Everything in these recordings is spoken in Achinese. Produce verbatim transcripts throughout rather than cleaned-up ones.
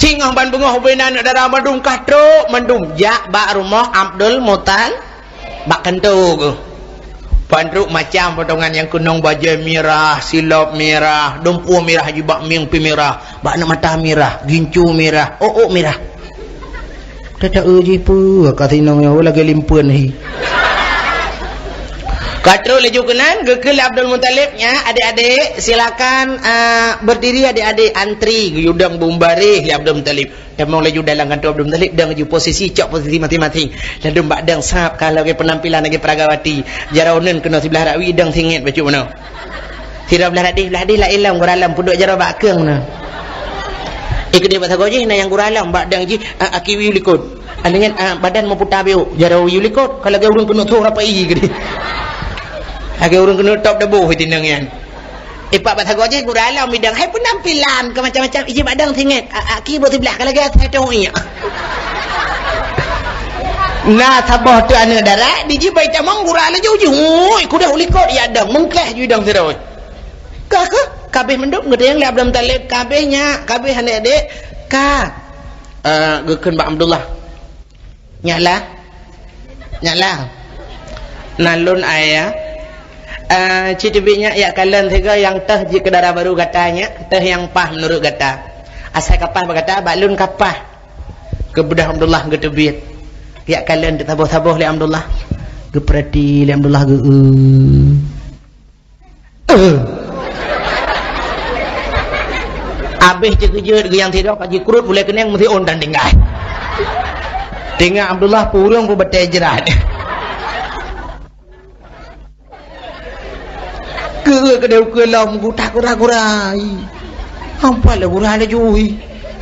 Singoh ban beungoh ubena aneuk dara mandum ka trok mandum jak bak rumoh Abdul Mutal-, bak kantô geuh. Ban trok macam potongan nyang keunong bajée mirah, silop mirah, dumpeue mirah, jibak mieng pi mirah, bak aneuk mata mirah, gincu mirah, ôk-ôk mirah. Tata eu jih peue ka sinong nyoe lagée limpeuen hi. Ka trok laju keunan, geukheun lé Abdul Muthalib, "Nyak, adik-adik, silakan, ah, berdiri adik-adik, antri." Geuyue dong beubareh lé Abdul Muthalib. Tamong laju dalam kantô Abdul Muthalib, dong laju posisi, cok posisi masing-masing. Ladôm bak dong sab ka lagée penampilan lagée peragawati. Jaroe uneuen keunoe siblah rawi, dong singét bacut bunoe. Sidroe blah radeh, blah radeh laén lom, gura lom, peuduek jaroe bak keung na. Eh, keudeh bak sagoe jih na nyang gura lom, bak dang jih, a, aki wiyeue likot. Anu nyan, a, badan meuputa biôk, jaroe wiyeue likot, ka lagée ureuëng keuneuk thôh rapai keudeh. Lagée ureuëng keuneuk top deboh tinong nyan. Eh, pak bak sagoe jih gura lom bidang, hai penampilan ke macam-macam, iji bak dang singét, a, aki bak siblah, ka lagée asai teuh iyak. Na saboh teuh aneuk dara, di jih bai tamong gura laju jih, ui, kudah u likot, ya dang, meungkah ju dang sidroe. Ka, ka, kabeh mandum geutanyong lé Abdul Muthalib, kabeh nyak, kabeh aneuk dek, ka. Eh, geukheun bak Abdullah. Nyak lah. Nyak lah. Na lôn ayah. Eh, ci teubiet nyak yak kalon sigoe nyang teuh jeuet keu dara barô gata nyak, teuh nyang paih meunurot gata. Asai ka paih bak gata, bak lôn ka paih. Geubeudôh Abdullah geuteubiet. Yak kalon teusaboh-saboh lé Abdullah. Geupeurati lé Abdullah geu-, Eh. Abéh teukeujot geuh nyang sidroe ka jikrot ulée keuneng meusiôn dan tinggai. Teungoh Abdullah purông peubatée jrat. Keu keudeh ukeue lom geutak gura-gura. Ampat lé gura laju.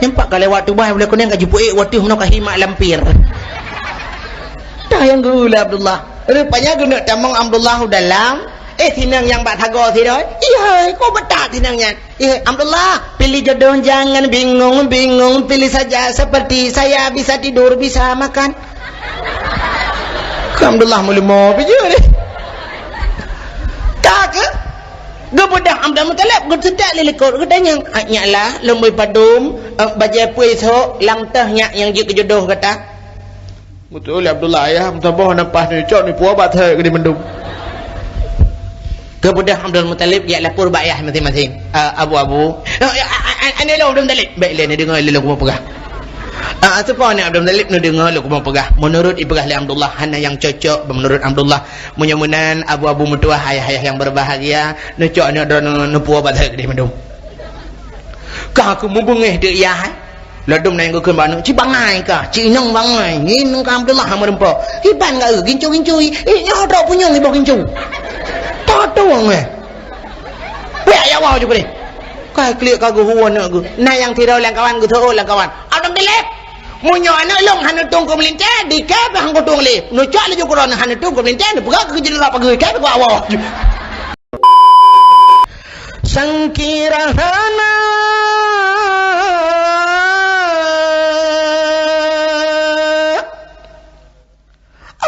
Nyang pat ka lewat tubai ulée keuneng ka jipeuék wateuh meunoe ka himak lampir. Dah nyang geu lé Abdullah. Rupanya geuneuk tamong Abdullah u dalam. Eh, sinong nyang bak sagoe sidroe. Iya, ko beutat sinong nyan. Eh, Abdullah, pilih jodoh jangan bingung-bingung, pilih saja seperti saya, bisa tidur, bisa makan. Keu Abdullah meuleumo bijeu deh. Ka keu? Geubeudôh Abdul Muthalib, geuseutôt lé likot, geutanyong, "Nyak lah, lôn bri padum, eh, bajée peue sôk, lam teuh nyak nyang jeuet keu jodoh gata?" Beutôi lé Abdullah, ayah, meusaboh na paih neucok neupuwoe bak thèe keudeh mandum. Geubeudôh Abdul Muthalib jak lapor bak ayah masing-masing. Ah, abu-abu. Ah, ah, ah, ah, aneuk lôn Abdul Muthalib. Bèk lé neudeungoe lé lôn kupeugah. Ah, ah, soe po aneuk Abdul Muthalib neudeungoe lôn kupeugah. Meunurot ipeugah lé Abdullah hana nyang cocok, meunurot Abdullah. Meunyoe meunan abu-abu meutuwah, ayah-ayah nyang berbahagia, neucok aneuk droeneuh neupuwoe bak thèe keudeh mandum. Ka keuh meubeungéh teuk yah, eh. Ladôm na nyang geukheun bak aneuk, "Ci bangai kah, ci inong bangai, ngieng ka Abdullah hana meureumpok. Iban ka eu, gincu-gincu i, i nyoe trok punyueng iboh gincu." Tatueng, eh. Wék, ya Allah, ju keudeh. Ka klik ka geuhu aneuk geuh. Na nyang sidroe lam kawan geuseuôt lam kawan. Abdul Muthalib, meunyoe aneuk lôn hana tueng keu meulintèe, di kèe pih han kutueng lé. Neucok laju keu droeneuh hana tueng keu meulintèe, neupeugah keu jeuneurak pageue, kèe pih ku awak. Sangkira hana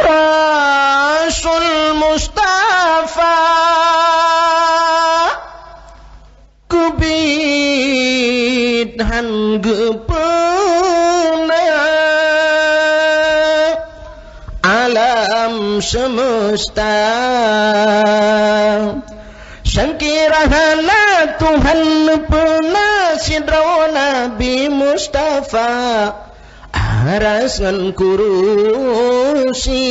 Rasul Mustafa keubiet han geupeuna alam semesta. Sangkira hana Tuhan neupeuna sidroe Nabi Mustafa, aras ngon kurusi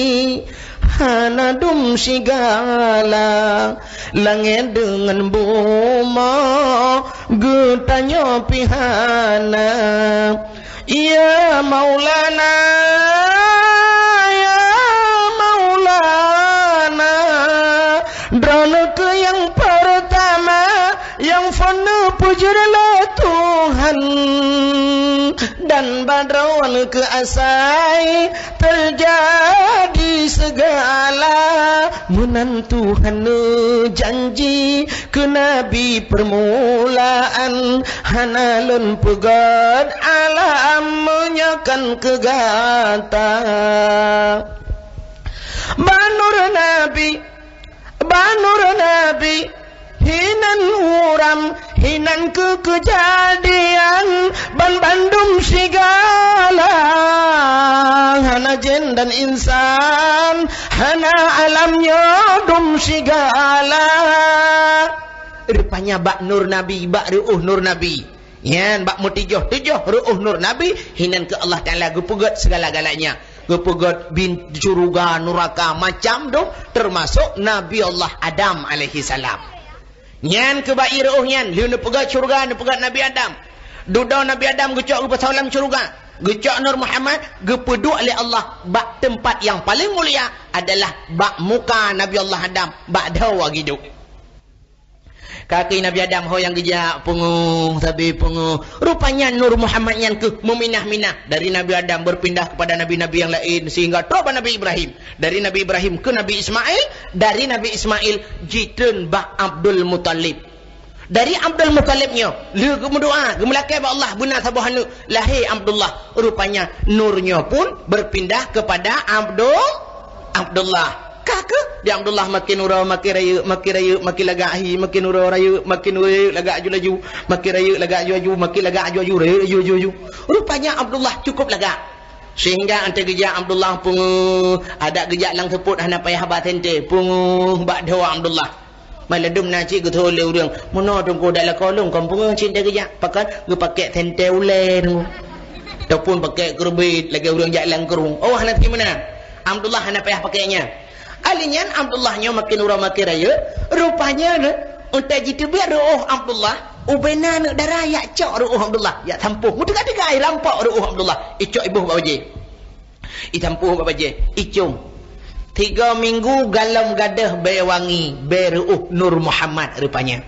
hana dum sigala, langét deungon bumoe geutanyoe pih hana. Ya Maulana, ya Maulana, droeneuh keuh nyang peurtama nyang phon neupeujeut lé Tuhan, dan bak droeneuh keuh asai teujadi seugala. Meunan Tuhan neujanji keu nabi peurmulaan, hana lôn peugét alam meunyoe kon keu gata. Bak nur nabi, bak nur nabi, Hinan uram, hinan keu keujadian, ban bandum sigala, hana jén dan insan, hana alam nyoe dum sigala. Rupanya bak nur Nabi, bak reuôh nur Nabi. Nyan bak meutujoh-tujoh reuôh nur Nabi, hinan keu Allah Taala geupeugét segala-galanya. Geupeugét bin syeuruga, nuraka, macam dum, teumasok Nabi Allah Adam alaihi salam. Nyan keu bak ié reuôh nyan, lheueh neupeugét syeuruga, neupeugét Nabi Adam. Dudoe Nabi Adam geucok geupasoe lam syeuruga. Geucok Nur Muhammad, geupeuduek lé Allah bak teumpat nyang paleng mulia, adalah bak muka Nabi Allah Adam, bak dhoe geuduek. Kaki Nabi Adam ho nyang geujak, peungeuh, sabe peungeuh. Rupanya Nur Muhammad nyan keuh meuminah-minah dari Nabi Adam berpindah kepada nabi-nabi nyang laén sehingga troh bak Nabi Ibrahim. Dari Nabi Ibrahim keu Nabi Ismail, dari Nabi Ismail jitreun bak Abdul Muthalib. Dari Abdul Muthalib nyoe, lheueh geumeudoa, geumeulakée bak Allah beuna saboh aneuk, lahé Abdullah. Rupanya nur nyoe pun berpindah kepada Abdul Abdullah. Ka keuh di Abdullah makin uroe makin rayeuk, makin rayeuk makin lagak hi, makin uroe rayeuk, makin uroe rayeuk lagak aju laju, makin rayeuk lagak aju laju, makin lagak aju laju, rayeuk laju, aju laju. Rupanya Abdullah cukup lagak. Sehingga 'oh lheueh geujak Abdullah peungeuh, adak geujak lam seupôt hana payah ba sente, peungeuh bak dhoe Abdullah. Maladum na cit geutho lé ureuëng, "Meunoe Teungku dak lakoe lôn kon peungeuh cit teugeujak, pakon geupakée sente ulée Teungku. Ataupun pakée keureubit lagée ureuëng jak lam krueng." Oh, hana teuma na. Abdullah hana payah pakée nyan. Ali nyan Abdullah nyoe makin uroe makin rayeuk, rupanya nyoe, untée jiteubiet reuôh Abdullah, ubena aneuk dara jak cok reuôh Abdullah, jak sampôh. Meuteuka-teuka rampok reuôh Abdullah, icok iboh bak bajée. Itampuh bak bajée, icong. Tiga minggu galom gadôh bée wangi, bée reuôh Nur Muhammad rupanya.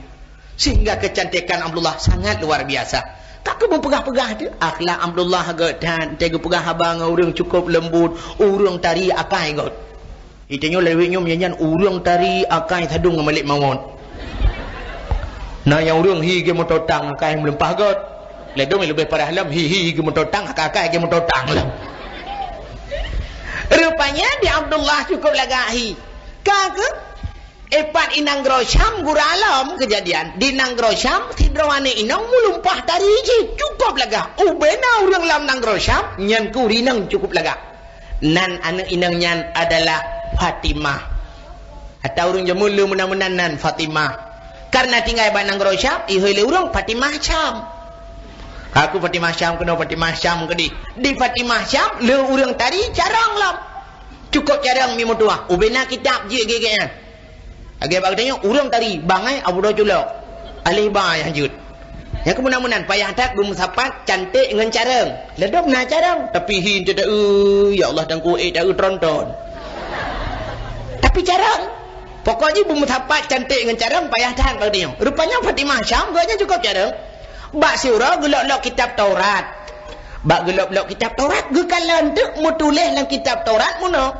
Sehingga kecantikan Abdullah sangat luar biasa. Ka keuh meupeugah-peugah teuh, akhlak Abdullah göt that, teuh geupeugah haba ngon ureuëng cukup leumbut, ureuëng tari akai göt. Itanyoe lawét nyoe meunyan ureuëng tari akai sadong ngon malek mawöt. Na nyang ureuëng hi geuh meuto tang akai meulumpah göt. Ladom leubeh parah lom hi-hi geuh meuto tang, akai-akai geuh meuto tang lom. Rupanya di Abdullah cukup lagak hi. Ka keuh, ipat i nanggroe Syam gura lom keujadian. Di nanggroe Syam sidroe aneuk inong meulumpah tari jih cukup lagak. Ubena ureuëng lam nanggroe Syam nyan keuh ureuëng inong cukup lagak. Nan aneuk inong nyan adalah Fatimah. Atawa ureuëng jameun le meunan-meunan nan Fatimah. Karena tinggai bak nanggroe Syam, ihôi lé ureuëng Fatimah Syam. Ka keuh Fatimah Syam keunoe Fatimah Syam keudeh. Di Fatimah Syam le ureuëng tari carông lom. Cukup carông mi meutuah. Ubena kitab jeuet gét-gét nyan. Lagée bak geutanyoe, ureuëng tari bangai Abu Dhoe Culok. Alih ba nyang jeuet. Nyang keumeunan-meunan payah that beumeusapat canték ngon carông. Ladom na carông, tapi hi teuta-eu, ya Allah Teungku, ék ta-eu tron-tron. Tapi carông. Pokok jih beumeusapat canték ngon carông payah that bak geutanyoe. Rupanya Fatimah Syam geuh nyan cukup carông. Bak siuroe geulok-lok kitab Taurat. Bak geulok-lok kitab Taurat, geukalon teuk meutuléh lam kitab Taurat meunoe.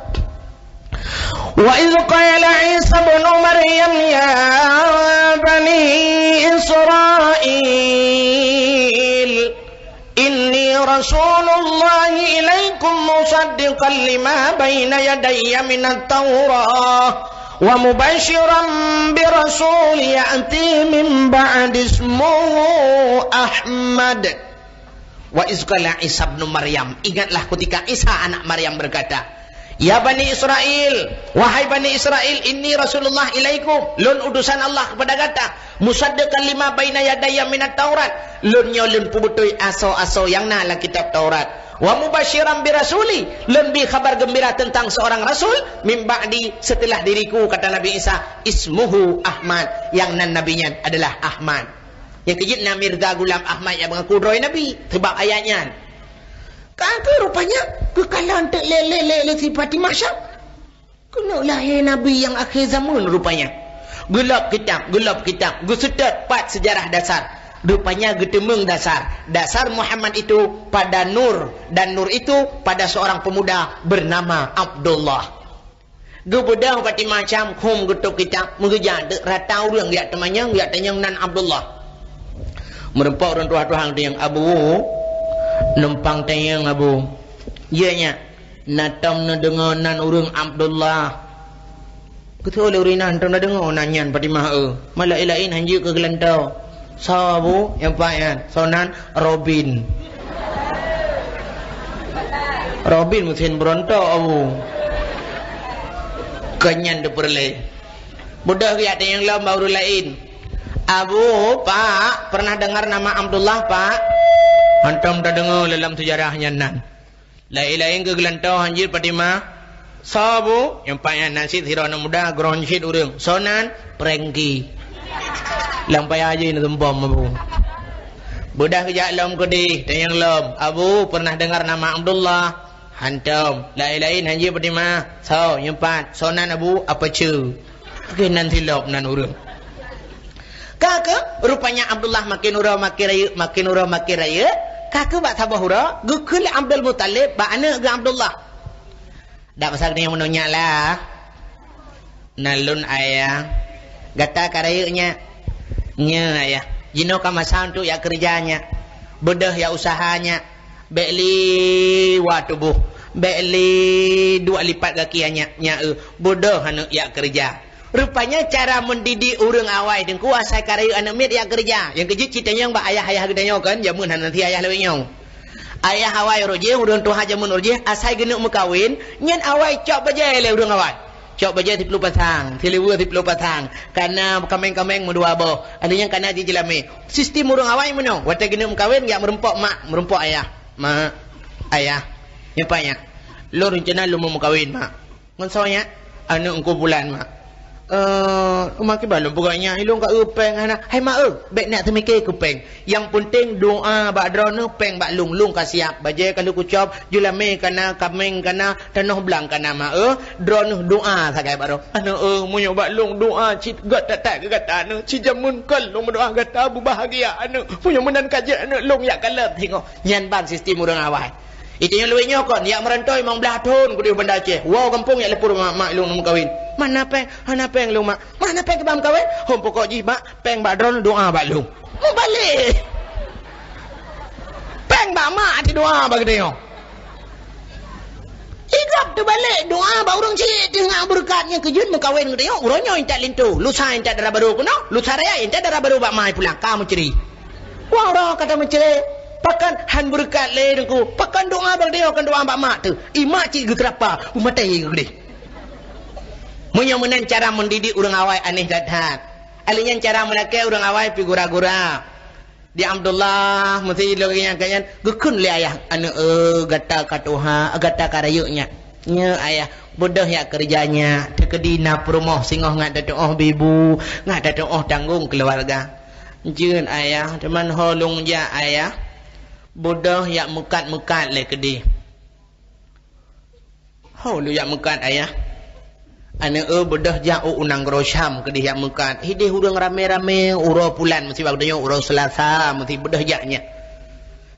Wa idz qala Isa ibnu Maryam ya bani Israil, inni rasulullahi ilaikum musaddiqan lima baina yadayya minat Taurah wa mubasyiran bi rasul ya'ti min ba'di ismuhu Ahmad. Wa iz qala Isa ibnu Maryam, ingatlah ketika Isa anak Maryam berkata, "Ya Bani Israil, wahai Bani Israil, inni Rasulullah ilaikum, lôn utusan Allah kepada gata, musaddiqan lima baina yadayya minat Taurat, lôn nyoe lôn peubeutôi asoe-asoe nyang na lam kitab Taurat, wa mubasyiran bi rasuli, lôn bi khabar geumbira teuntang seurang rasul, min ba'di, seuteulah diriku," kata Nabi Isa, "ismuhu Ahmad, nyang nan nabi nyan adalah Ahmad." Nyang keujeuet na Mirza Ghulam Ahmad nyang meungaku droe Nabi, seubab ayat nyan. Ka keuh rupanya geukalon teuk lé, lé, lé, lé si Fatimah Syam. Keuneuk lahé Nabi nyang akhé zaman rupanya. Geulop kitab, geulop kitab, geuseutôt pat seujarah dasar. Rupanya geuteumeung dasar. Dasar Muhammad itu pada nur, dan nur itu pada seorang pemuda bernama Abdullah. Geubeudôh Fatimah Syam, khum geutôb kitab, meugeujak teuk rata ureuëng jak teumanyong, jak tanyong nan Abdullah. Meurumpok ureuëng tuha-tuha geutanyong, "Abu, numpang tanyong, Abu." "Ye, nyak." "Na tom neudeungoe nan ureuëng Abdullah?" Keutoe lé ureueng inan, tom na deungoe nan nyan Fatimah, eh. Malah laén-laén hanjeuet keu geulantoe. Soe, Abu? Nyang pat nyan. Soe nan? Robin. Robin meusén beurontok, Abu. Kon nyan teupeureulée. Beudôh geujak tanyong lom bak ureueng laén. "Abu, Pak, pernah dengar nama Abdullah, Pak?" Hantom tadeungoe lam seujarah nyan nan. Laén-laén keu geulantoe hanjeuet Fatimah. Soe, Abu? Nyang pat nyan na cit sidroe aneuk muda, geuron cit ureueng. Soe nan? Prengki. Lam paya jih na seumpom, Abu. Beudôh geujak lom keudeh, tanyong lom. "Abu, pernah dengar nama Abdullah?" Hantom. Laén-laén hanjeuet Fatimah. Soe? Nyang pat. Soe nan, Abu? Apa ce? Oke, nan silop nan ureueng. Ka keuh, rupanya Abdullah makin uroe makin rayeuk, makin uroe makin rayeuk. Ka keuh bak saboh uroe, geukheun lé Abdul Muthalib bak aneuk geuh Abdullah. Dak pasal geutanyoe meunyoe nyak lah. Nan lôn, Ayah. Gata ka rayeuk nyak? Nyo, Ayah. Jinoe ka masa untuk yak keureuja nyak. Beudôh yak useuha nyak. Bék liwat tuboh. Bék liduek lipat gaki nyak, nyak, eh. Beudôh aneuk yak keureuja. Rupanya cara mendidik ureueng awai teungku asai ka rayeuk aneuk miet yak keureuja. Nyang keujeuet cit tanyong bak ayah-ayah geutanyoe kan, jameun hana si ayah lawét nyoe. Ayah awai uroe jéh, ureueng tuha jameun uroe jéh, asai geuneuk meukawen, nyan awai cok bajée lé ureueng awai. Cok bajée siploh pasang, siliweue siploh pasang, kana kaméng-kaméng meudua boh, aneuk nyan kana jih jeulamé. Sistem ureueng awai meunoe, watée geuneuk meukawen, jak meurumpok mak, meurumpok ayah. Mak, ayah, nyoe pat nyak. Lôn reuncana lôn meukawen, mak. Ngon soe nyak? Aneuk Teungku Pulan, mak. Eh, mak kiban lôn peugah nyak, ilôn ka eu péng hana. Hai mak eu, bék neuk teumiké keu péng. Nyang peunteng doa bak droeneuh, péng bak lôn, lôn ka siab. Bajée ka lheueh kucok, jeulamé kana, kaméng kana, tanoh blang kana, mak eu. Droeneuh doa sagai bak droe. Aneuk eu, meunyoe bak lôn doa cit gét that-that keu gata aneuk. Cit jameun kon lôn meudoa gata beubahgia aneuk. Meunyoe meunan ka jeuet aneuk lôn yak kalon singoh. Nyan ban sistem ureueng awai. Iteunyoe luwéh nyoe kon, yak meurantoi limong blaih thon keudeh Banda Aceh. Woe gampông yak leupur mak, mak lôn meukawen. Mana péng? Hana péng lôn mak. Mana péng keu bak meukawen? Hom pokok jih mak, péng bak droeneuh doa bak lôn. Meubalek. Péng bak mak ati doa bak geutanyoe. Igab teubalek doa bak ureueng cit teungoh beureukat nyang keujeuet meukawen geutanyoe. Uroe nyoe intat linto, lusa intat dara barô keunoe, lusa raya intat dara barô bak ma pulang. Ka meucre. Wah, uroe ka tameucre, pakon han beureukat lé Teungku, pakon doa bak geutanyoe, kon doa bak mak teuh. I mak cit geukeurapa, u maté geugleh. Meunyoe meunan cara mendidik ureueng awai aneh that-that. Alèh nyan cara meulakèe ureueng awai pih gura-gura. Di Abdullah, meusi lôn ingat keu nyan, geukheun lé ayah, "Aneuk eu, gata ka tuha, gata ka rayeuk nyak." "Nyo ayah." "Beudôh yak keureuja nyak, teukeudi na peurumoh singoh ngat tatuoh bibu, ngat tatuoh tanggong keuluwarga." "Jeuet ayah, teuma ho lôn jak ayah." "Beudôh yak meukat-meukat lé keudeh." "Ho lôn yak meukat ayah?" "Aneuk eu, beudôh jak u nanggroe Syam keudeh yak meukat. Hideh ureueng ramé-ramé, uroe pulan meusiba geutanyoe uroe Seulasa, meusi beudôh jak nyak."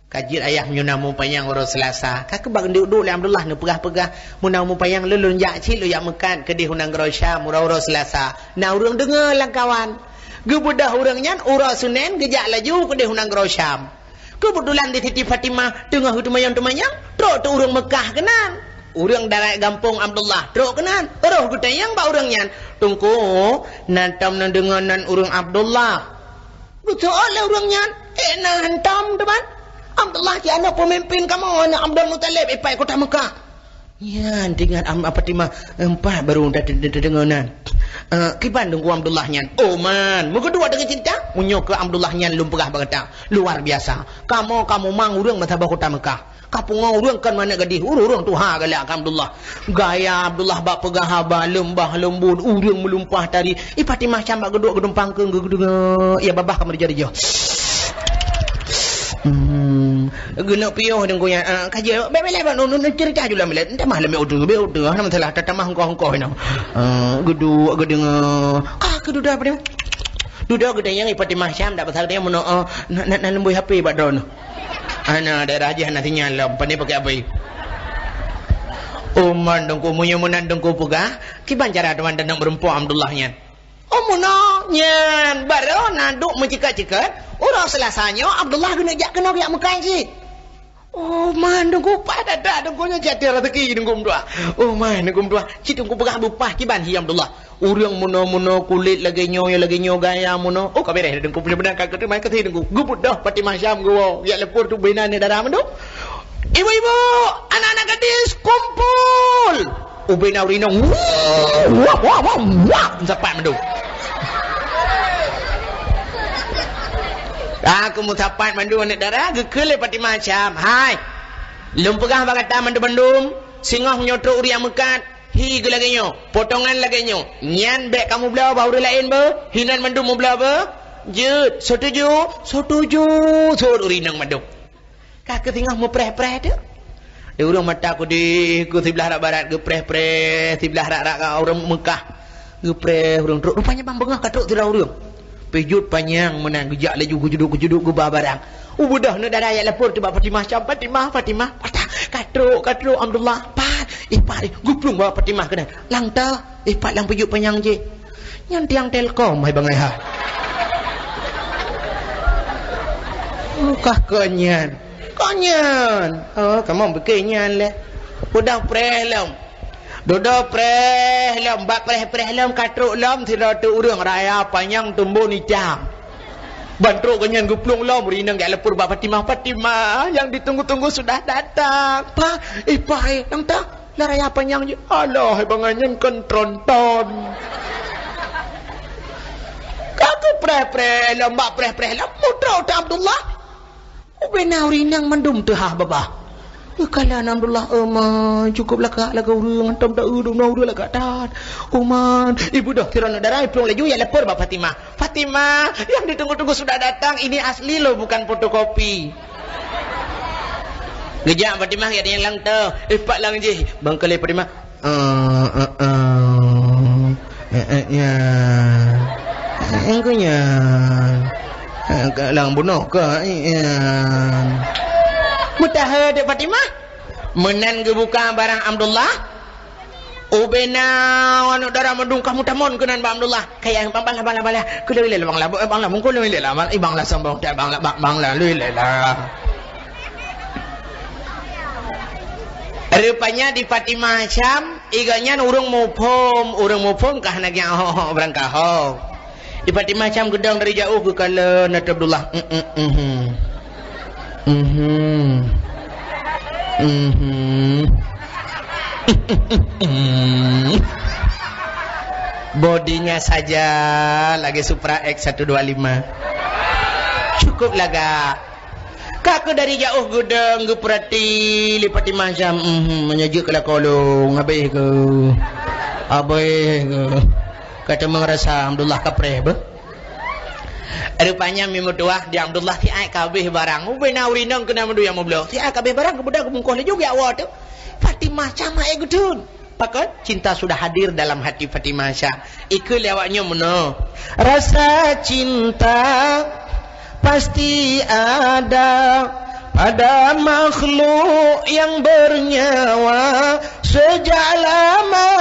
"Ka jeuet ayah, meunyoe na mupanyang uroe Seulasa." Ka keubah geuduek-duek lé Abdullah neupeugah-peugah, "Meunyoe na mupanyang lôn, lôn jak cit lôn yak meukat keudeh u nanggroe Syam uroe-uroe Seulasa." Na ureueng deungoe lam kawan. Geubeudôh ureueng nyan uroe Seunén geujak laju keudeh u nanggroe Syam. Keubeutulan di Siti Fatimah teungoh geuteumanyong-teumanyong, trok teuh ureueng Meukah keunan. Ureueng darat gampông Abdullah trok keunan. Roh geutanyong bak ureueng nyan, "Teungku, na tom neudeungoe nan ureueng Abdullah?" Geuseuôt lé ureueng nyan, "Eh, na hantom teuh ban. Abdullah cit aneuk peumimpin kamoe, aneuk Abdul Muthalib, ipai kota Meukah." Nyan teuingat Am-, Fatimah, empat baru ta-, ta-, ta-, tadeungoe nan. Eh, kiban Teungku Abdullah nyan? Oh man, meukeudua deungon cinta. Meunyoe keu Abdullah nyan lôn peugah bak gata, luar biasa. Kamoe ka mumang ureueng meusaboh kota Meukah. Ka pungo ureueng kon manök gadih, ureueng-ureueng tuha galak keu Abdullah. Gaya Abdullah bak peugah haba leumbah leumbot, ureueng meulumpah tari. I Fatimah cam bak geuduek geudumpang keu geuduek, ya babah ka meurija-rija. Hmm. Geuneuk piôh Teungku nyan, ah, ka jeuet, bèk, bèk lé, bèk, nun, nun, nun, ceurita ju lam bilék. Tamah lam bilék utu, bilék utu, hana masalah, ta-, tamah hongkoh-hongkoh inoe. Ah, geuduek, geudeungoe. Ka keuh dudoe Fatimah. Dudoe geudeungoe i Fatimah Syam, dak pasal dia meunoe, na, na, na leumbôi H P bak droeneuh. Hana daerah jih hana sinyal lom, pane pakai H P. Oh man Teungku, meunyoe meunan Teungku peugah, kiban cara teuma taneuk meurumpok Abdullah nyan? Oh, meunoe nyan, barô na duek meuceukat-ceukat, uroe Seulasa nyoe Abdullah geuneuk jak keunoe jak meukai cit. Oh man Teungku, paih that-that Teungku nyoe, jak teuh raseuki Teungku meutuah. Oh man Teungku meutuah, cit Teungku peugah beupah kiban hi Abdullah. Ureuëng meunoe-meunoe kulét lagée nyoe, ya lagée nyoe gaya meunoe. Oh, ka beureh Teungku, punya beuna ka keuteumai keu si Teungku. Geubeudôh Fatimah Syam geuwoe, jak leupur tu bina ni dara mandum. Ibu-ibu, anak-anak gadis, kumpul! Ubena ureuëng inong, wah, wah, wah, wah, sapat mandum. Aku meusapat mandum aneuk dara, geukheun lé Fatimah Syam. Hai, lôn peugah bak gata mandum-mandum, singoh nyoe trok ureuëng nyang meukat, hi geu lagée nyoe, potongan lagée nyoe. Nyan bék kamu bloe bak ureuëng laén beuh, hinan mandum mubloe beuh. Jeuet, setuju? Setuju, sot ureuëng inong mandum. Ka keu singoh meupreh-preh tu. Di ureuëng mata kudeh, keu siblah rak barat geupreh-preh, siblah rak-rak ureuëng Meukah geupreh ureuëng trok. Rupanya ban beungoh ka trok sidroe ureuëng. Pih jeuet panyang meunan geujak laju geujuduk-geujuduk geuba barang. Ubeudoh aneuk dara jak lapor tu bak Fatimah Syam, "Fatimah, Fatimah, patah, ka trok, ka trok Abdullah, pat, ipat, guplueng bak Fatimah keunan. Lang ta, ipat lang pih jeuet panyang jih." Nyan tiang Telkom hai bangai ha. Mukah keu nyan. Keu nyan. Oh, kamoe bukée nyan lé. Udang preh lom. Dudoe preh lom, bak preh-preh lom, ka trok lom sidroe teuk ureuëng raya panyang tumbon icam. Ban trok geuh nyan geuplueng lom, ureuëng inong jak lapor bak Fatimah, "Fatimah, yang ditunggu-tunggu sudah datang." Pah, eh, pah, eh, nang ta? Lah raya panyang jih. Alah, hai bangai nyan kon tronton. Ka geupreh-preh lom, bak preh-preh lom, mutrok teuk Abdullah. Ubena ureuëng inong mandum teuhah babah. Geukalon Abdullah, "Uma, cukup lagak lagak ureuëng, hantom ta-eu dum ureuëng lagak that. Uma, ibu doh sidroe aneuk dara, iplueng laju jak lapor bak Fatimah." "Fatimah, yang ditunggu-tunggu sudah datang, ini asli loh, bukan fotokopi." Geujak Fatimah, ya, yang lang teuh. Eh, pat lang jih. Bang kali Fatimah. Eh, eh, eh. Eh, eh, ya. Eh, engkau ya. Eh, ka lang bunoh ka, eh, ya. Mutaha dek Fatimah. Meunan geubuka barang Abdullah. Ubena aneuk dara mandum ka meutamon keunan bak Abdullah. Kaya bang, bang lah, bang lah, bang lah. Keu lé lé bang lah, bang lah, mungkul lé lé lah, bang, bang lah sombong, bang lah, bang, bang lah, lé lé lah. Rupanya di Fatimah Syam, iga nyan ureuëng muphom, ureuëng muphom ka hana geuh ho-ho beurangkaho. Di Fatimah Syam geudong dari jauh geukalon Abdullah. Mhm. Mhm. Mhm. Bodinya saja lagi Supra X satu dua lima. Cukup lagak. Ka keu dari jauh geudong geupeurati lé Fatimah Syam, mhm, meunyoe jeuet keu lakoe lôn, habéh keu. Habéh keu. Ka teuma rasa Abdullah kapreh beuh. Rupanya mi meutuah di Abdullah siat ka habéh barang. Ubena ureuëng inong keunan mandum nyang meubloe. Siat ka habéh barang, geubeudôh geubungkôh laju geujak woe teuk. Fatimah Syam ék geutheun. Pakon? Cinta sudah hadir dalam hati Fatimah Syam. Ikeu lé awak nyoe meunoe. Rasa cinta pasti ada pada makhluk yang bernyawa sejak lama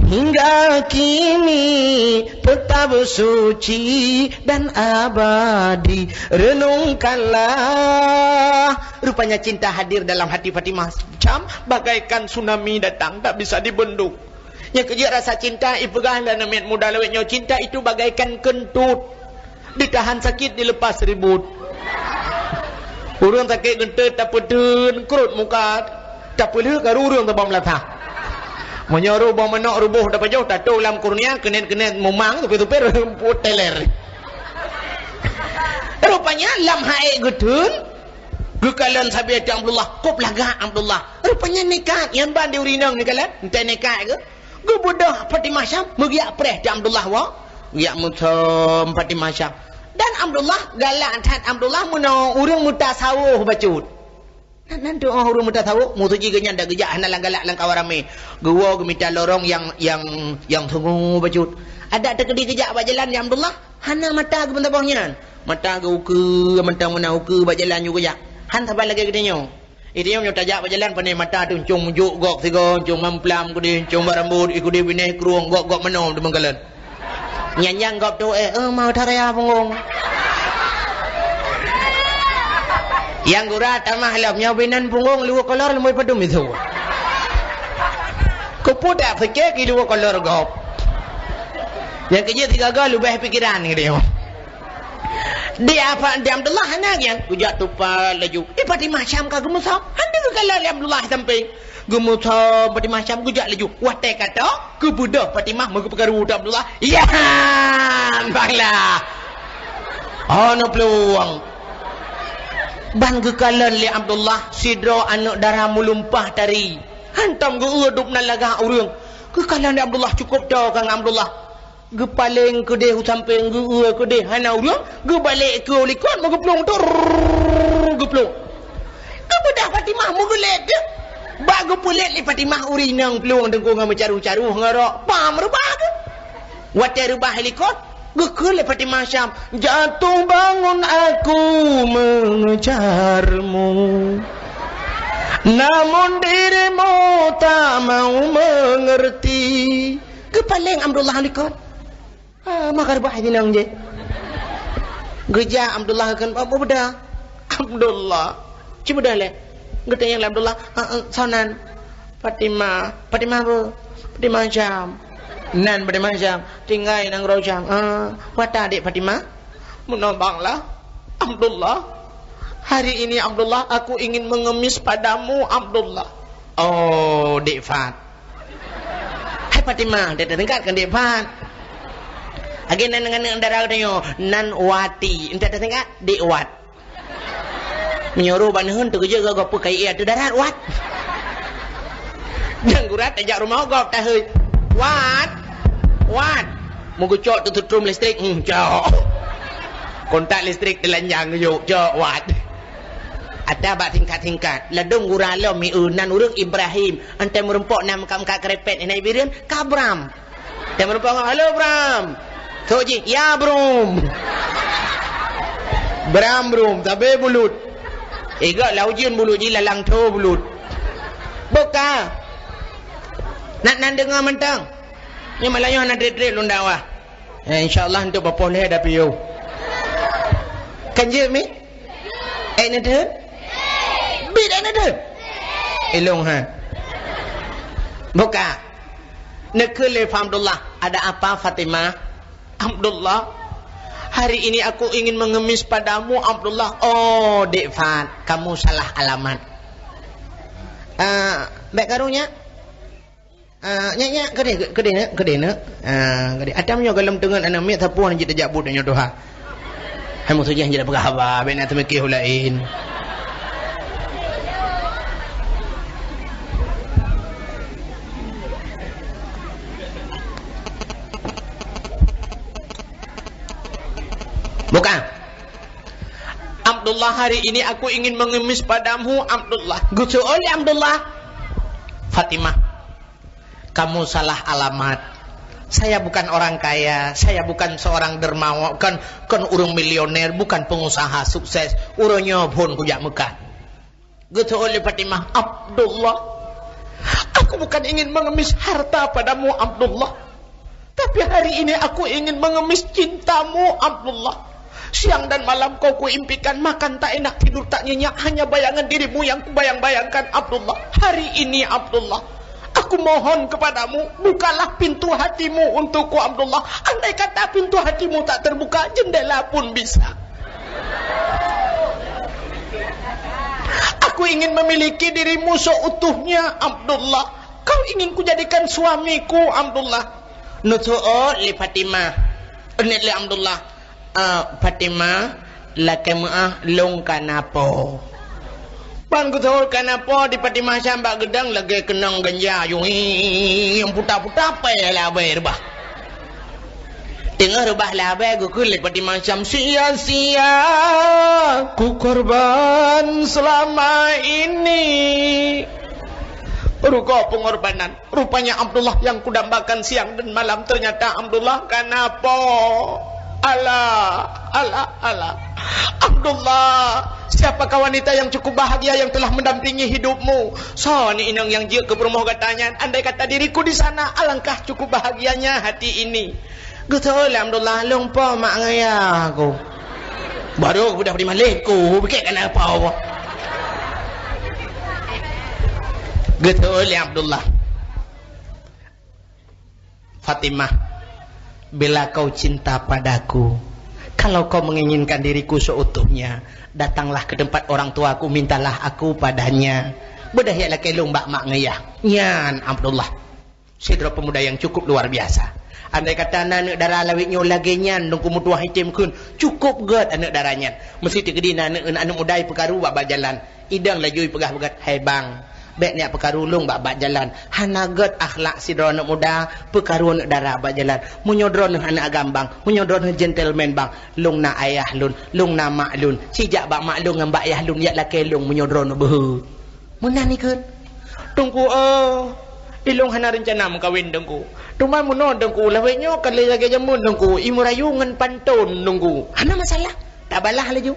hingga kini tetap suci dan abadi. Renungkanlah. Rupanya cinta hadir dalam hati Fatimah Syam bagaikan tsunami datang, tak bisa dibendung. Nyang keujeuet rasa cinta ipeugah lé aneuk miet muda lawét nyoe, cinta itu bagaikan kentut. Ditahan sakit, dilepas ribut. Ureuëng sakét geunteut tapeuteun krot muka, tapeulheueh karu ureuëng tabang meulasah. Meunyoe roh bang manok ruboh tapajoh, tato lam kurnia, keunen-keunen mumang, supir-supir teler. Rupanya lam haék geutheun, geukalon sabe teuh Abdullah, kop lagak Abdullah. Rupanya nekat, nyan ban di ureuëng inong neukalon, entah nekat keu. Geubeudôh Fatimah Syam, meugiak preh teuh Abdullah woe. Giak meusom Fatimah Syam. Dan Abdullah, galak that Abdullah meunoe ureuëng meutasawôh bacut. Nan, nan tu'oh ureuëng meutasawôh, musoji geuh nyan dak geujak hana lam galak lam kawan ramé. Geuwoe geumita lorong nyang, nyang, nyang sungoe bacut. Adak teukeudi geujak bak jalan di Abdullah, hana mata geupeuntaboh nyan. Mata geuh ukeue, mantong meunan ukeue bak jalan nyoe geujak. Han saban lagée geutanyoe. Geutanyoe meunyoe tajak bak jalan, pané mata teuh, ncong meujok gok sigoe, ncong mamplam keudeh, ncong bak rambot, i keudeh binéh krueng, gok-gok meunoe teuh meukalon. Nyan nyang gob teuh, eh, eh, mau taraya punggong. Nyang gura tamah lom, nyoe binan punggong luweue kolor, leumoi padum miseue. Keupeue dak pike ki luweue kolor gob. Nyang keujeuet sigaga leubeh pikiran geutanyoe. Di apa, di Abdullah hana nyan, geujak tupat laju. Eh, Fatimah Syam ka geumeusom. Hana geukalon lé Abdullah sampéng. Geumeusom Fatimah Syam geujak laju. Watèe ka tho, geubeudôh Fatimah meugeupeukaru teuh Abdullah. Yan! Bang lah. Oh, na plueng. Ban geukalon lé Abdullah sidroe aneuk dara meulumpah tari. Hantom geu-eu dub nan lagak ureueng. Geukalon lé Abdullah, cukôp tho ka ngon Abdullah. Geupaleng keudeh u sampéng, geu-eu keudeh hana ureueng, geubalek keu u likot, meugeuplueng, tur, geuplueng. Geubeudôh Fatimah meugeulét teuh. Bak geupeulét lé Fatimah ureueng inong plueng teungku ngon meucaroh-caroh ngon rok, pam reubah teuh. Watèe reubah i likot, geukheun lé Fatimah Syam, "Jatuh bangun aku mengejarmu, namun dirimu tak mau mengerti." Geupaleng Abdullah u likot. Ah, maka reubah inong jih. Geujak Abdullah kheun, "Apa beudôh?" "Abdullah." "Ci beudôh lé?" Geutanyong lé Abdullah, "Ah, ah, soe nan?" "Fatimah." "Fatimah peue?" "Fatimah Syam." "Nan Fatimah Syam?" "Tinggai nanggroe Syam." "Ah, peue ata adék Fatimah?" "Meunoe bang lah, Abdullah. Hari ini Abdullah, aku ingin mengemis padamu, Abdullah." "Oh, Dek Fat." "Hai Fatimah, enta tatingkat kon Dek Fat." Lagèe nan ngon aneuk dara geutanyoe, nan Wati, enta tatingkat Dek Wat. Meunyoe roh bak neuheun teukeujot gak gob peukai ia teudarat, Wat. Dan gura tajak rumoh gob taheuet, "Wat, Wat." Meugeucok teuteutrom listrik, hmm, cok. Kontak listrik teulanjang geuyue, cok, Wat. Ata bak tingkat-tingkat, ladôm gura lom mi eu nan ureueng Ibrahim, enta meurumpok na meukat-meukat keurepet, na Ibrahim, ka Bram. Enta meurumpok, "Halo Bram." Sok jih, "Ya Brum." Bram Brum, sabe bulut. Iga lau jin bulut jih lalang tho bulut. Buka. Nak nan deungoe mantong. Nyoe malam nyoe hana trép-trép lôn dakwah. Eh, insya Allah untuk papoh lé dapeu. Kan jeuet mi? Eh, na deuh? Bit eh, na deuh? Ilong ha. Buka. Neukheun lé Abdullah, "Ada apa, Fatimah?" "Abdullah, hari ini aku ingin mengemis padamu, Abdullah." "Oh, Dek Fat, kamu salah alamat." "Ah, bèk karu nyak." "Ah, nyak, nyak, keudeh, keudeh, neuk, keudeh, neuk." Ah, keudeh. Ata meunyoe gohlom teungeut aneuk miet sapeue jeuet tajak buet nyoe tuha. Hai musoh jih jeuet peugah haba, bèk na teumikir laén. Buka. "Abdullah, hari ini aku ingin mengemis padamu, Abdullah." Geuseuôt lé Abdullah. "Fatimah, kamu salah alamat. Saya bukan orang kaya, saya bukan seorang dermawan, bukan, bukan ureueng milioner, bukan pengusaha sukses. Uroe nyoe phon kujak meukat." Geuseuôt lé Fatimah, "Abdullah, aku bukan ingin mengemis harta padamu, Abdullah. Tapi hari ini aku ingin mengemis cintamu, Abdullah. Siang dan malam kau kuimpikan, makan tak enak, tidur tak nyenyak, hanya bayangan dirimu yang kubayang-bayangkan, Abdullah. Hari ini, Abdullah, aku mohon kepadamu, bukalah pintu hatimu untukku, Abdullah. Andai kata pintu hatimu tak terbuka, jendela pun bisa. Aku ingin memiliki dirimu seutuhnya, Abdullah. Kau ingin kujadikan suamiku, Abdullah." Neuseuôt lé Fatimah. Neuôt lé Abdullah. "Ah, Fatimah, lakèe meu'ah lôn ka na po." Ban geuseuôt ka na po di Fatimah Syam bak geudong lagèe keunong ganja, yung, nyang puta-puta pèh lé abèe reubah. Teungoh reubah lé abèe geukheun lé Fatimah Syam, "Sia-sia kukorban selama ini." Rugoe pengorbanan. Rupanya Abdullah yang kudambakan siang dan malam, ternyata Abdullah ka na po. Alah, alah, alah. Abdullah, siapakah wanita yang cukup bahagia yang telah mendampingi hidupmu? Soe ni inong nyang jeuet keu peurumoh gata nyan? Andai kata diriku di sana, alangkah cukup bahagianya hati ini. Geuseuôt lé Abdullah, "Lôn po mak ngon yah ku." Baru kupeugah di malèe ku, bukét ka na po. Geuseuôt lé Abdullah. Fatimah, Bila kau cinta padaku, kalau kau menginginkan diriku seutuhnya, datanglah ke tempat orang tuaku, mintalah aku padanya. Beudôh jak lakée lôn bak mak ngon yah. Nyan Abdullah, sidroe pemuda nyang cukup luar biasa. Andai kata na aneuëk dara lawét nyoe lagée nyan, Teungku, meutuah item kheun, cukup gét aneuëk dara nyan. Meusti teukeudi na aneuëk, aneuëk muda peukaru bak, bak jalan. Idong laju ipeugah beugat, "Hai bang, bék neujak peukaru lôn bak, bak jalan. Hana gét akhlak sidroe aneuëk muda peukaru aneuëk dara bak jalan. Meunyoe droeneueh aneuëk agam bang, meunyoe droeneueh gentleman bang, lôn na ayah lôn, lôn na mak lôn. Sijak bak mak lôn ngon bak yah lôn jak lakée lôn meunyoe droeneueh beuhe." Meunan ikheun. "Teungku, oh, ilôn hana reuncana meukawen, Teungku. Teuma meunoe, Teungku, lawét nyoe ka lé lagée jameun, Teungku, i meurayeue ngon panton, Teungku." "Hana masalah, tabalah laju."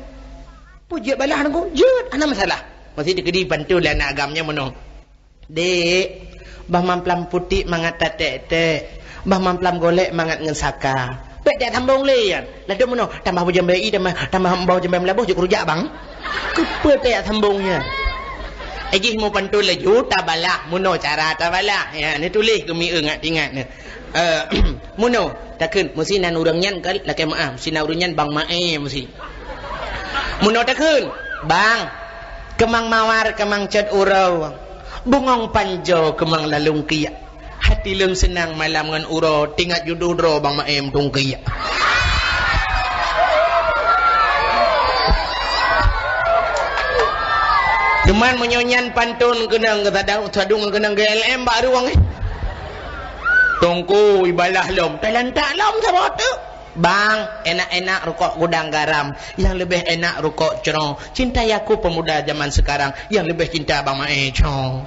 "Peue jeuet balah, Teungku?" "Jeuet, hana masalah." Meusti teukeudi panton lé aneuëk agam nyan meunoe. "Dek, bah mamplam putik mangat tatek-tek, bah mamplam golek mangat ngon saka. Bék tajak sambong lé nyan. Ladôm meunoe, tambah boh jambé ie, tambah, tambah boh jambé meulaboh jeuet keu rujak bang." Keupeue tajak sambong nyan? Eh, jih meupanton laju, tabalah, meunoe cara tabalah. Ya, neutuléh keu mieu ngat ingat nyoe. Eh, meunoe, takheun, meusti nan ureuëng nyan ka lakée meuáh, meusti nan ureuëng nyan bang Mae meusti. Meunoe takheun, "Bang, keumang mawar keumang cot uroe, bungong panjoe keumang lalong kiak. Hati lôn seunang malam ngon uroe, tingat judoe droe bang Mae meutungkiak." Teuma meunyoe nyan panton keunong geusadang, sadung keunong G L M bak rueng, eh. "Teungku, ibalah lom." "Talantak lom saboh teuk." "Bang, enak-enak rukok gudang garam, nyang leubeh enak rukok cro. Cintai aku pemuda zaman sekarang, nyang leubeh cinta bang Mae cro."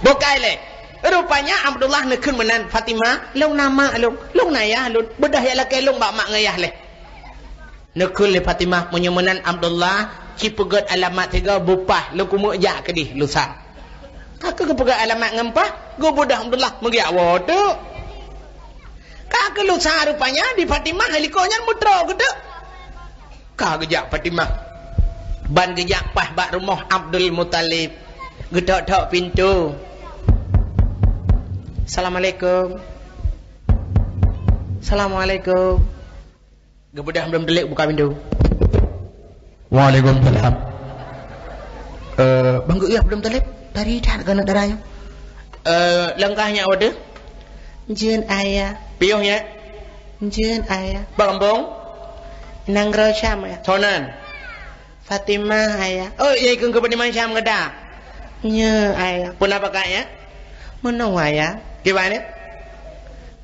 Bukai lé. Rupanya Abdullah neukheun meunan, "Fatimah, lôn na mak lôn, lôn na yah lôn, beudôh jak lakée lôn bak mak ngon yah lé." Neukheun lé Fatimah, "Meunyoe meunan Abdullah, ci peugét alamat sigoe bupah, lôn keumeuk jak keudeh lusa." Ka keuh geupeugét alamat ngon pah, geubeudôh Abdullah meugeujak woe teuk. Ka keuh lusa rupanya di Fatimah hai likot nyan meutroe geuteuk. Ka geujak Fatimah, ban geujak paih bak rumoh Abdul Muthalib, geutok-tok pintoe. "Assalamualaikum. Assalamualaikum." Geubeudôh Abdul Muthalib buka pintoe. "Waalaikumsalam." "Eh, bang geuh Abdul Muthalib, tari that keuneuk dara nyoe." "Eh, langkah nyak wadoh?" "Jeuet, Ayah." "Piôh nyak?" "Jeuet, Ayah." "Bak gampông?" "Nanggroe Syam, Ayah." "Soe nan?" "Fatimah, Ayah." "Oh, ya ikun ke Fatimah Syam gata?" "Nyoe, Ayah." "Peue na pakat nyak?" "Meunoe, Ayah." "Kiban nyak?"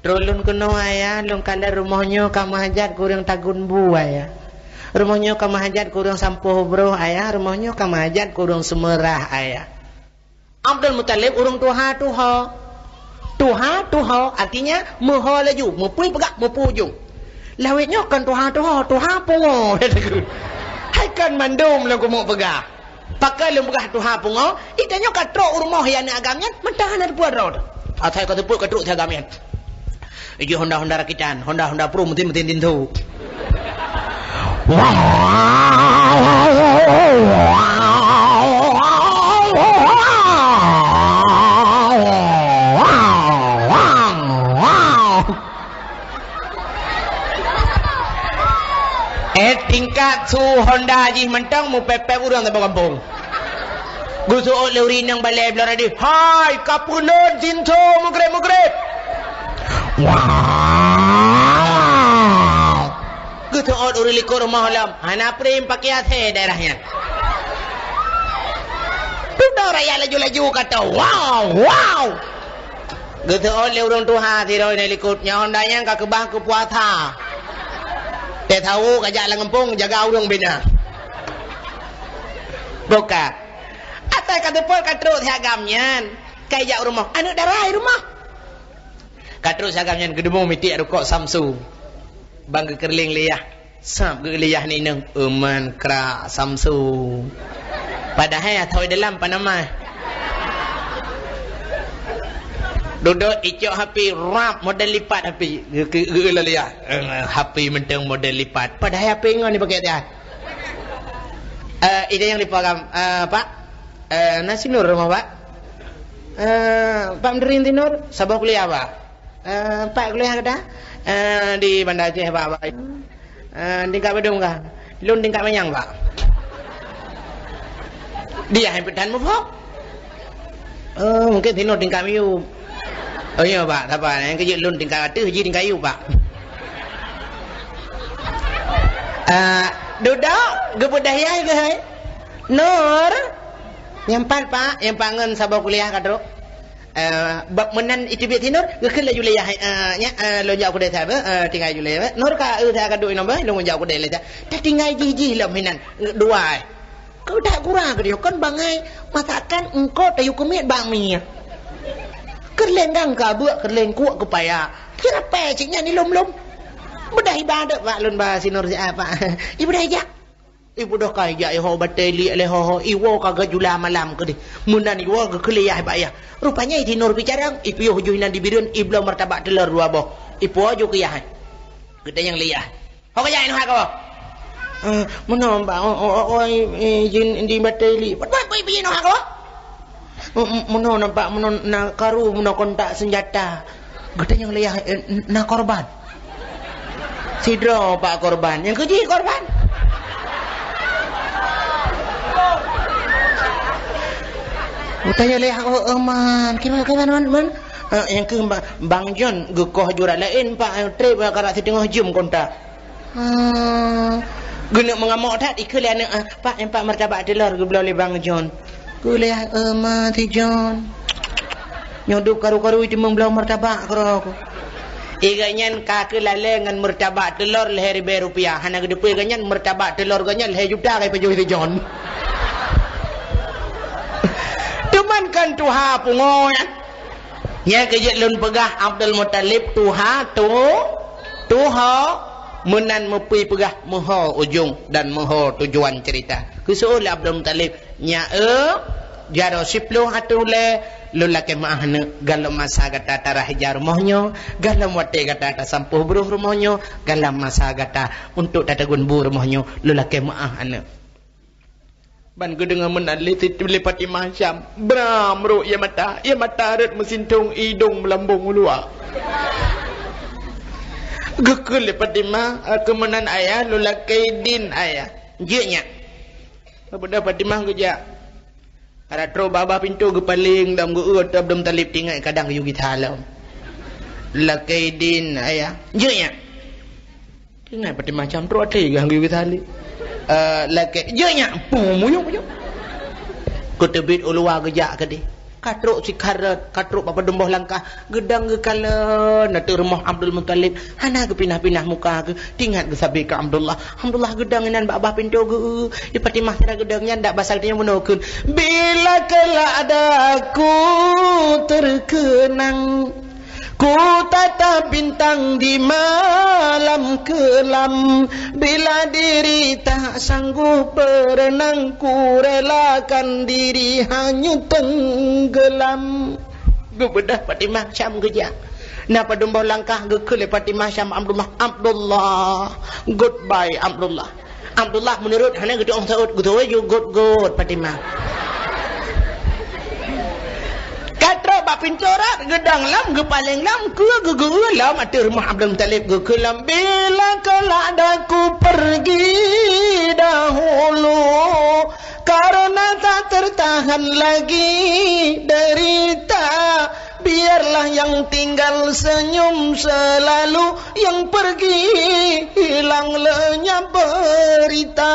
"Droe lôn keunoe, Ayah, lôn kalon rumoh nyoe ka meuhajat keu ureuëng tagun bu, Ayah. Rumoh nyoe ka meuhajat keu ureuëng sampoh broh, Ayah. Rumoh nyoe ka meuhajat keu ureuëng seumeurah, Ayah." Abdul Muthalib ureuëng tuha-tuho. Tuha-tuho artinya meuho laju, meupui peugah, meupui ujong. Lawét nyoe kon tuha-tuho, tuha pungo. Hai kon mandum lôn keumeuk peugah. Pakon lôn peugah tuha pungo, ita nyoe ka trok u rumoh aneuëk agam nyan, meuntah hana teupeue droe. Asai ka teupeu ka trok si agam nyan. Ijih honda-honda rakitan, honda-honda pro, mesin-mesin tintu. Eh, tingkat su honda jih mantong meupép-pép ureuëng saboh gampông. Geuseuôt lé ureuëng inong balée bloe radeh, "Hai, ka peunan sinto meugreb-meugreb!" Wow! Geuseuôt ureuëng likot rumoh lom, hana prem pakai A C daerah nyan. Dudoe rakyat laju-laju kata, "Wow! Wow!" Geuseuôt lé ureuëng tuha sidroe di likot, "Nyoe honda nyan ka keubah keu puasa. Teuh sahô ka jak lam gampông jaga ureuëng bina." Buka. Asai ka teupeu ka trok si agam nyan, ka ijak u rumoh. Aneuëk dara i rumoh. Ka trok si agam nyan geudumu mitiek rukok Samsu. Bang geukeureuléng lé yah. Sab geuh lé yah nibak inong, "Euman krak Samsu." Padahai atau dalam panamah. Dudoe icok H P rap model lipat H P. Geu-, geu-, geulah lé yah. Eh, H P mantong model lipat. Padahai H P ngon dipakai tiah. Eh, ide nyang dipeugah, eh, Pak? Eh, na si Nur rumoh, Pak? Eh, Pak Mendering si Nur? Saboh kuliah, Pak? Eh, pat kuliah gata? Eh, di Banda Aceh, Pak, Pak. Eh, tingkat padum kah? Lôn tingkat manyang, Pak. Dia hai peutan muphom. Oh, mungkin singoh tingkat miyueb. Oh, iya, Pak, sabar. Nyang keujeuet lôn tingkat ateueh, jih tingkat yueb, Pak. Eh, dudoe, geupeudayai keuh hai. Nur. Nyang pat, Pak, nyang pat ngon saboh kuliah ka trok. Eh, bak meunan iteubiet si Nur, geukheun laju lé yah, eh, nyak, eh, lôn jak u keudè sabe, eh, tinggai ju lé, eh. Nur ka, eh, ka duek inoe beh, lôn jak u keudè lé sa. Tatinggai jih-jih lom hinan, eh, dua, eh. Keu that gura keudeh, kon bangai masakan engko tayue keumiet bak mie. Keureulen gang ka beuk, keureulen kuek keu paya. Kira pèe cit nyan ilom-lom. Beudah ibadat bak lôn ba si Nur si apa. Ibeudah ijak. Ibeudôh ka ijak iho batèe liek lé ho-ho, iwoe ka geujula malam keudeh. Meunan iwoe geukheun lé yah bak yah. Rupanya i Tinur picarang, ipiôh juih nan di Bireuen, ibloe martabak teulor dua boh. Ipuwoe ju keu yah. Geutanyong lé yah. Ho ka jak inoe hak kah? Eh, meunoe, Bang, o, o, o, o, i, i, jih di batèe liek. Pat, pat, pat, inoe hak kah? M-, m-, meunoe nampak, meunoe na karu, meunoe kontak seunjata. Geutanyong lé yah, eh, na korban? Sidroe pak korban. Nyang keujih korban. Geutanyong lé yah, oh, oh, man. Kiban, kiban, man, man? Eh, nyang keu ba-, Bang John geukoh jurat laén, Pak, eh, trép, eh, karap siteungoh jeuem kontak. Ah, geuneuk meungamok that, ikheun lé aneuk, ah, "Pak, nyan Pak, martabak teulor geubloe lé Bang John." Kheun lé, "Eh, ma si John. Nyoe dub karu-karu teumeung bloe martabak keudroe." I gobnyan ka keulalè ngon martabak teulor lhèe ribèe rupiah. Hana geuteupeue gobnyan martabak teulor gobnyan lhèe juta ka ipajoh si John. Teuma kan tuha pungo nyan. Nyang keujeuet lôn peugah, Abdul Muthalib tuha tu, tuha meunan meupui peugah meuho ujong dan meuho tujuan cerita. Geuseuôt lé Abdul Muthalib, "Nyak eu, jaroe siploh ateueh ulèe, lôn lakèe meu'ah aneuk, galom masa gata tarah ija rumoh nyoe, galom watèe gata tasampôh brôh rumoh nyoe, galom masa gata untuk tatagun bu rumoh nyoe, lôn lakèe meu'ah aneuk." Ban geudeungoe meunan lé Siti, lé Fatimah Syam, bram rôk ie mata, ie mata rhot meusintong, idông meulambông u luwa. Geukheun lé Fatimah, "Keu meunan ayah, lôn lakèe idin ayah." "Jeuet nyak." Beudôh Fatimah geujak. Ka trôk babah pintoe geupaleng lom geu-eu Abdul Muthalib, teuingat kadang geuyue gisa lom. "Lakèe idin ayah." "Jeuet nyak." Teuingat Fatimah Syam trôk até gah geuyue gisa lé. Eh, lakèe, "Jeuet nyak." Pum, muyueb, muyueb. Geuteubiet u luwa geujak keudeh. Ka trôk sikhareuet, ka trôk bak padum boh langkah, geudong geukalon ateueh rumoh Abdul Muthalib. Hana geupinah-pinah muka geuh, teuingat geusabe keu Abdullah. Abdullah geudong inan bak babah pintoe geu-eu. Di Fatimah sira geudong nyan dak basa geutanyoe meunoe kheun, "Bila kelak daku terkenang, ku tatap bintang di malam kelam, bila diri tak sanggup berenang, ku relakan diri hanyut tenggelam." Geubeudôh Fatimah Syam geujak. Na padum boh langkah geukheun lé Fatimah Syam Abdullah, "Abdullah, goodbye Abdullah." Abdullah meunurot hana geuteu'oh saôt, geuteu'oh ju got-got Fatimah. Ka trôk bak pintoe rot, geudong lom, geupaleng lom, keu geu-eu lom ateueh rumoh Abdul Muthalib, geukheun lom, "Bila kelak daku pergi dahulu, karena tak tertahan lagi derita, biarlah yang tinggal senyum selalu, yang pergi hilang lenyap berita."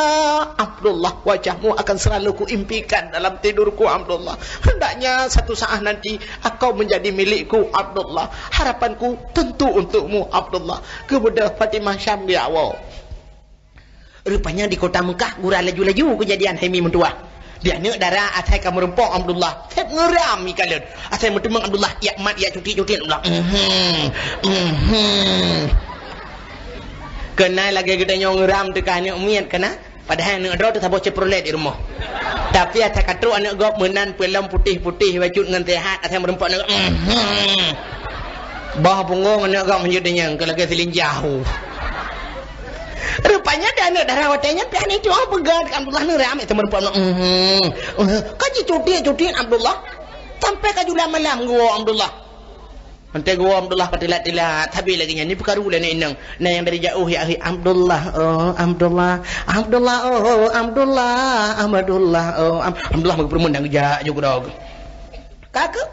"Abdullah, wajahmu akan selalu kuimpikan dalam tidurku, Abdullah. Hendaknya satu saat nanti kau menjadi milikku, Abdullah. Harapanku tentu untukmu, Abdullah." Geubeudôh Fatimah Syam geuwoe. Rupanya di kota Mekah gura laju-laju keujadian hai mi meutuwah. Di aneuk dara asai ka meurumpok Abdullah, seb ngeuram ikalon. Asai meuteumeung Abdullah, yak mat, yak cuti-cuti Abdullah. Mhm. Mhm. Keunan lagèe geutanyoe ngeuram teuka aneuk miet keunan. Padahai aneuk droe teuh saboh Chevrolet di rumoh. Tapi asai ka trôk aneuk gob meunan peulom putéh-putéh bacut ngon seuhat, asai meurumpok aneuk. Mhm. Bah punggong aneuk gob meunjeuet dinyang keu lagèe silinjah. Rupanya di aneuk dara watèe nyan pih aneuk tuha peugah Abdullah neuram, teuma rumpok, mhm, mhm, ka jicuti-cuti Abdullah. Sampai ka jula malam geuwoe Abdullah. Mantong geuwoe Abdullah ka teulat-teulat, sabe lagèe nyan, ni peukaru lé aneuk inong. Na nyang dari jauh jak, "Hai Abdullah, oh Abdullah, Abdullah, oh Abdullah, Abdullah, oh Am-," Abdullah meugeupeurumoh dan geujak ju keudroe. Ka keuh.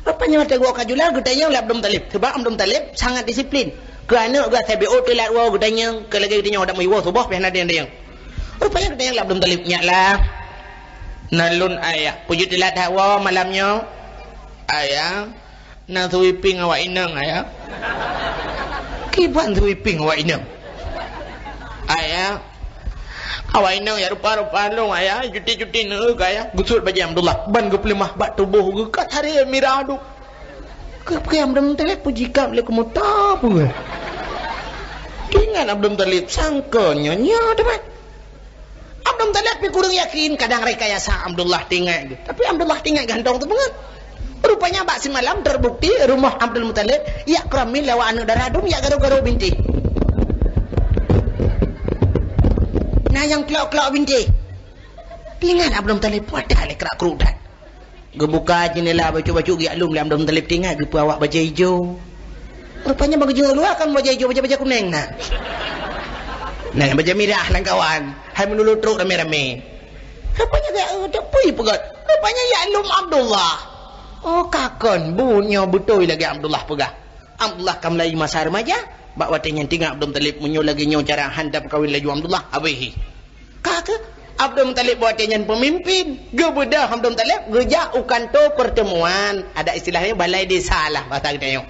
Rupanya mantong geuwoe ka jula geutanyong lé Abdul Muttalib. Sebab Abdul Muttalib sangat disiplin. Keu aneuk geuh asai B O teulat woe geutanyong, keu lagèe geutanyong adak meuwoe suboh pih hana tanyong-tanyong. Rupanya geutanyong lé Abdul Muttalib, "Nyak lah. Na lôn ayah, peue jeuet teulat that woe malam nyoe?" "Ayah, na sweeping awak inong, ayah." "Kiban sweeping awak inong?" "Ayah, awak inong jak rupa-rupa lôn, ayah, cuti-cuti neuk, ayah." Geusuet bajèe Abdullah, ban geupeuleumah bak tuboh geuh, ka taré mirah duek. Keu-, keu Abdul Muttalib peujikab lé keumeuta peue. Teuingat Abdul Muttalib, sangka nyoe nyoe teuma. Abdul Muttalib pih kureueng yakin, kadang rekayasa Abdullah teuingat geuh. Tapi Abdullah teuingat gantoe teupeungeut. Rupanya bak simalam terbukti rumoh Abdul Muttalib jak keuramin lé awak aneuk dara dum jak garo-garo bintéh. Na nyang klok-klok bintéh. Teuingat Abdul Muttalib, wadah lé krak-kruk that. Geubuka jeundela bacut-bacut, geujak lom lé Abdul Muttalib, teuingat geupeue awak bajèe ijo. Rupanya ban geujeuet luwa kon bajèe ijo, bajèe-bajèe kunéng na. Na nyang bajèe mirah lam kawan, hai meunurot trok ramé-ramé. Rupanya geujak, eh, peue peugah. Rupanya jak lom Abdullah. Oh, ka kon, buet nyoe beutôi lagèe Abdullah peugah. Abdullah ka mulai masa remaja, bak watèe nyan teuingat Abdul Muttalib, meunyoe lagèe nyoe cara han tapeukawén laju Abdullah, habéh. Ka keuh, Abdul Muttalib bak watèe nyan peumimpin. Geubeudôh Abdul Muttalib geujak u kantô pertemuan. Ada istilahnya balai desa lah bahasa geutanyoe.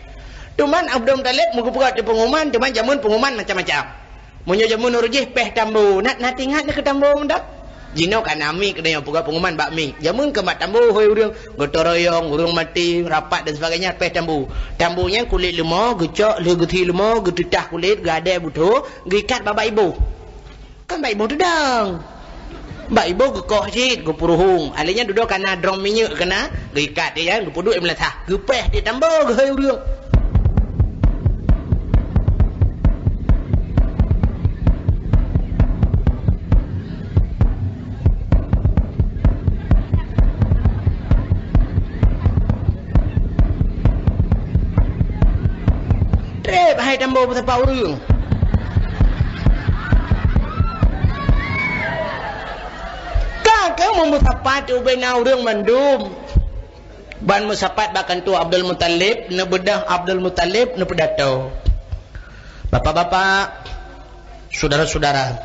Teuma Abdul Muttalib meugeupeugah teuk peunguman, teuma jameun peunguman macam-macam. Meunyoe jameun ureueng jih péh tambo, na, na teuingat neukeu tambo mantong? Jinoe ka na mik, geutanyoe peugah peunguman bak mik. Jameun keu bak tambo, hôi ureueng, gotong royong, ureueng maté, rapat dan sebagainya, péh tambo. Tambo nyan kulét leumo, geucok lheueh geuthi leumo, geuteutah kulét, geuadèe beuthô, geuikat bak, bak iboh. Kan bak iboh teudong. Bak iboh geukoh cit, geupeuruhueng. Alèh nyan dudoe ka na drom minyeuk keunan, geuikat di nyan, geupeuduek di meulasah. Geupéh di tambo geuhôi ureueng. Trép hai tambo meusapat ureueng. Ka keuh meumeusapat ubena ureueng mandum. Ban meusapat bak kantô Abdul Muttalib, neubeudôh Abdul Muttalib, neupeudato. Bapak-bapak, syedara-syedara,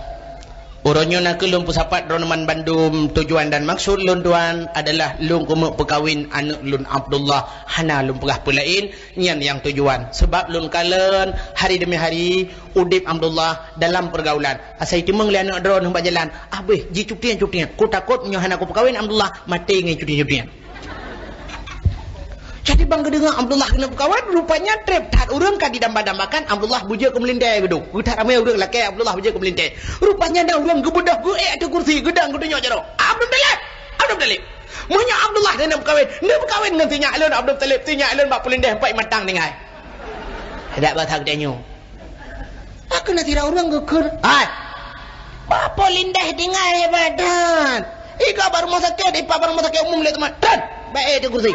uroe nyoe nakeuh lôn peusapat droeneuh ban bandum. Tujuan dan maksud lôn tuan adalah lôn keumeuk peukawen aneuk lôn Abdullah, hana lôn peugah peue laén, nyan nyang tujuan. Sabab lôn kalon hari demi hari udép Abdullah dalam peurgaulan. Asai teumeung lé aneuk droeneuh bak jalan, "Abéh, jicutieng-cutieng. Kutakot meunyoe hana kupeukawen Abdullah, maté ngon cutieng-cutieng." Jadi ban geudeungoe Abdullah keuneuk peukawen, rupanya trép that ureueng ka didamba-dambakan Abdullah beujeuet keu meulintèe geuduek. Geuthat ramé ureueng lakèe Abdullah beujeuet keu meulintèe. Rupanya na ureueng geubeudôh geuék ateueh kursi, geudong geutunyok jaroe. "Abdul Muttalib! Abdul Muttalib! Meunyoe Abdullah keuneuk peukawen, neupeukawen ngon si nyak lôn Abdul Muttalib, si nyak lôn bak peulintéh peuet mantang tinggai." Dak basa geutanyoe. Ka keuh na sidroe ureueng geukheun, "Hai! Bak peulintéh tinggai hebat that! Igoe bak rumoh sakét, ipat bak rumoh sakét umum lé teuma. Tron! Bak ék di kursi!"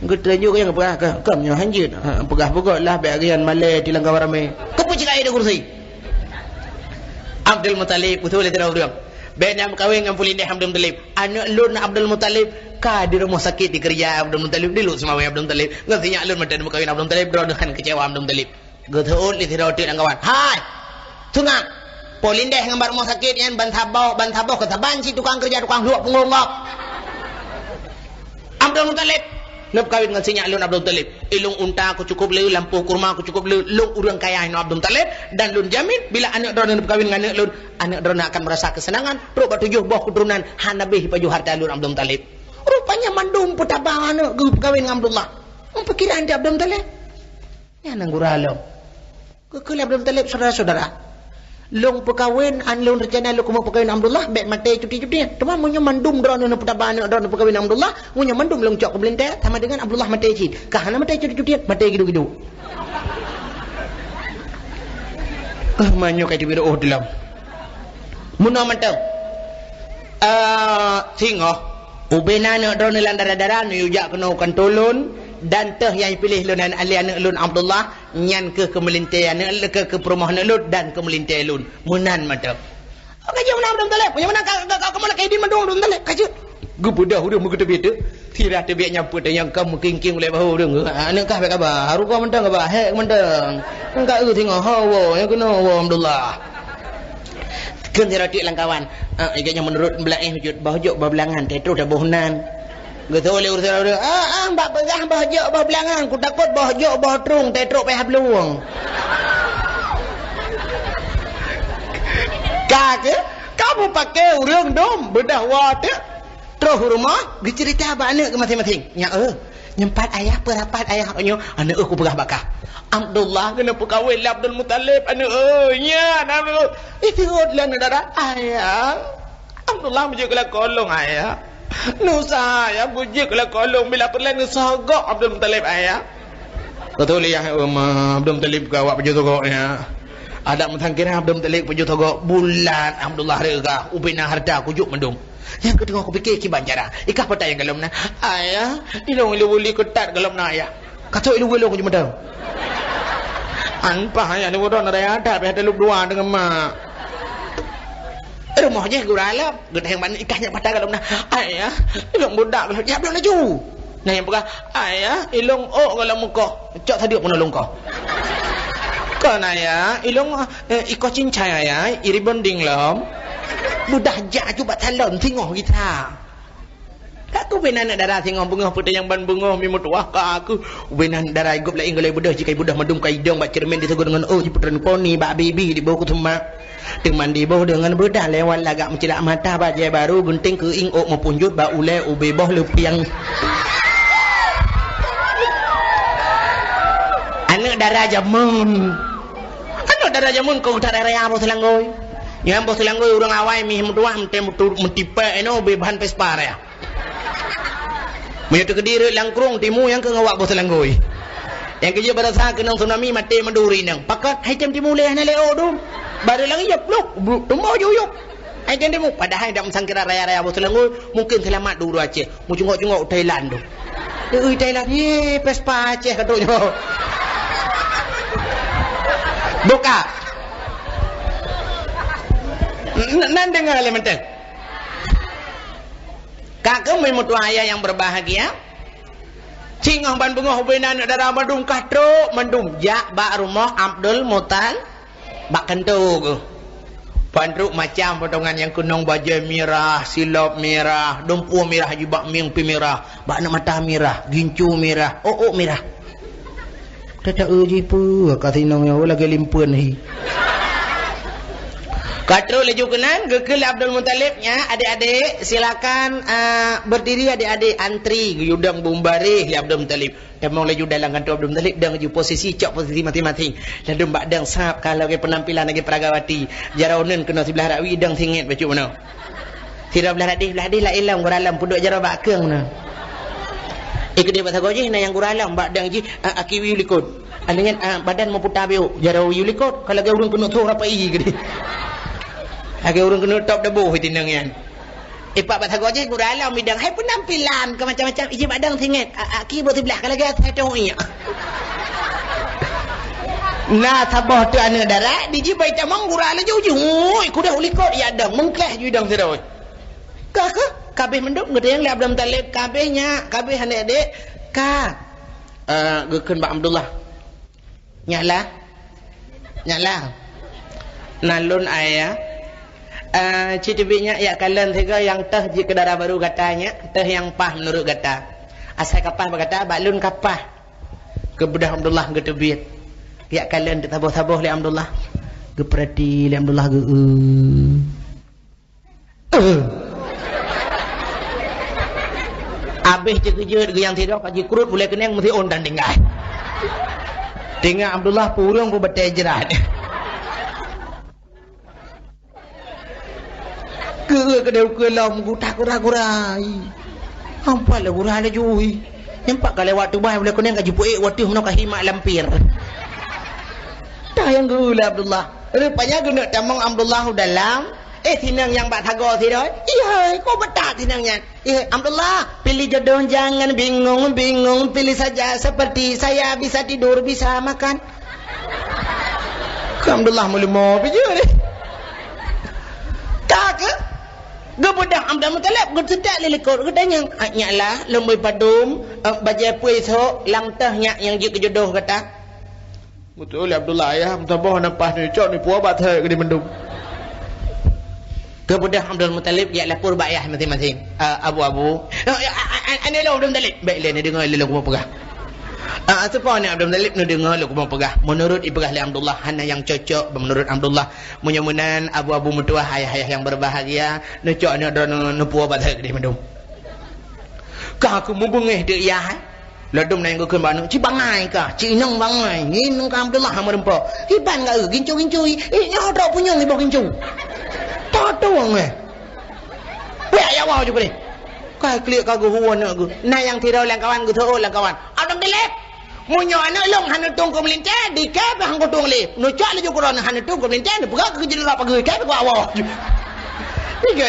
Geutreun ju nyang peugah, "Ka, ka meunyoe hanjeuet, ha, peugah beugôt lah, bèk geuyan malèe di lam kawan ramé." Keupeue cit ka ék di kursi? Abdul Muttalib, beutôi lé sidroe ureueng. "Bèk neumeukawen ngon peulintéh Abdul Muttalib. Aneuk lôn Abdul Muttalib ka di rumoh sakét dikeureuja Abdul Muttalib, di Lhokseumawe Abdul Muttalib. Ngon si nyak lôn mantong neumeukawen Abdul Muttalib, droeneuh han keucewa Abdul Muttalib." Geuseuôt lé sidroe teuk lam kawan, "Hai! Seungab! Peulintéh ngon bak rumoh sakét nyan ban saboh, ban saboh keu saban cit tukang keureuja, tukang hluek punggong gob. Abdul Muttalib, neupeukawen ngon si nyak lôn Abdul Muttalib. Ilong unta ku cukôp le, lampôh kurma ku cukôp le, lôn ureueng kaya inoe Abdul Muttalib, dan lôn jamin bila aneuk droeneuh neupeukawen ngon aneuk lôn, aneuk droeneuh akan meurasa keuseunangan, trok bak tujoh boh keuturonan hana habéh pajoh hareuta lôn Abdul Muttalib." Rupanya mandum peutaba aneuk geupeukawen ngon Abdullah. Meupikiran di Abdul Muttalib. Nyan nyang gura lom. Geukheun lé Abdul Muttalib, "Syedara-syedara, lôn peukawen, an lôn reuncana lôn keumeung peukawen Abdullah, bèk maté cuti-cutian. Teuma meunyoe mandum droeneuh neupeutaba aneuk droeneuh peukawen Abdullah, meunyoe mandum lôn cok keu meulintèe, sama deungon Abdullah maté cit. Ka hana maté cuti-cutian, maté gidu-gidu." Eh, meunyoe ka teubiet oh dilom. Meunoe mantong. Eh, singoh, ubena aneuk droeneuh lam dara-dara, neuyue jak keunoe u kantô lôn, Dan teuh nyang piléh lôn lé aneuk lôn Abdullah, nyan keuh keu meulintèe aneuk, keu, keu peurumoh aneuk lôn dan keu meulintèe lôn. Meunan mantong. Oh, ka jeuet meunan Abdul Muthalib. Nyang meunan ka, ka, ka, kamoe lakèe idin mandum Abdul Muthalib. Ka jeuet. Geubeudôh ureueng meugeuteubiet tu. Sira teubiet nyan peuet nyang ka meukingking ulèe bahô ureueng. Aneuk kah bèk kaba. Haru ka mantong kaba. Hék mantong. Ka eu singoh hawa. Nyang keunoe hawa Abdullah. Kheun sira tiek lam kawan. Ah, ingat nyan meunurot beulaéh jeuet boh jok boh beulangan. Teutroh taboh nan. Geutôi lé ureueng, "Ah, ah, bak peugah boh jok boh beulangan, kutakot boh jok boh trueng teutrok pih hablueng." Ka keuh, ka meupaké ureueng dum, beudôh woe teuk. Troh u rumoh, geuceurita bak aneuk geuh maséng-maséng. "Nyak, eh, nyoe pat ayah, peue rapat ayah?" "Nyoe, aneuk, eh, kupeugah bak kah. Abdullah keuneuk peukawen lé Abdul Muthalib, aneuk, eh, nyan, aneuk." Ih, seuôt lé aneuk dara, "Ayah." Abdullah beujeuet keu lakoe lôn, ayah. Nusah, ayah, beujeuet keu lakoe lôn, bila peureulèe neusogok Abdul Muthalib, ayah. Beutôi lé, yah, Abdul Muthalib ka awak pajoh sogok, yah. Adak meusangkira Abdul Muthalib pajoh sogok, bulat Abdullah reuga, ubena hareuta kujok mandum. Nyang keuteungoh kupiké kiban cara. Ikah peue nyang gohlom na. Ayah, ilôn ilôn buli keutat gohlom na, ayah. Ka trok ilôn ilôn kujok mandum. An paih ayah ni bodoh na daya adat, payah talop dua deungon mak. Rumoh jih gura lom, geutanyong ban ikah nyak mata gohlom na. "Ayah, ilôn budak gohlom." "Jak bloe laju." Nah, nyang peugah, "Ayah, ilôn ôk gohlom mukoh." Cok sadeuk peunoh lôn koh. "Kon ayah, ilôn, eh, ikoh cincai ayah, i rebonding lom." Beudah jak aju bak salon, singoh gisa. Ka keuh ubena aneuk dara singoh beungoh, peutanyong ban beungoh, mi meutuwah ka keuh. Ubena aneuk dara i gop laén golom beudôh, jih ka i beudôh mandum ka idong bak ceureumen diseugôt deungon ôk, jipeutreun poni bak bibi diboh keu seumah. Teuma diboh deungon beudah lewat lagak meucilak mata, bajèe barô, gunting keuieng, ôk meupunjot bak ulèe, ubé boh leupiang. Aneuk dara jameun. Aneuk dara jameun keu that raya boh seulanggôi. Nyang boh seulanggôi ureueng awai mih meutuwah meutem meutu-, meutipèk inoe ubé bahan Vespa raya. Meunyoe teukeudi rhot lam krueng timu nyang keu ngawak boh seulanggôi. Nyang keujeuet barasa keunong tsunami maté meuduri nang. Pakon hai tem timu lé hana lé ôk dum. Barô lagèe ya pluk, pluk, tumbôh juyuk. Hai tem timu, padahai dak meusangkira raya-raya boh seulanggôi, mungken seulamat di uroe Aceh. Meucungok-cungok u Thailand tu. Ui Thailand, ye, Vespa Aceh ka trok nyoe. Buka. N-, nan deungoe lé mantong. Ka keuh meutuwah ayah nyang berbahagia, singoh ban beungoh ubena aneuk dara mandum ka trok mandum jak bak rumoh Abdul Muthal-, bak kantô geuh. Ban trok macam potongan nyang keunong bajèe mirah, silop mirah, dumpeue mirah jibak mieng pih mirah, bak aneuk mata mirah, gincu mirah, ôk-ôk mirah. Tata eu jipeue ka sinong nyoe lagèe limpeuen hi. Ka trok laju keunan, geukheun lé Abdul Muthalib, "Nyak, adik-adik, silakan, ah, berdiri adik-adik, antri." Geuyue dong bumbareh lé Abdul Muthalib. Tamong laju dalam kantô Abdul Muthalib, dong laju posisi, cok posisi maséng-maséng. Ladôm bak dong sab ka lagèe penampilan lagèe peragawati. Jaroe uneuen keunoe siblah rakwi, dong singèt bacut bunoe. Sidroe blah radeh, blah radeh laén lom, gura lom peuduek jaroe bak keung na. Eh, keudeh bak sagoe jih na nyang gura lom, bak dang jih, a, aki wiyu likot. Aneuk nyan, a, badan meuputa biôk, jaroe wiyu likot, ka lagèe ureueng keuneuk thô rapai keudeh. Lagèe ureueng keuneuk top deboh tinong nyan. Eh, pak bak sagoe jih gura lom bidang, hai penampilan ke macam-macam, iji bak dang singèt, a, aki bak siblah, ka lagèe asai tong iek. Na saboh teuk aneuk dara, di jih bai tamong gura laju jih, ui, kudeh u likot, ya dang, meungkeh ju dang sidroe. Ka, ka, ka abéh mandum, geutanyong lé Abdul Muthalib, ka abéh nyak, ka abéh aneuk dek, ka. Eh, geukheun bak Abdullah. Nyak lah. Nyak lah. Na lôn ayah. Eh, ci teubiet nyak jak kalon sigoe nyang teuh jeuet keu dara barô gata nyak, teuh nyang paih meunurot gata. Asai ka paih bak gata, bak lôn ka paih. Keu beudoh Abdullah geuteubiet. Jak kalon teusaboh-saboh lé Abdullah. Geupeurati lé Abdullah geu-, eh. Abéh teukeujot geuh nyang sidroe ka jikrot ulèe keuneng meusiôn dan tinggai. Teungoh Abdullah purông beubatèe jrat. Keu keudeh ukeue lom geutak gura-gura. Ampat lé gura laju. Nyan pat ka lewat tubai ulèe keuneng ka jipeuék watèe meunoe ka himak lampir. Tayang geu lé Abdullah. Rupanya geuneuk tamong Abdullah u dalam. Eh, sinong nyang bak sagoe sidroe. Ihai, kok beutak sinong nyan. Eh, Abdullah, pilih jodoh jangan bingung-bingung, pilih saja seperti saya, bisa tidur, bisa makan. Keu Abdullah meuleumo pih jeuet. Ka keuh? Geubeudôh Abdul Muthalib, geuseutôt lé likot, geutanyong, "Ah, nyak lah, lôn bri padum, eh, bajée peue isok, lam teuh nyak nyang jeuet keu jodoh gata." Beutôi lé Abdullah, "Ayah, meusaboh na paih neucok neupuwoe bak thèe keudéh mandum." Geubeudôh Abdul Muthalib jak lapor bak ayah maséng-maséng. "Ah, abu-abu." "Ah, ah, ah, ah, aneuk lôn Abdul Muthalib." "Bèk lé neudeungoe lé lôn kupeugah." Ah, seupôt aneuk Abdul Muthalib neudeungoe lé kupeugah. Meunurot ipeugah lé Abdullah, hana nyang cocok meunurot Abdullah. Meunyoe meunan, abu-abu meutuwah, ayah-ayah nyang berbahagia, neucok aneuk droeneuh neupuwoe bak thèe keudéh mandum. Ka keuh mubeungéh teuk yah, eh. Ladôm na nyang geukheun bak aneuk, "Ci bangai kah, ci inong bangai, ngieng ka Abdullah hana meureumpok. Iban ka eu, gincu-gincu, i, i, nyoe trok punyueng iboh gincu. Tatueng, eh. Piak ya woe ju keudéh." Ka kliek ka geuhu aneuk geuh. Na nyang sidroe lam kawan geuseuôt lam kawan. "Abdul Muthalib, meunyoe aneuk lôn hana tueng keu meulintèe, di kèe pih han kutueng lé. Neucok laju keu droeneuh hana tueng keu meulintèe, neupeugah keu jeuet rot pageue, kèe pih kuwoe."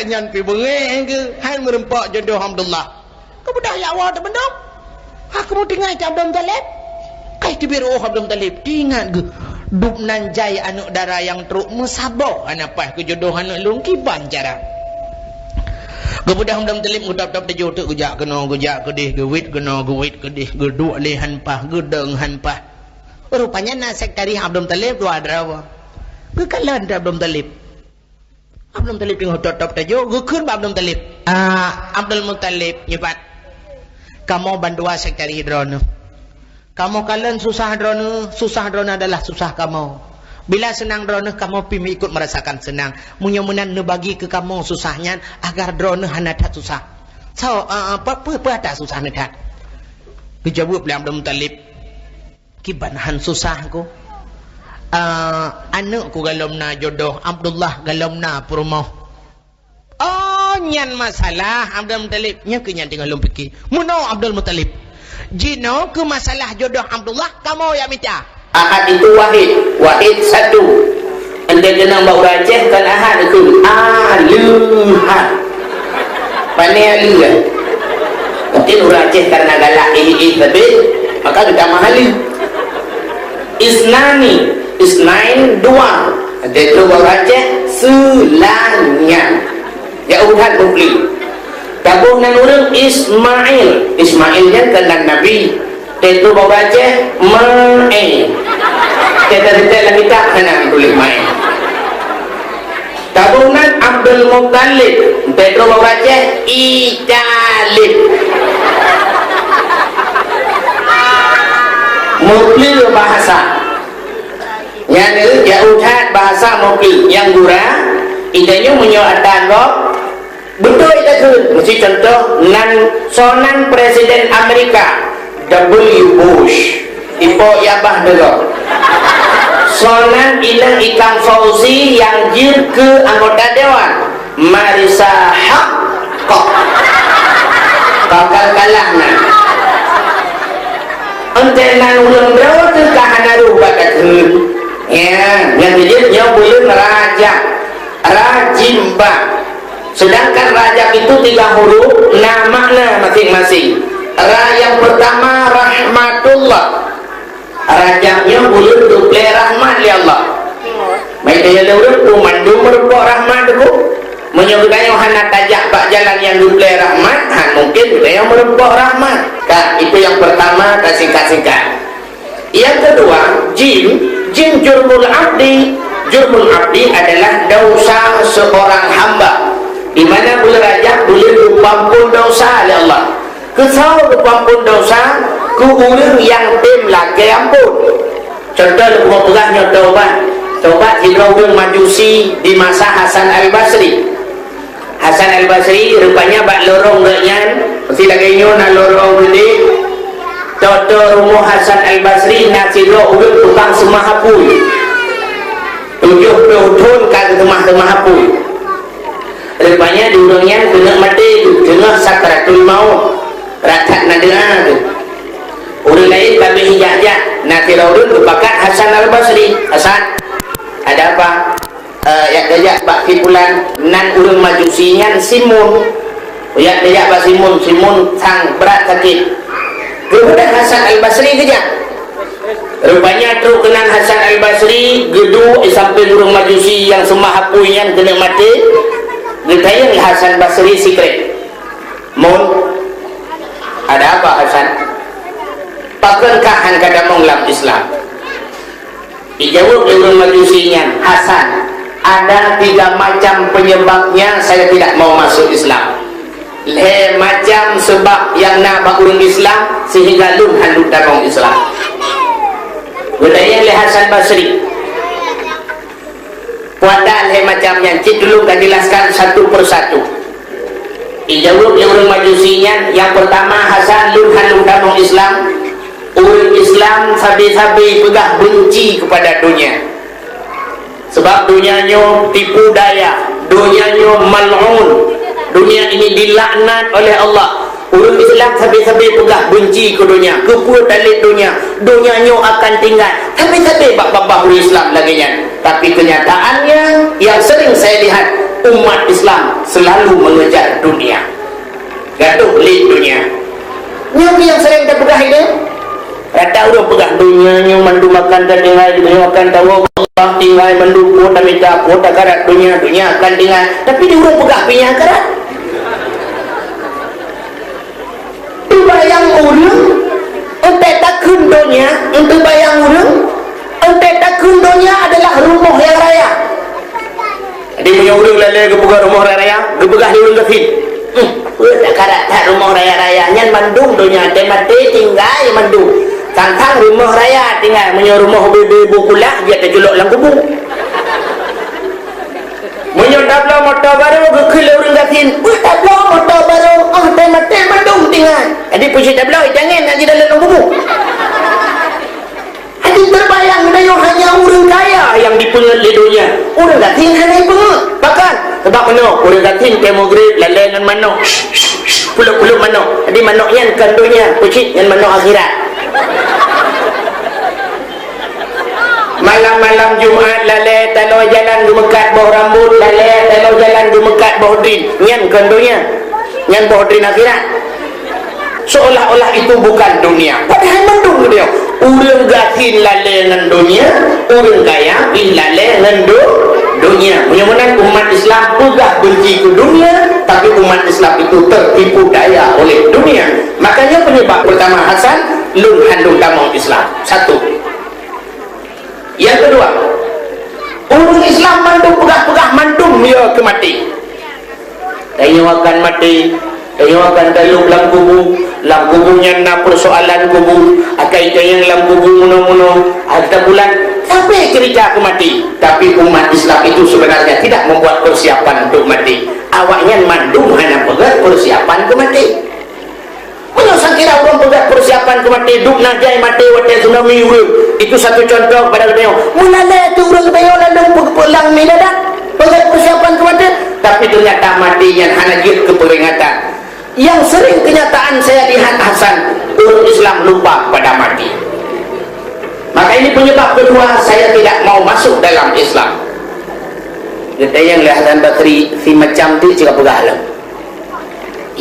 Nyan pih beungéh geuh, hai meureumpok jodoh Abdullah. Geubeudôh jak woe teuk mandum. Ka keuh meutinggai cit Abdul Muthalib. Ka teubiet reuôh Abdul Muthalib, teuingat geuh, dub nan jai aneuk dara nyang trok meusaboh hana paih keu jodoh aneuk lôn, kiban cara. Geubeudôh Abdul Muthalib geutôb-tôb tajôh teuk, geujak keunoe, geujak keudéh, geuwét keunoe, geuwét keudéh, geuduek lé han paih, geudong han paih. Rupanya na sekretaris Abdul Muthalib dua droe. Geukalon Abdul Muthalib. Abdul Muthalib teungoh tôb-tôb tajôh, geukheun bak Abdul Muthalib, "Ah, Abdul Muthalib, nyoe pat. Kamoe bandua sekretaris droeneuh. Kamoe kalon susah droeneuh, susah droeneuh adalah susah kamoe. Bila seunang droeneuh, kamoe pih meuikot meurasakan seunang. Meunyoe meunan neubagi keu kamoe susah nyan, agar droeneuh hana that susah." "Soe, ah, ah, peue, peue, peue atra susah neuh that?" Geujaweueb lé Abdul Muthalib, "Kiban han susah ku. Ah, aneuk ku galom na jodoh, Abdullah galom na peurumoh." "Oh, nyan masalah, Abdul Muthalib." "Nyan keuh nyang teungoh lôn pike." "Meunoe Abdul Muthalib. Jinoe keu masalah jodoh Abdullah, kamoe nyang mita." Ahad itu wahid, wahid satu. Enteuk keunong bak ureueng Aceh kon Ahad itu, Aleuhad. Pane Aleuhad? Mungkin ureueng Aceh karena galak ih-ih sabe, maka geutamah Aleuh. Isnani, isnain, dua. Enteuk bak ureueng Aceh, seulanya. Ya udah, Mufli. Taboh nan ureueng Ismail. Ismail nyan kon nan Nabi. Tetu bak Aceh, Mae. Teuka-teuka lam kitab hana tuléh Mae. Taboh nan Abdul Muttalib. Tetu bak Aceh, Italib. Meupeue bahasa. Nyan, eh, jak utat bahasa meupeue. Nyang gura, geutanyoe meunyoe ata gob, beutôi takheun, meusi contoh nan, soe nan Presiden Amerika, W Bush, ipo yah bah deungoe. Soe nan inong Ikang Fauzi nyang jeuet keu anggota dewan, Marisa Haque. Bakal kalah na. Enteuk nan ureueng droe teuka hana roh bak takheun. Ya, nyang keujeuet nyoe buleuen Rajab. Rajimba. Sedangkan Rajab itu tiga huruf, na makna masing-masing. Ra yang pertama rahmatullah. Rajab nyoe buleuen teuplè rahmat lé Allah. Meunyoe lé ureueng peue mandum meurumpok rahmat teungku. Meunyoe geutanyoe hana tajak bak jalan nyang teuplè rahmat, han mungken geutanyoe meurumpok rahmat. Ka, itu yang pertama, tasingkat-singkat. Yang kedua, jim, jim jurmul abdi. Jurmul abdi adalah dosa seorang hamba. Di mana bulan Rajab buleuen geupeuampon dosa lé Allah. Keu soe geupeuampon dosa? Keu ureueng nyang tem lakèe ampon. Contoh lôn peugah nyoe tobat. Tobat sidroe ureueng Majusi di masa Hasan Al-Basri. Hasan Al-Basri rupanya bak lorong geuh nyan, si lagèe nyoe na lorong geude. Toto rumoh Hasan Al-Basri na sidroe ureueng tukang seumah apui. Tujoh ploh thon ka geuseumah-seumah apui. Rupanya di ureueng nyan keuneuk maté, teungoh sakratul maut. Ratat na doa tu. Ureueng laén ka beh jak-jak, na sidroe ureueng geupakat Hasan Al-Basri. "Hasan, ada apa?" Eh, jak tajak bak si pulan, nan ureuëng Majusi nyan Simun. Jak tajak bak Simun, Simun sang brat sakét. Keumudian Hasan Al-Basri geujak. Rupanya trok keunan Hasan Al-Basri, geuduek di sampéng ureuëng Majusi nyang seumah apui nyan keuneuk maté, geutanyong lé Hasan Basri sikrek. "Mun, ada apa, Hasan? Pakon kah han ka tamong lam Islam?" Dijaweueb lé ureuëng Majusi nyan, "Hasan, ada tiga macam penyebabnya saya tidak mau masuk Islam. Lhée macam seubab nyang na bak ureuëng Islam sehingga lôn han lôn tamong Islam." Geutanyong lé Hasan Basri, "Peue ata lhée macam nyan, cit tulông ka jelaskan satu persatu." Dijaweueb lé ureuëng Majusi nyan, "Nyang peurtama, Hasan, lôn han lôn tamong Islam. Ureuëng Islam sabe-sabe peugah beunci keupada donya. Seubab donya nyoe tipu daya, donya nyoe mal'un, donya ini dilaknat oleh Allah. Ureuëng Islam sabe-sabe peugah beunci keu donya, keupeue talét donya, donya nyoe akan tinggai." Sabe-sabe bak babah ureuëng Islam lagée nyan. Tapi kenyataannya, yang sering saya lihat, umat Islam selalu mengejar dunia. Gadoh lé donya. Nyoe nyang sering tapeugah itu. Rata ureuëng peugah, "Donya nyoe mandum akan tatinggai, donya akan tawoe, Allah tinggai mandum, peue tamita, peue takarat donya, donya akan tinggai." Tapi di ureuëng peugah, "Pinya karat." Teubayang ureuëng, enteuk takheun donya, enteuk bayang ureuëng, enteuk takheun donya adalah rumoh nyang raya. Jadi, meunyoe ureuëng lalée geupeugah rumoh raya-raya, geupeugah lé ureuëng gasien, "Hmm, peue takarat that rumoh raya-raya, nyan mandum donya, teumaté tinggai mandum. Sang-sang rumoh raya tinggai, meunyoe rumoh ubé-ubé bu kulah, jeuet teuculok lam kubu." Meunyoe tabloe moto barô, geukheun lé ureuëng gasien, "Peue tabloe moto barô, oh, teumaté mandum tinggai." Jadi, peue cit tabloe, jangan nak jidalam lam kubu. Hana teubayang, meunyoe hanya ureuëng kaya nyang jipeungeut lé donya, ureuëng gasien hana jipeungeut. Pakon? Sabab meunoe, ureuëng gasien teuh meugreb lalée ngon manok. Pulop-pulop manok. Jadi manok nyan kon donya, peue cit nyan manok akhirat. Malam-malam Jumat lalée taloe jalan geumeukat boh rambot, lalée taloe jalan geumeukat boh drin. Nyan kon donya. Nyan boh drin akhirat. Seolah-olah itu bukan dunia. Padahai mandum geutanyoe. Ureuëng gasien lalée ngon donya, ureuëng kaya pih lalée ngon do-, donya. Meunyoe meunan umat Islam peugah beunci keu dunia, tapi umat Islam itu tertipu daya oleh dunia. Makanya penyebab pertama Hasan, lôn han lôn tamong Islam. Satu. Yang kedua, ureuëng Islam mandum peugah-peugah mandum ya keu maté. Tanyoe akan maté, tanyoe akan talop lam kubu, lam kubu nyan na persoalan kubu, akai tanyong lam kubu munoe-munoe, harta bulan, sampai cerita keu maté. Tapi umat Islam itu sebenarnya tidak membuat persiapan untuk mati. Awaknyan mandum hana peugah persiapan keu maté. Meunyoe sakira ureuëng peugah persiapan keu maté, duek na jai maté watée tsunami ureuëng, itu satu contoh kepada geutanyoe. Meulalée teuh ureuëng geutanyoe lalu pe-, peulang mi dadak, peugah persiapan keu maté, tapi ternyata maté nyan hana jeuet keu peuringatan. Yang sering kenyataan saya lihat Hasan, ureuëng Islam lupa pada mati. Maka ini penyebab kedua saya tidak mau masuk dalam Islam. Geutanyong lé Hasan Basri, si macam tu cit ka peugah lom.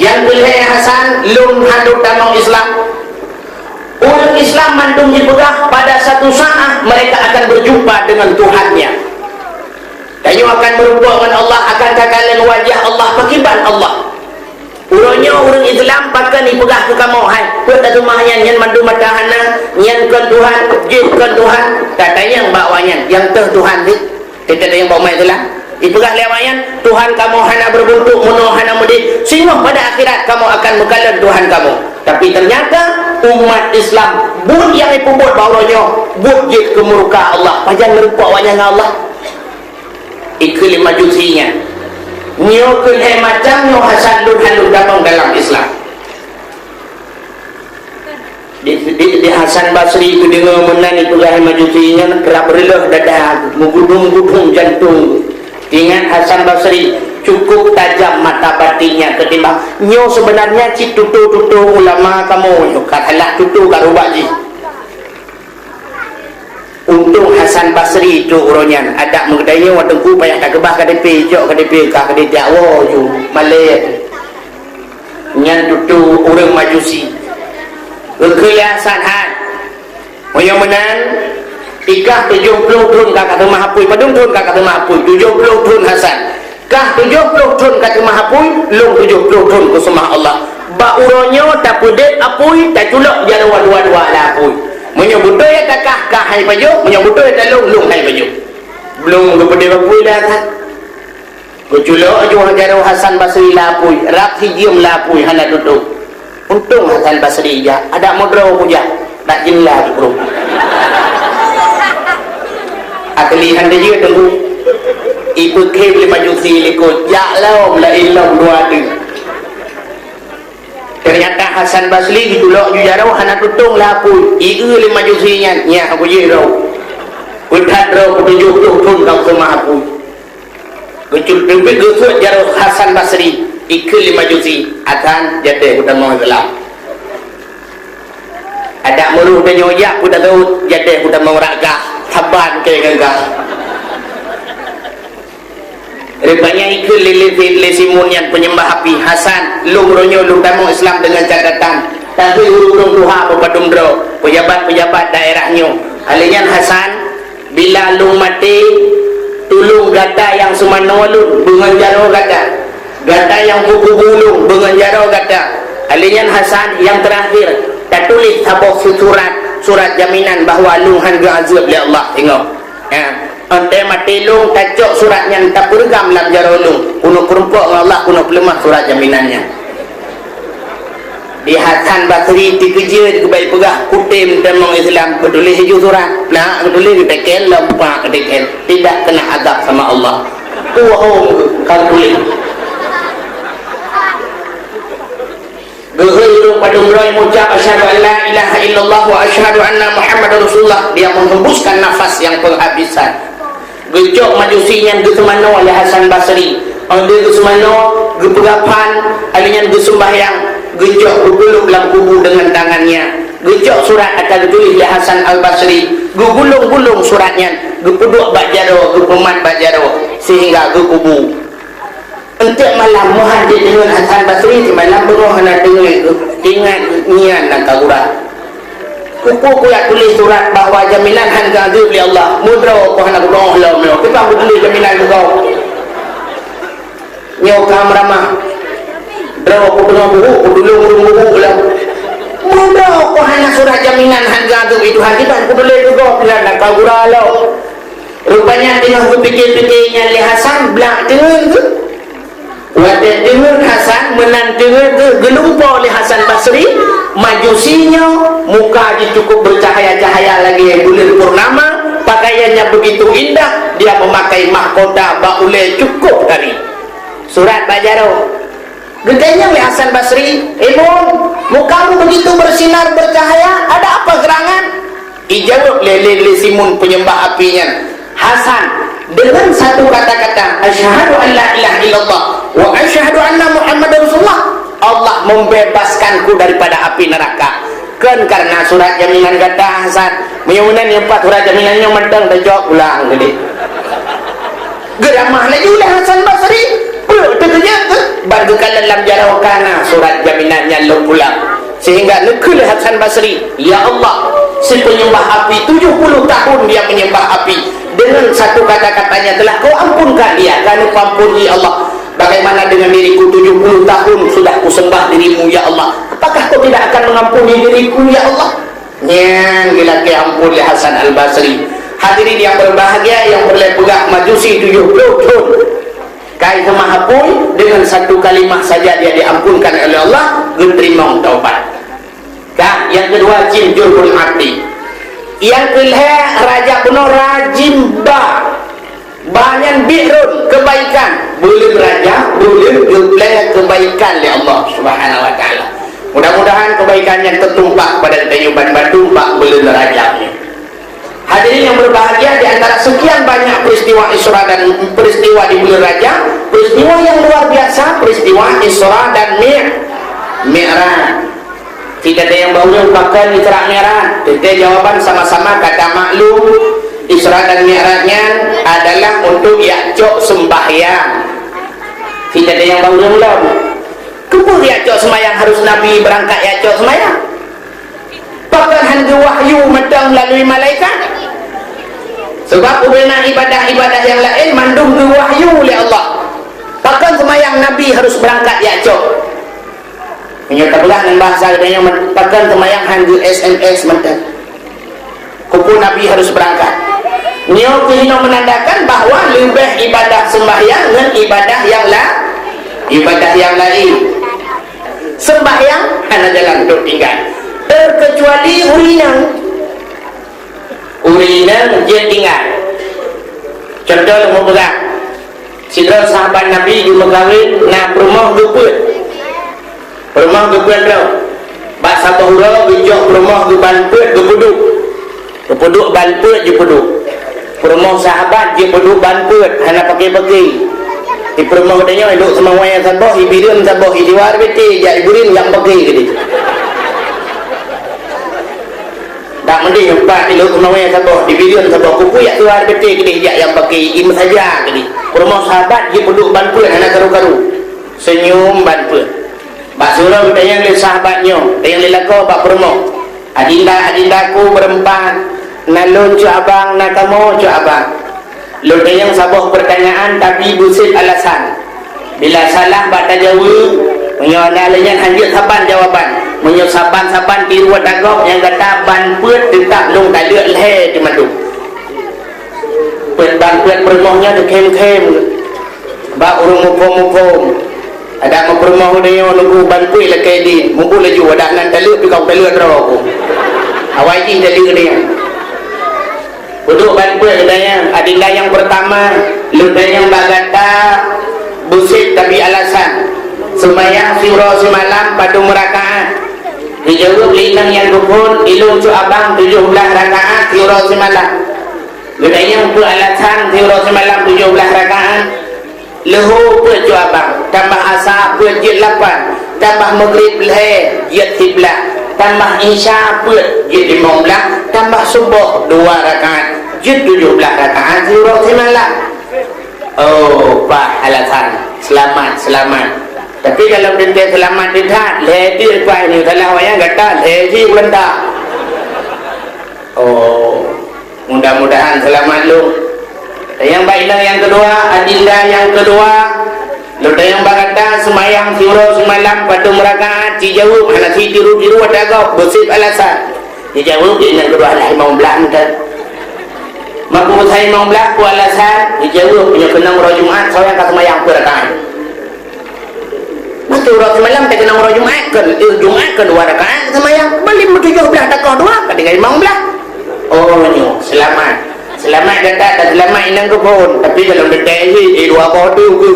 Nyang keu lhée Hasan, lôn han lôn tamong Islam. Ureuëng Islam mandum jipeugah pada satu saat mereka akan berjumpa dengan Tuhannya. Tanyoe akan meurumpok ngon Allah, akan takalon wajah Allah, pakriban Allah. Uroe nyoe ureuëng Islam pakon jipeugah keu kamoe, "Hai, peue taseumah nyan, nyan mandum mata hana, nyan kon Tuhan, jih kon Tuhan." Tatanyong bak awaknyan, "Nyang toh Tuhan jih?" Teuka teuka bak umat Islam. Ipeugah lé awaknyan, "Tuhan kamoe hana beubuntuk, meunoe hana meudeh, singoh pada akhirat kamoe akan meukalon Tuhan kamoe." Tapi ternyata umat Islam buet nyang ipeubuet bak uroe nyoe, buet jeuet keu murka Allah. Pajan meurumpok awaknyan ngon Allah? Ikheun lé Majusi nyan. Nyoe keuh lhée macam nyoe Hasan lôn han lôn tamong dalam Islam. Di, di, di Hasan Basri geudeungoe meunan ipeugah Majusi nyan, rab reuloh dada, meugudum-gudum jantong. Ingat Hasan Basri, cukup tajam mata batinnya ketimbang nyoe sebenarnya cit tutoe-tutoe ulama kamoe nyoe, ka salah tutoe ka rubah jih. Untông Hasan Basri trok uroe nyan, adak meugeudai nyoe Teungku payah takeubah K T P, icok K T P ka keudéh tiak woe ju, malèe. Nyan tutoe ureueng Majusi. Geukheun lé Hasan, "Hai, meunyoe meunan, i kah tujoh ploh thon ka kaseumah apui." "Padum thon ka kaseumah apui?" "Tujoh ploh thon, Hasan." "Kah tujoh ploh thon kaseumah apui, lôn tujoh ploh thon kuseumah Allah. Bak uroe nyoe tapeudép apui, taculok jaroe dua-dua lam apui. Meunyoe beutôi ata kah, kah hai pajoh, meunyoe beutôi ata lôn, lôn hai pajoh." Blom geupeudép apui dah, Hasan. Geuculok laju jaroe Hasan Basri lam apui, rab sijeuem lam apui hana tutôp. Untông Hasan Basri jak, adak meudroe kujak, dak jeulaih jipeurunoe. Akli hana jeuet Teungku. Ipeukhem lé Majusi likot, jak lom laén lom dua teuk. Teunyata Hasan Basri geuculok ju jaroe hana tutông lam apui. Ieu lé Majusi nyan, "Nyan aku jih droe. Peuthat droe peutujoh ploh thon ka kuseumah apui." Geucul-, geusuet jaroe Hasan Basri, ikheun lé Majusi, "Hasan, jadeh kutamong Islam." Adak meurôh tanyoe jak peue taseut, jadeh kutamong ragah, saban keu gagah. Rupanya ikheun lé, lé, lé Simun nyan peunyembah api, "Hasan, lôn uroe nyoe lôn tamong Islam deungon catatan, tapi ureueng tuha beupadum droe, peujabat-peujabat daerah nyoe." Alèh nyan Hasan, "Bila lôn maté, tulông gata nyang seumanoe lôn beungon jaroe gata, gata nyang peukubu lôn beungon jaroe gata." Alèh nyan Hasan, nyang teurakhir, tatuléh saboh surat, surat jaminan bahwa lôn hán geuazeub lé Allah. Ingat. Ha, 'oh watèe maté lôn, tacok surat nyan tapeureugam lam jaroe lôn. Keuneuk peurumpok ngon Allah, keuneuk peuleumah surat jaminan nyan. Di Hasan Basri teukeujeuet geubai peugah, "Kutem tamong Islam, peutuléh laju surat." Nah, geutuléh geuteken lom, pak geuteken. Tidak kena azab sama Allah. Puhom ka geutuléh. Geuhôi ureueng padum droe meucap, "Asyhadu an la ilaha illallah wa asyhadu anna Muhammadar Rasulullah." Dia menghembuskan nafas yang penghabisan. Geucok Majusi nyan geuseumanoe lé Hasan Basri. 'Oh lheueh geuseumanoe, geupeugah phan, alèh nyan geuseumbahyang, geucok geupeuleuek lam kubu deungon tangan nyan. Geucok surat ata geutuléh lé Hasan Al-Basri, geugulong-gulong surat nyan, geupeuduek bak jaroe, geupeumat bak jaroe, sehingga geukubu. Eunteuk malam meuhan jideungon Hasan Basri, simalam beungoh hana deungon, ingat nyan nyang ka gura. Keupeue kujak tuléh surat bahwa jaminan hán geuazeub lé Allah? Meudroe keuh hana geudeungoe lom nyoe. Kiban kutuléh jaminan keu gob? Nyoe ka meuramah. Droe kudeungoe buhuk, kutulông ureueng buhuk lom. Meudroe keuh hana surat jaminan hán geuazeub lé Tuhan, kiban kutuléh keu gob? Nyan ka gura lom. Rupanya teungoh geupike-pike nyan lé Hasan, blah teungeut geuh. Watèe teungeut Hasan, meunan teungeut geuh geulumpoe lé Hasan Basri, Majusi nyoe muka jih cukup bercahaya-cahaya lagèe buleuen purnama, pakaiannya begitu indah, dia memakai mahkota bak ulèe cukup tari. Surat bak jaroe. Geutanyong lé Hasan Basri, "Eh Mun, mukamu begitu bersinar bercahaya, ada apa gerangan?" Ijaweueb lé, lé, lé Simun peunyembah api nyan, "Hasan, dengan satu kata-kata, asyhadu an la ilaha illallah wa asyhadu anna Muhammadar Rasulullah, Allah membebaskanku daripada api neraka." "Kon karena surat jaminan gata, Hasan. Meunyoe meunan nyang pat surat jaminan nyoe mantong tacok pulang keudéh." Geuramah laju lé Hasan Basri, peue teukeujeuet teuh, ban geukalon lam jaroe ka na surat jaminan nyan lom pulang. Sehingga neukheun lé Hasan Basri, "Ya Allah, si penyembah api tujuh puluh tahun dia menyembah api, dengan satu kata-katanya telah Kau ampunkan dia, ka neupeuampôn, ya Allah. Bagaimana dengan diriku, tujuh puluh tahun sudah kusembah dirimu, ya Allah. Apakah Kau tidak akan mengampuni diriku, ya Allah?" Nyan geulakèe ampôn lé Hasan Al-Basri. Hadirin yang berbahagia, nyang peureulèe peugah, Majusi tujoh ploh thon ka jiseumah apui, dengan satu kalimah saja dia diampunkan oleh Allah, geuteurimong taubat. Ka, nyang keudua, jim jurhul ati. Nyang keulhèe, raja bunoe rajim ba. Ba nyan bi'run, keubaikan. Buleuen Rajab, buleuen geuplè keubaikan lé Allah Subhanahu wa Taala. Mudah-mudahan keubaikan nyan teutumpah kepada geutanyoe ban mandum bak buleuen Rajab nyoe. Hadirin yang berbahagia, di antara sekian banyak peristiwa Isra dan peristiwa di buleuen Rajab, peristiwa yang luar biasa, peristiwa Isra dan Mi-, Mi'raj. Cit ada nyang ba ureueng pakon Isra Mi'raj? Teuntèe jawaban sama-sama ka tamaklum, Isra dan Mi'raj nyan adalah untuk jak cok sembahyang. Sijak nyang bak ureuëng lom. Keupeue jak cok sembahyang harus Nabi beurangkat jak cok sembahyang? Pakon hán geuwahyu mantong meulalu malaikat? Sabab ubena ibadah-ibadah nyang laén mandum geuwahyu lé Allah. Pakon seumayang Nabi harus beurangkat jak cok? Meunyoe tapeugah ngon bahasa geutanyoe, pakon seumayang hán geu-S M S mantong? Keupeue Nabi harus beurangkat? Nyoe keuh hinoe meunandakan bahwa leubeh ibadah seumayang ngon ibadah nyang la-, ibadah nyang laén. Seumayang hana jalan trok tinggai, terkecuali ureuëng inong. Ureuëng inong jeuet tinggai. Contoh lôn peugah, sidroe sahabat Nabi geumeukawen na peurumoh geupeuet. Peurumoh geupeuet droe. Bak saboh uroe geujok peurumoh geuban peuet geupeuduek. Geupeuduek ban peuet jipeuduek. Peurumoh sahabat jipeuduek ban peuet hana paké-paké. Di peurumoh geutanyoe ilok seumawai saboh, ibireuen saboh, idiwa ribete jak iburin nyang paké keudeh. Dak meudeh empat ilok seumawai saboh, ibireuen saboh, kupu jak tuha ribete keudeh jak nyang paké, imeusaja keudeh. Peurumoh sahabat jipeuduek ban peuet hana karu-karu. Seunyum ban peuet. Bak siuroe geutanyong lé sahabat nyoe, tanyong lé lakoe bak peurumoh, "Adinda, adindaku beureuempat, na lôn cut abang, na kamoe cut abang. Lôn tanyong saboh peurtanyaan, tapi beusit alasan. Bila salah bak tajaweueb, meunyoe na lé nyan hanjeuet saban jawaban. Meunyoe saban-saban tiru ata gob nyang gata ban peuet, teutab lôn taleuek lhée teumandum." Peuet ban peuet peurumoh nyan teukhém-khém bak ureuëng muphom-muphom. Adak meupurumoh uroe nyoe nunggu ban peuet lakée di, mubu laju adak nan taleuek pi kong taleuek droe ku. Awai jih taleuek dia. Peuduek ban peuet geutanyong, "Adinda nyang peurtama, lôn tanyong bak gata, beusit tapi alasan. Seumayang siuroe simalam padum rakaat?" Geujaweueb lé inong nyang geuphon, "Ilôn cut abang tujoh blaih rakaat siuroe simalam." Geutanyong peue alasan siuroe simalam tujoh blaih rakaat? Leuhô peuet cut abang, tambah asa peuet jeuet lapan, tambah meugrib lhée jeuet siblaih, tambah isya peuet jeuet limong blaih, tambah suboh dua rakaat, jeuet tujoh blaih rakaat siuroe simalam. Oh, paih alasan. Seulamat, seulamat. Tapi kalau teuntée seulamat teuh that, lhée teuk paih nyoe salah wayang gata, lhée jih ulôn ta. Oh, mudah-mudahan seulamat lom. Nyang bak inong nyang keudua, adinda nyang keudua, lôn tanyong bak gata, seumayang siuroe simalam padum rakaat? Jijaweueb hana sit tiru-tiru ata gob, beusit alasan. Jijaweueb, inong keudua, "Alah, limong blaih meuteun." "Maka usai limong blaih, peue alasan?" Jijaweueb, "Meunyoe keunong uroe Jumat, soe nyang ka seumayang peuet rakaat?" Maka uroe simalam teukeunong uroe Jumat, kon, eh, Jumat kon dua rakaat seumayang. Malam tujoh blaih takoh dua, ka tinggai limong blaih. Oh, nyoe, seulamat. Seulamat gata, dan seulamat inong geuphon. Tapi kalau gata isi, eh, dua boh tu ke.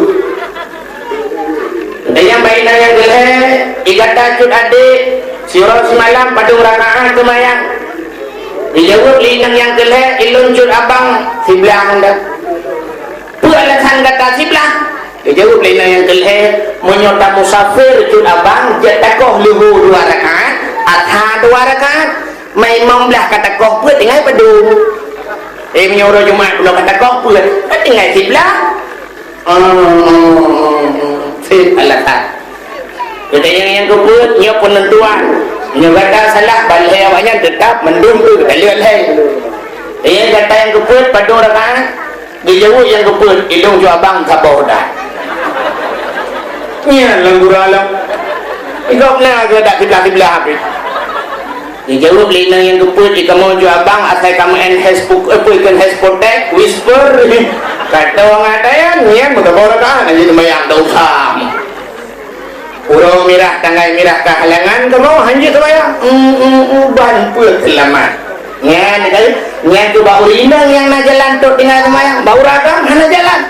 Dan nyang bak inong nyang keulhée, "I gata cut adék, siuroe simalam padum rakaat seumayang?" Jijaweueb lé inong nyang keulhée, "Ilôn cut abang siblaih anda." "Peue alasan gata siblaih?" Geujaweueb lé inong nyang keulhée, "Meunyoe tamusafir cut abang, jeuet takoh leuhô dua rakaat, asa dua rakaat, ma limong blaih ka takoh peuet tinggai padum. Eh, meunyoe uroe Jumat bunoe ka takoh peuet, ka tinggai siblaih." Alasan. Geutanyoe nyang keupeuet, nyoe peunentuan. Nyoe gata salah, ban lhée awaknyan teutab mandum tu geutaleuek lhée. Nyoe gata nyang keupeuet, padum rakaat? Geujaweueb nyang keupeuet, "Ilôn cut abang saboh dah." Nyan lam gura lom. Gobnyan geudak kiblah-kiblah habéh. Geujaweueb lé inong nyang keupeuet, "Di kamoe cut abang, asai kamoe en hespo-, eh, peue kon hespotek, whisper." Ka tong atayan, nyan meusaboh rakaat, hana jeuet seumayang, dosa. Uroe mirah, tanggai mirah ka halangan, kamoe hanjeuet seumayang. Hmm, hmm, hmm, ban peuet seulamat. Nyan, nyan keuh bak ureueng inong nyang na jalan trok tinggai seumayang, bak ureueng agam hana jalan.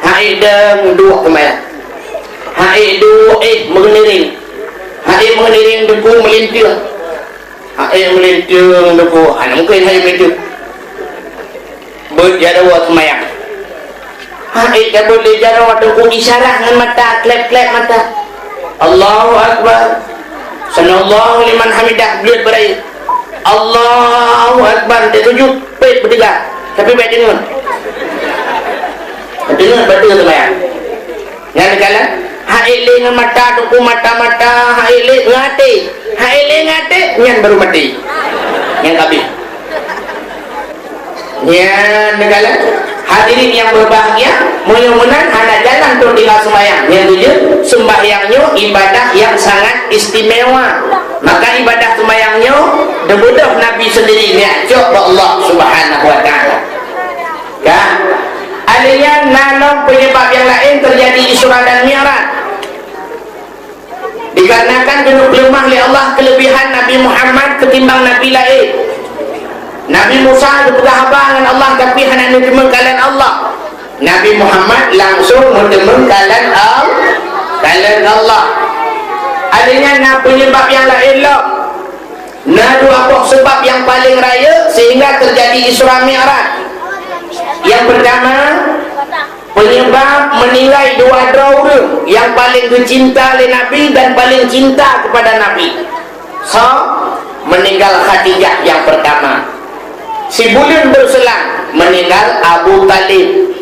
Hai deueng duek seumayang. Hai duek, eh, meungiring. Hai meungiring, Teungku meulinteung. Hai meulinteueng Teungku, hana mungken hai meulinteueng. Beuet jaroe seumayang. Hai tabeuet lé jaroe Teungku, isyarah ngon mata, klep-klep mata. Allahu Akbar. Sami'allahu liman hamidah, bleuet beurayeuk. Allahu Akbar, teusujut, pet beuteugah. Tapi bèk deungon. Deungon beutôi seumayang. Nyan kalon, hak ék lé ngon mata, teungku mata-mata, hak ék lé ngon até. Hak ék lé ngon até, nyan baru maté. Nyan ka abéh. Nyan kalon, hadirin yang berbahagia, meunyoe meunan hana jalan untuk tinggal sembahyang. Nyan tujuh, sembahyang nyoe ibadah yang sangat istimewa. Maka ibadah sembahyang nyoe dibeudôh Nabi sendiri, neujak cok bak Allah Subhanahu wa Taala. Ka? Alèh nyan na lom penyebab yang lain terjadi Isra dan Mi'raj. Dikarenakan geuneupeuleumoh lé Allah keulebihan Nabi Muhammad keutimbang nabi laén. Nabi Musa geupeugah haba ngon Allah, tapi hana neuteumé kalon Allah. Nabi Muhammad langsung meuteumé kalon Al-, kalon Allah. Alèh nyan na penyebab yang laén lom. Na dua boh sebab yang paling rayeuk sehingga terjadi Isra Mi'raj. Yang pertama, penyebab meninggai dua droe ureueng yang paling geucinta lé Nabi dan paling cinta kepada Nabi. So, meninggal Khadijah yang pertama. Sibuleuen berselang, meninggal Abu Thalib.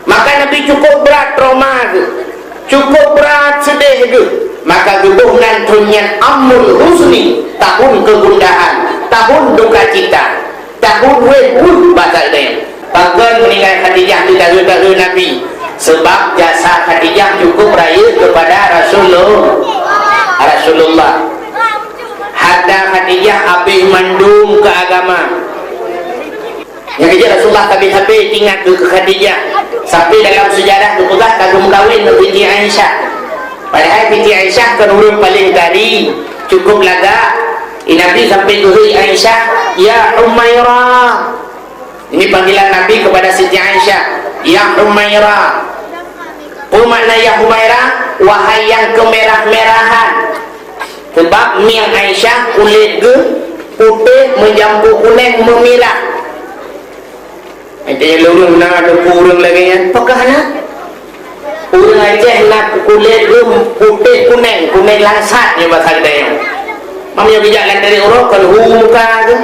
Maka Nabi cukup brat trauma geuh, cukup brat seudeh geuh. Maka geuboh nan thon nyan Amul Huzni, tahun kegundahan, tahun duka cita, tahun wéh weuh basa Ibrahim. Pakon meuninggai Khadijah di tahun-tahun Nabi? Sebab jasa Khadijah cukup rayeuk kepada Rasulullah. Rasulullah. Harta Khadijah habéh mandum keu agama. Nyang keujeuet Rasulullah sabe-sabe ingat keu Khadijah. Sampai dalam sejarah geupeugah ka geumeukawen ngon Siti Aisyah. Padahai Siti Aisyah kon ureueng paleng tari, cukup lagak. Di Nabi sampai geuhôi Aisyah, "Ya Humaira." Ini panggilan Nabi kepada Siti Aisyah, "Ya Humaira." Peue makna "Ya Humaira"? Wahai nyang keumerah-merahan. Sebab mieng Aisyah kulét geuh putéh meujampu kuneng meumirah. Itu nyang lôn na teupeu ureueng lagèe nyan. Pakon hana? Ureueng Aceh na kulét geuh putéh kuneng, kuneng langsat nyoe basa geutanyoe. Meunyoe geujak lam dayah uroe kon hu muka geuh.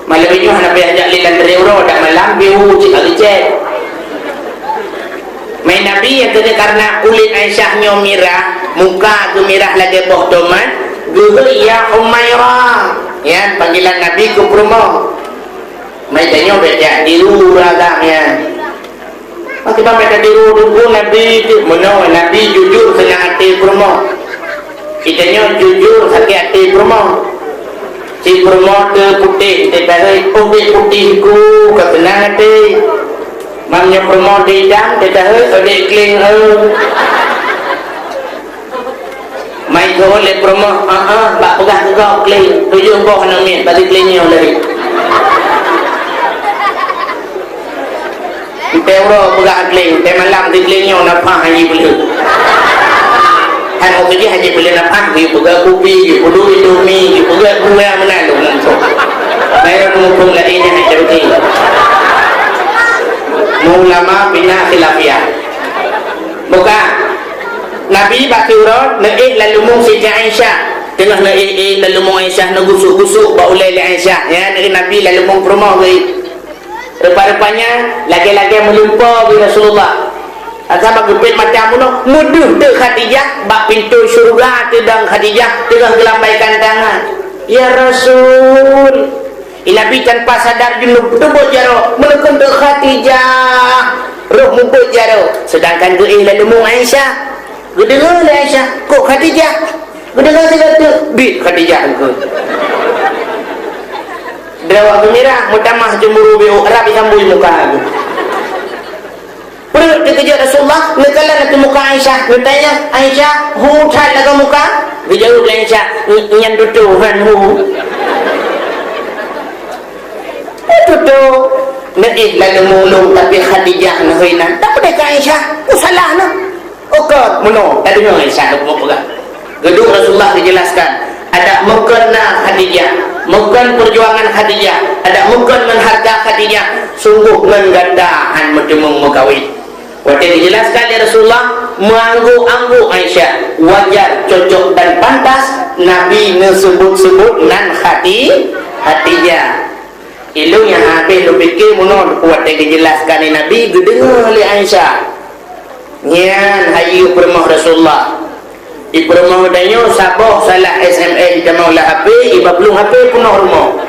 Malam nyoe hana payah jak lé lam dayah uroe, dak malam biru cit lagèe cek. Mai Nabi nyang keuneuk karena kulét Aisyah nyoe mirah, muka geumirah lagèe boh tomat, geuhôi, "Ya Humaira." Nyan panggilan Nabi keu peurumoh. Mai tanyoe bèk jak tiru ureueng agam nyan. Maka bèk tatiru teungku Nabi tu, meunoe Nabi jujur seunang até peurumoh. Geutanyoe jujur sakét até peurumoh. Si peurumoh teu putéh, teu tahe, "Oh, bèk putéh ku, ka seunang até." Meunyoe peurumoh teu itam, teu tahe, "Oh, bèk kleng, eh." Mai keu lé peurumoh, "Ah, ah, bak peugah keu gob kleng, tujoh boh aneuk miet, bak kleng nyoe lagèe." Entah uroe peugah gleng, entah malam di gleng nyoe nafah hana peuleueh. Hana peugah hana peuleueh nafah, geupeugah kupi, geupeugah indomie, geupeugah gula meunan lôn langsung. Baru muphom lagèe nyan hana beutôi. Ulama bina khilafiyah. Bukan. Nabi bak uroe neuéh laleumeung Siti Aisyah. Teungoh neuéh-éh laleumeung Aisyah, neugusuk-gusuk bak ulèe lé Aisyah. Ya, neuéh Nabi laleumeung peurumoh geuh. Rupa-rupanya, lagèe-lagèe meulumpoe geuh Rasulullah. Sabab geupeuet mata meunoe, meudeuh teuk Khadijah, bak pintoe syeuruga teudong Khadijah, teungoh geulambaikan tangan. "Ya Rasul." Nabi tanpa sadar junub, teubeuet jaroe, meuneukeun teuk Khadijah, roh meubeuet jaroe. Sedangkan geuéh laleumeung Aisyah. Geudeungoe lé Aisyah, "Kok Khadijah?" Geudeungoe sigoe teuk, "Bit Khadijah engkeu." Drawak geumirah, meutamah cemburu biôh, rab isambui muka geuh. Peureut teukeujot Rasulullah, neukalon ateueh muka Aisyah, neutanyong, "Aisyah, hu that lagoe muka?" Geujaweueb lé Aisyah, "Nyan tutoe han hu." "Eh, tutoe, neuéh laleumeung lôn, tapi Khadijah neuhôi nan." "Tapeudeh keu Aisyah, peue salah neuh?" "Oh, kon, meunoe, tadeungoe Aisyah lôn peugah." Geuduek Rasulullah geujelaskan, "Adak meukon na Khadijah, meukon peujuangan Khadijah, adak meukon ngon hareuta Khadijah, sunggoh ngon gata han meuteumeung meukawen." Watèe geujelaskan lé Rasulullah, Meuangguk-angguk Aisyah, wajar, cocok dan pantas Nabi neuseubut-seubut nan Khati-, Khadijah. Ilôn nyang habéh lôn pike meunoe watée geujelaskan lé Nabi geudeungoe lé Aisyah. Nyan hayeue peurumoh Rasulullah. Di peurumoh geutanyoe saboh salah S M S jitamong lam H P, iba plueng H P peunoh rumoh.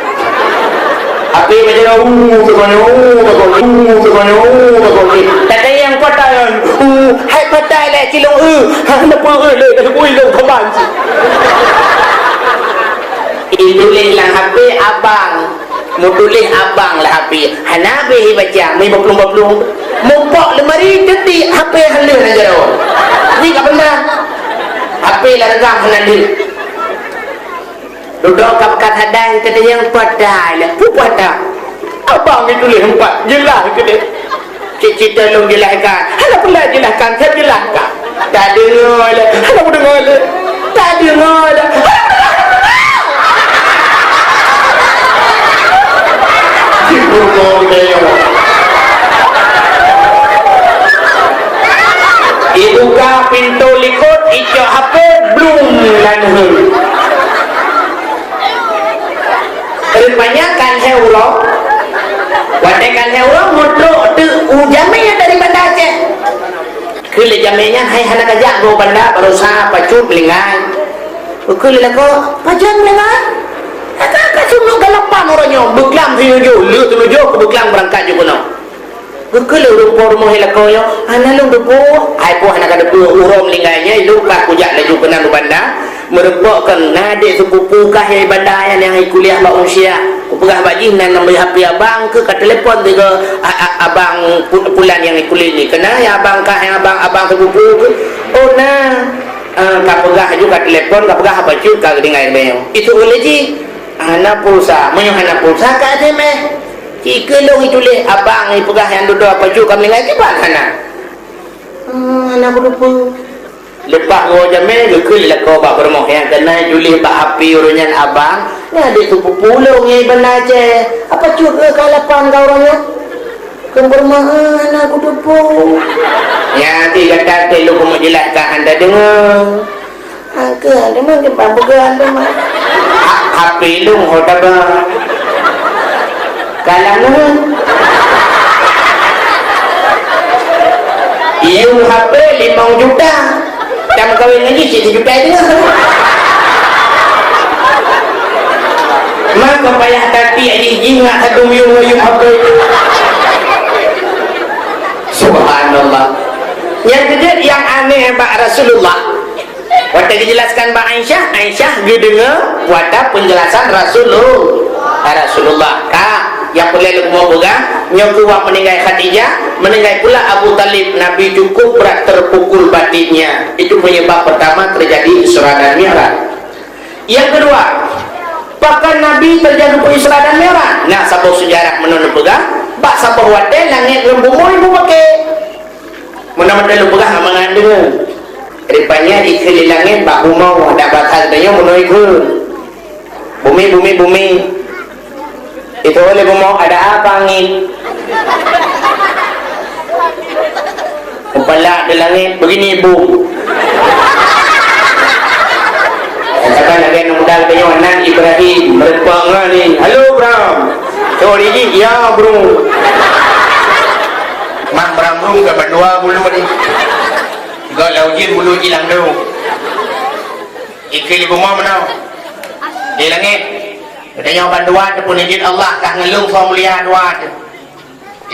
H P macam mana? Uh, macam mana? Uh, macam mana? Uh, macam mana? Uh, macam mana? Tadi nyang patah kan? Uh, hai patah lé cilong, uh. Ha, kenapa, uh, lé? Kata bui dong kaban. Ituléh lam H P abang. Meutuléh abang lam H P. Hana habéh baca, meubaplong-baplong. Mupok lemari, teuti H P hana lheueh lam jaroe. Ni ka benda. H P lam regang hana lheueh. Dudoe ka peugah hadai, kata nyang patah lah. Peue patah? Abang ituléh empat, jeulaih keudeh. Cit-cit lôn jeulahkan. Hana peureulée jeulahkan, saya jeulahkan. Tadeungoe lé, hana meudeungoe lé. Tadeungoe lé, hana meudeungoe. Jipeurumoh geutanyoe. Ibuka pintoe likot, icok H P, blum, lanheun. Rupanya kan lhée uroe. Watée kan lhée uroe, meutrok teuk u jamé dari Banda Aceh. Keu lé jamé nyan hai hana kajak goe banda, barosa pacut meulinggai. Keu lé lakoe, pajan meulinggai? Ka, ka, ka seumeuk galapan uroe nyoe, beuklam sinujoh, le sinujoh keu beuklam beurangkat ju keunoe. Geukheun lé ureuëng po rumoh lakoe nyoe, "Hana lôn teupeue." Hai po hana ka teupeue, uroe meulinggai nyan lôn ka kujak laju keunan u banda, meureumpok keu na adék sepupu kah nyang i banda nyan nyang i kuliah bak Unsia. Kupeugah bak jih nan nambah H P abang keu ka telepon tiga a-, a-, abang pu-, pulan nyang i kuliah ni. Keunan nyang abang kah nyang abang, abang sepupu keu. Oh na. Ah, ka peugah laju ka telepon, ka peugah haba cut ka geutinggai beng. Itu uleh jih. Hana pulsa. Meunyoe hana pulsa ka S M S. Jikheun lôn ituléh abang ipeugah nyang dudoe apa cut ka meuninggai kiban hana. Hmm, hana kuteupeu. Leupah geuwoe jamé geukheun lakoe bak peurumoh nyang keunan ituléh bak H P ureuëng nyan abang, nyan adék sepupu lôn nyang i Banda Aceh. Apa cut keu ka lapan ka ureuëng nyan? Keu peurumoh hana kuteupeu. Nyan ti gata teuh lôn keumeung jeulaih ka hana deungoe. Angkeuh, teuma teuma peugah teuma. Ha-, H P lôn ho taba. Kalam lôn. Iyong H P limong juta. Tameukawen ngon jih cit sijuta teungoh. Maka payah tatiek jih, jih ngat sadum yong ngon yong H P. Subhanallah. Nyang keujeuet nyang aneh bak Rasulullah. Watée geujelaskan bak Aisyah, Aisyah geudeungoe watée peunjelasan Rasulul-, Rasulullah. Ka, nyang peureulée lôn peugah, nyoe keuh wak meuninggai Khadijah, meuninggai pula Abu Thalib, Nabi cukup brat terpukul batinnya. Itu penyebab pertama terjadi Isra dan Mi'raj. Nyang keudua, pakon Nabi terjadi Isra dan Mi'raj? Nah, saboh seujarah meunan neupeugah, bak saboh watée langét ngon bumoe imeupakée. Meunan watée lôn peugah amangan deungoe. Rupanya ikheun lé langét bak bumoe, dak bak that tanyoe meunoe ikheun. Bumi, bumi, bumi. Itu oleh bumoe ada apa angin? Mupalak di langit begini, Bu. Katakan lagée aneuk muda geutanyoe nan Ibrahim, meureumpok ngon ni. Halo, Bram. Sorry jih, ya, Bro. Mang Bram Brum ka bandua bulu ni. Gak lau jin bulu jilang dong. Ikheun lé bumoe meunoe. Di langét. Geutanyoe bandua teupeuneujeut Allah ka ngeulung soe mulia dua teuh.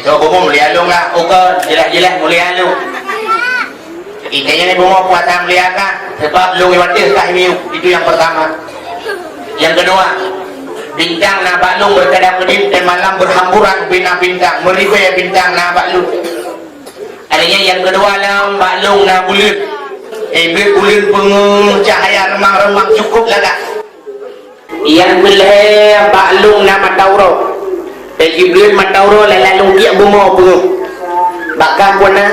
Itu bumoe mulia lôn lah, ukeue jeulaih-jeulaih mulia lôn. Intinya ni bumoe puasa mulia kah, sebab lôn iwateh kah miyueb. Itu yang pertama. Yang kedua, bintang na bak lôn berkedap-kedip dan malam berhamburan bina bintang, meribèe bintang na bak lôn. Artinya yang kedua lom bak lôn na buleuen. Eh, buleuen peungeuh cahaya remang-remang cukup lagak. Nyang keulhèe bak lôn na mata uroe. Teuh jibleuet mata uroe lalai lôn tiek bumoe peungeuh. Bak kah pun na,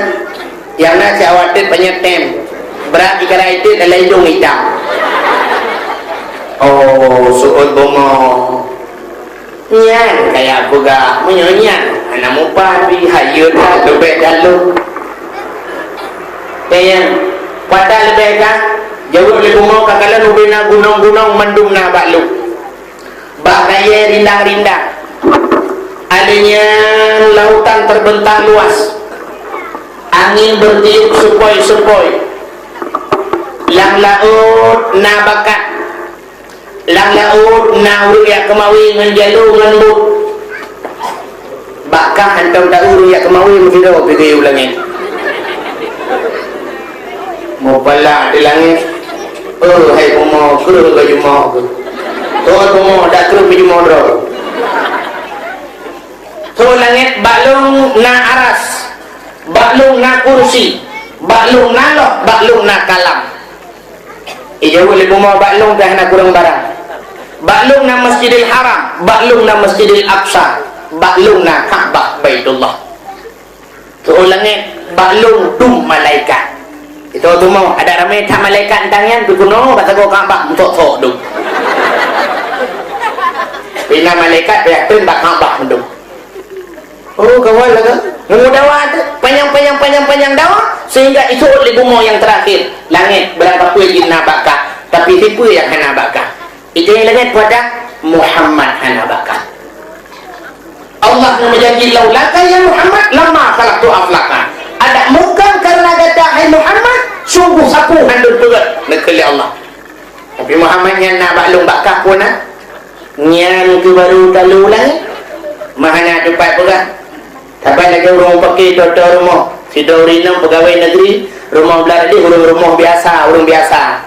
nyang na siawat teut panyöt tem. Brat jikara itet lalai idong itam. Oh, seuôt bumoe. Nyan kaya peugah, meunyoe nyan hana mupat pih, hayeue that leubeh dalok. Nyang, kuasa leubeh ka, jaweueb lé bumoe ka kalon ubé na gunong-gunong mandum na bak lôn. Bak rayée rindang-rindang. Akhé nyan lautan terbentang luas. Angin bertiup sepoi-sepoi. Lam laôt na bakat. Lam laôt na ureuëng jak keumawe ngon jalo ngon bot. Bak kah hantom taeu ureuëng jak keumawe meusidroe pih geuyue u langét. Mupala di langét. Oh, hai bumoe, kreueh keu jumoe keuh. Toh bumoe, dak kreueh keu jumoe droe. Toh langét, bak lôn na aras, bak lôn na kursi, bak lôn na loh, bak lôn na kalam. Ijaweueb lé bumoe, bak lôn pih hana kureueng barang. Bak lôn na Masjidil Haram, bak lôn na Masjidil Aqsa, bak lôn na Ka'bah Baitullah. Toh langét, bak lôn dum malaikat. Itu tumoe, ada ramé that malaikat tang nyan, pih keunoe bak sagoe Ka'bah, meutok-tok dum. Pih na malaikat pih ateueh bak Ka'bah dum. Oh, kawan lah kan? Nunggu dawa tu, panjang, panjang, panjang, panjang dawa, sehingga isuôt lé bumoe nyang terakhir. Langét, barangkapeue jih na bak kah, tapi sipeue nyang hana bak kah? Itu nyang langét kuasa, Muhammad hana bak kah. Allah meujadi, "Laulaka ya Muhammad, lama khalaqtu aflaka." Adak bukan karena gata, hai Muhammad, sungguh sapeue hana peugét, neukheun lé Allah. Tapi Muhammad nyan na bak lôn bak kah peue na? Nyan keuh baru talu langét. Mahana teumpat peugah. Saban lagée ureuëng paké toto rumoh. Sidroe ureuëng inong peugawée negeri, rumoh blah deh ureuëng rumoh biasa, ureuëng biasa.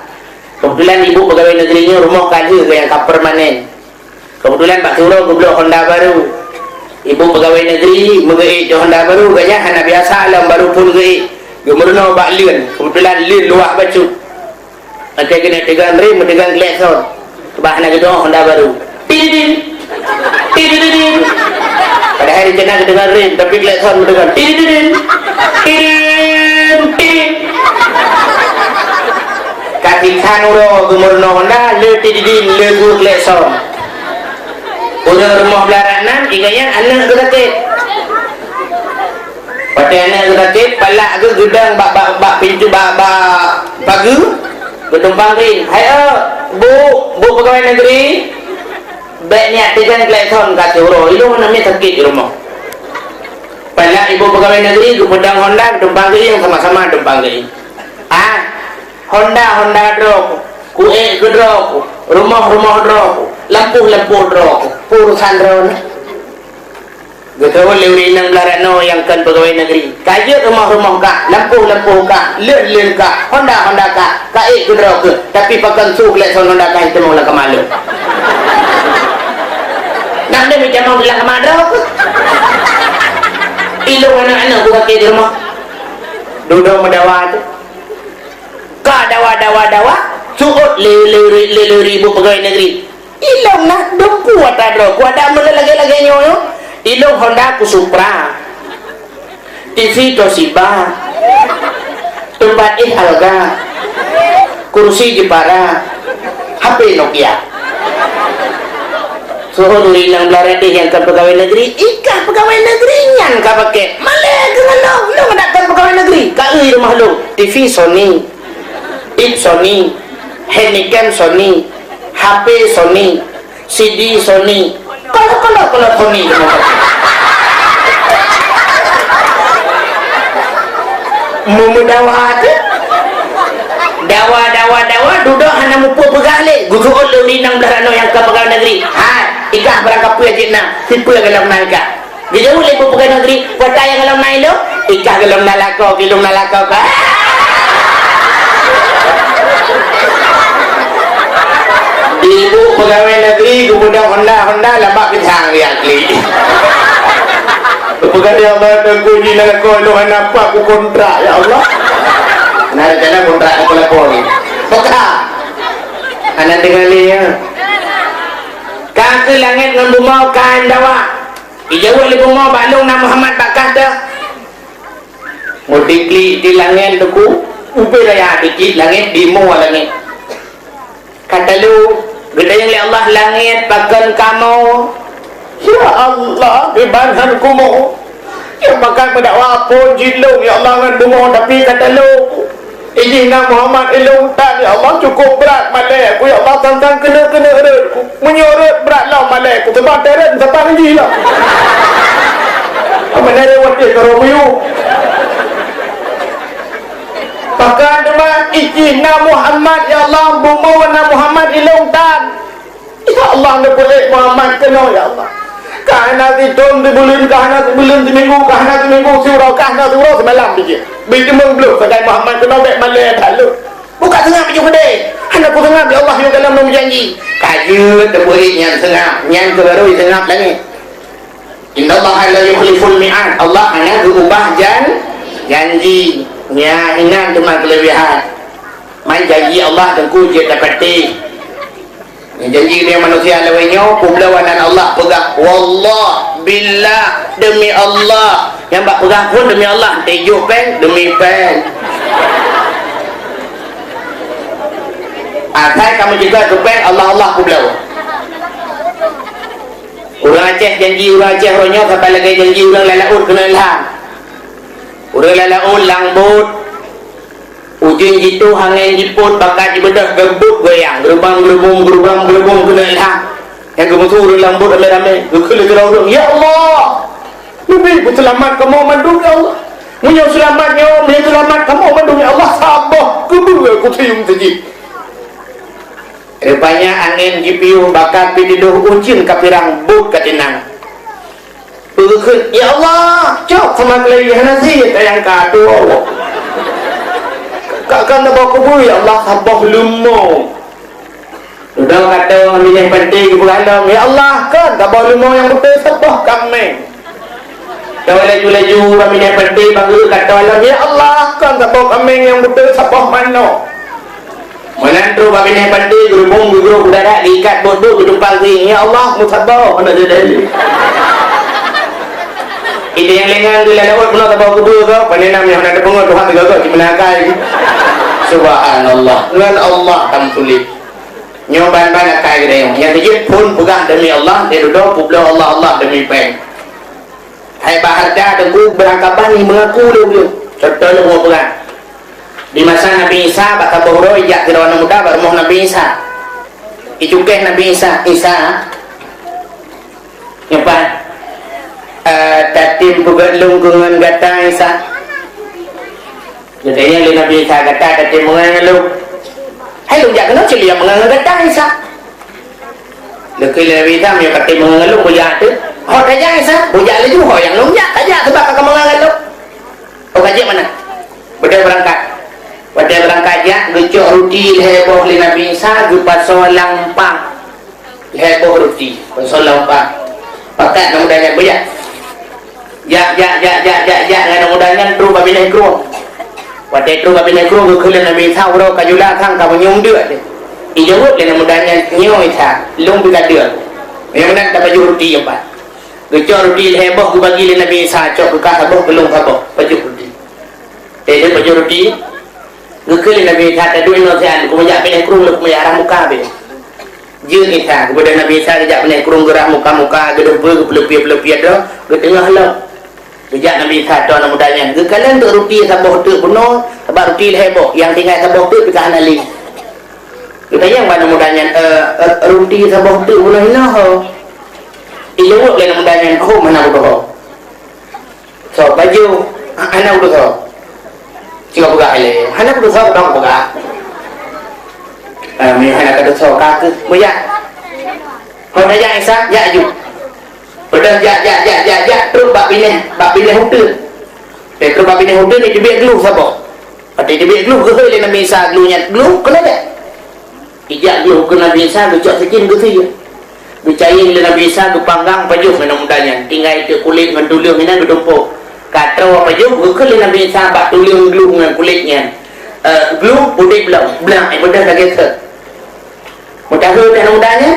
Keubeutulan ibu peugawée negeri nyoe rumoh ka lheueh nyang ka permanen. Keubeutulan bak siuroe geublok honda barô. Ibu peugawée negeri meugeuék di honda barô, gajah hana biasa lom barô phon geuék. Geumeurunoe bak leuen, keubeutulan leuen luwah bacut. Watée keuneuk teugon rem, meuteugon klekson. Bah na geudong honda barô. Tididin! Tididin! Padahai rencana geuteugon rem, tapi klekson meuteugon. Tididin! Tidin! Tidin! Ka sikhan uroe geumeurunoe honda, le tididin, le su klekson. Ureuëng rumoh blah nan, ingat nyan aneuk geusakét. Watée aneuk sakét, palak geuh geudong bak, bak, bak pintoe, bak, bak pageue, geutumpang keuieng. "Hai, eh, Bu, Bu peugawée negeri, bék niat teujon klekson ka siuroe, ilôn aneuk miet sakét di rumoh." Palak ibu peugawée negeri geupeudong honda, geutumpang keuieng, sama-sama tumpang keuieng. Ah, honda, honda droe, kuék keu droe, rumoh, rumoh droe, lampôh, lampôh droe, peue urosan droeneuh. Geuteuôt lé ureuëng inong blah ranoe nyang kon peugawée negeri. Ka jeuet rumoh-rumoh kah, lampôh-lampôh kah, leuen-leuen kah, honda-honda kah, ka ék keudroe keuh, tapi pakon su klekson honda kah jiteumeung lam kama lôn. Nang deuh meutamong lam kama droe keuh. Ilôn aneuk-aneuk ku sakét di rumoh. Dudoe meudawa tu. Ka dawa, dawa, dawa, suôt lé, lé, lé, lé, lé ibu peugawée negeri. Ilôn na dumpeue ata droe, ku adak meulagée-lagée nyoe, nyoe. Ilôn honda ku Supra. T V Toshiba. Teumpat éh Alga. Kursi Jepara. H P Nokia. Suôt ureuëng inong blah ranoe nyang kon peugawée negeri, ikah peugawée negeri nyan ka pakai. Malée keuh ngon lôn, lôn adak kon peugawée negeri. Ka eu rumoh lôn. T V Sony. Ip Sony, handycam Sony, H P Sony, C D Sony. Kalau, kalau, kalau Sony. Meumeudawa tu. Dawa, dawa, dawa, dudoe hana mupeue peugah lé. Geusuôt lé ureuëng inong blah ranoe nyang ka peugawée negeri. Hai, ikah barangkapeue jih na, sipeue golom na ikah. Geujaweueb lé ibu peugawée negeri, "Peue nyang golom na ilôn?" "Ikah golom na lakoe, golom na lakoe kah." Di ibu peugawée negeri geupeudong honda-honda lam bak pisang riak klik. Peugah, "Ya Allah, teungku jih na lakoe ilôn hana pat kukontrak, ya Allah." Nah, rencana kontrak lakoe-lakoe ni. Peugah. Hana deungoe lé, ya. Ka keuh langét ngon bumoe ka dawa. Ijaweueb lé bumoe, "Bak lôn na Muhammad bak kah teuh." Meudiklik di langét teungku, ubé raya diklik langét, di moe langét. Ka talo, geutanyong lé Allah, "Langét, pakon kamoe?" Ya Allah, kiban han kumoe. Nyang pakat meudakwa phon jih lôn, ya Allah, ngon bumoe, tapi ka talo. Ijih na Muhammad ilong tan, ya Allah, cukup brat malée ku, ya Allah, tantang keuneuk-keuneuk rot ku. Meunyoe rot brat lom malée ku, teuba teuret, teuba jih lom. Apa nari watih karo muyu? Pakon teuma ijih na Muhammad, ya Allah, bumoe na Muhammad ilong tan. Ya Allah, neupeulét Muhammad keunoe, ya Allah. Ka hana sithon sibuleuen, ka hana sibuleuen siminggu, ka hana siminggu siuroe, ka hana siuroe simalam bijéh. Bit teumeung bloh sagai Muhammad keunoe bék malée that lôn. Buka seungab bijéh keudéh. Hana kuseungab, ya Allah, nyoe gohlom lôn janji. Ka jeuet teupeue nyan seungab, nyan keuh barô seungab langét. Innallaha la yukhliful mi'ad. Allah hana geuubah jan-, janji. Nyan inan teuma keuleubihan. Man janji Allah teungku jeuet tapatéh. Janji deungon manusia lawét nyoe, peubloe nan Allah peugah, "Wallah, billah, demi Allah." Nyang bak peugah phon demi Allah, teujuk péng, demi péng. Asai kamoe juga keu péng, Allah, Allah peubloe. Ureuëng Aceh janji ureuëng Aceh uroe nyoe saban lagée janji ureuëng lam laôt keuneuk ilham. Ureuëng lam laôt lam bot, ujeuen jitôh, angén jipôt, baka jibeudôh, geubeuet goyang, geurubam-geurubum, geurubam-geurubum keuneuk ilham. Nyang geumeusu ureuëng lam bot ramé-ramé, geukheun lé sidroe ureuëng, "Ya Allah, neubi beuseulamat kamoe mandum, ya Allah. Meunyoe seulamat nyoe, meunyoe seulamat kamoe mandum, ya Allah, saboh keubeue kuseuyuem teujih." Rupanya angén jipiôh, baka pih tidôh, ujeuen ka pirang, bot ka tinang. Peugeukeut, "Ya Allah, cok sama keulai hana sie tayang ka tuwoe. Ka, ka neuba keubeue, ya Allah, saboh leumo." Dudoe ka toh binéh panté geupeugah lom, "Ya Allah, kon saboh leumo nyang beutôi saboh kaméng." Toh laju-laju binéh panté bangeu ka toh lom, "Ya Allah, kon saboh kaméng nyang beutôi saboh manok." Meunan trok bak binéh panté, geurubông geugroh udara, geuikat bot duek, geutumpang keuieng, "Ya Allah, meusaboh hana jadi." Ide nyang lengan di lalawat peunoh saboh keubeue kah, pane nam nyang hana teupeungoh Tuhan teugaga cit meunan akai. Subhanallah, ngon Allah tam sulit. Nyoe ban-ban akai geutanyoe. Nyang keujeuet phon peugah demi Allah, lheuh dudoe peubloe Allah, Allah demi péng. Hai bak hareuta teungku beurangkaban ni meungaku lé ulôn. Contoh lôn peugah. Di masa Nabi Isa bak saboh uroe ijak sidroe aneuk muda bak rumoh Nabi Isa. Icukéh Nabi Isa, "Isa, nyoe pat, eh, tatem peugét lôn keu ngon gata, Isa?" Geutanyong lé Nabi Isa, "Gata tatem meungon ngon lôn?" "Hai lôn jak keunoe cit lôn jak meungon ngon gata, Isa." Geukheun lé Nabi Isa, "Meunyoe katem meungon ngon lôn, bujak teuh." "Ho tajak, Isa?" "Bujak laju, ho nyang lôn jak, tajak, sabab ka kameungon ngon lôn." "Oh, ka jeuet meunan." Beudôh beurangkat. Watée beurangkat jak, geucok ruti lhée boh lé Nabi Isa, geupasoe lam pah. Lhée boh ruti, pasoe lam pah. Pakat aneuk muda nyan, "Bujak." Jak, jak, jak, jak, jak, jak ngon aneuk muda nyan trok bak binéh krueng. Watée trok bak binéh krueng, geukheun lé Nabi Isa, "Uroe ka jula sang ka meunyoe deuek teuh." Ijaweueb lé aneuk muda nyan, "Nyoe Isa, lôn pih ka deuek." Nyang meunan tapajoh ruti nyoe pat. Geucok ruti lhée boh geubagi lé Nabi Isa, "Cok keu kah saboh, keu lôn saboh." Pajoh ruti. Teuh pajoh ruti. Geukheun lé Nabi Isa, "Taduek inoe siat, keumeujak binéh krueng, lôn keumeujak rhah muka beh." Jeuet Isa, geubeudôh Nabi Isa geujak binéh krueng, geurhah muka-muka, geudeuh peue, geupeuleupiet-peuleupiet droe, geuteungoh lom. Geujak Nabi Isa ateueh aneuk muda nyan. Geukalon teuk ruti saboh teuk bunoe, sabab ruti lhée boh, nyang tinggai saboh teuk pih ka hana lé. Geutanyong bak aneuk muda nyan, "Eh, eh, ruti saboh teuk bunoe hinoe ho?" Ijaweueb lé aneuk muda nyan, "Hom hana kudoh ho." "Soe pajoh?" "Ha, hana kudoh soe." "Singoh peugah ilée." "Hana kudoh soe, dong peugah." "Eh, meunyoe hana kadoh soe, ka keuh meujak." "Ho tajak Isa, jak aju." Padahai jak, jak, jak, jak, jak, trok bak binéh, bak binéh uteuen. Eh, trok bak binéh uteuen, iteubiet glôh saboh. Watée iteubiet glôh, geuhôi lé Nabi Isa glôh nyan, "Glôh, keunoe jak." Ijak glôh keu Nabi Isa, geucok sikin geusie. Geucayeng lé Nabi Isa, geupanggang pajoh ngon aneuk muda nyan. Tinggai teuk kulét ngon tuleueng inan geutumpôk. Ka troh pajoh, geukheun lé Nabi Isa bak tuleueng glôh ngon kulét nyan, "Eh, glôh udeb lom, blang, eh, beudôh lagée sot." Meudahu dan mudahnya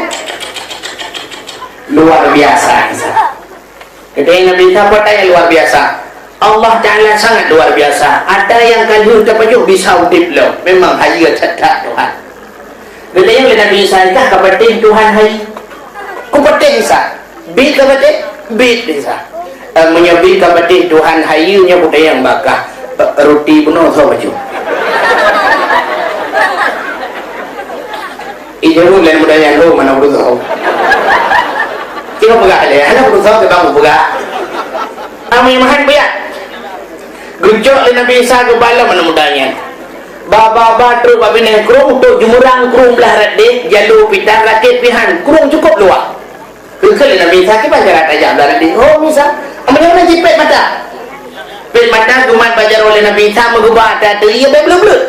luar biasa Isa. Jadi Nabi Isa kata yang luar biasa. Allah Ta'ala sangat luar biasa. Ada yang kan hur terpajuk bisa udip lo. Memang haji cetak Tuhan. Bila yang Nabi Isa itu kapatin Tuhan hai. Kupatin Isa. Bit kapatin? Bit Isa. Eh, meunyoe bit kapatin Tuhan hai, nyoe budaya yang bakah. Eh, roti bunoe soe baju. Jaweueb lé aneuk muda nyan, "Oh, mana beureusoe?" Cuma peugah lé, hana beureusoe, teuma peugah. Ramé meuhan buya. Geucok lé Nabi Isa geubalom aneuk muda nyan. Ba, ba, ba trok bak binéh krueng, trok jeumeurang krueng blah rot deh, jalô pita rakét pih han, krueng cukôp luwah. Geukheun lé Nabi Isa, "Kiban cara tajak blah rot deh?" "Oh, Isa, meunyoe na jipét mata." Pét mata geumat bak jaroe lé Nabi Isa, meugeubah ata ateueh ié bèk bleuet-bleuet.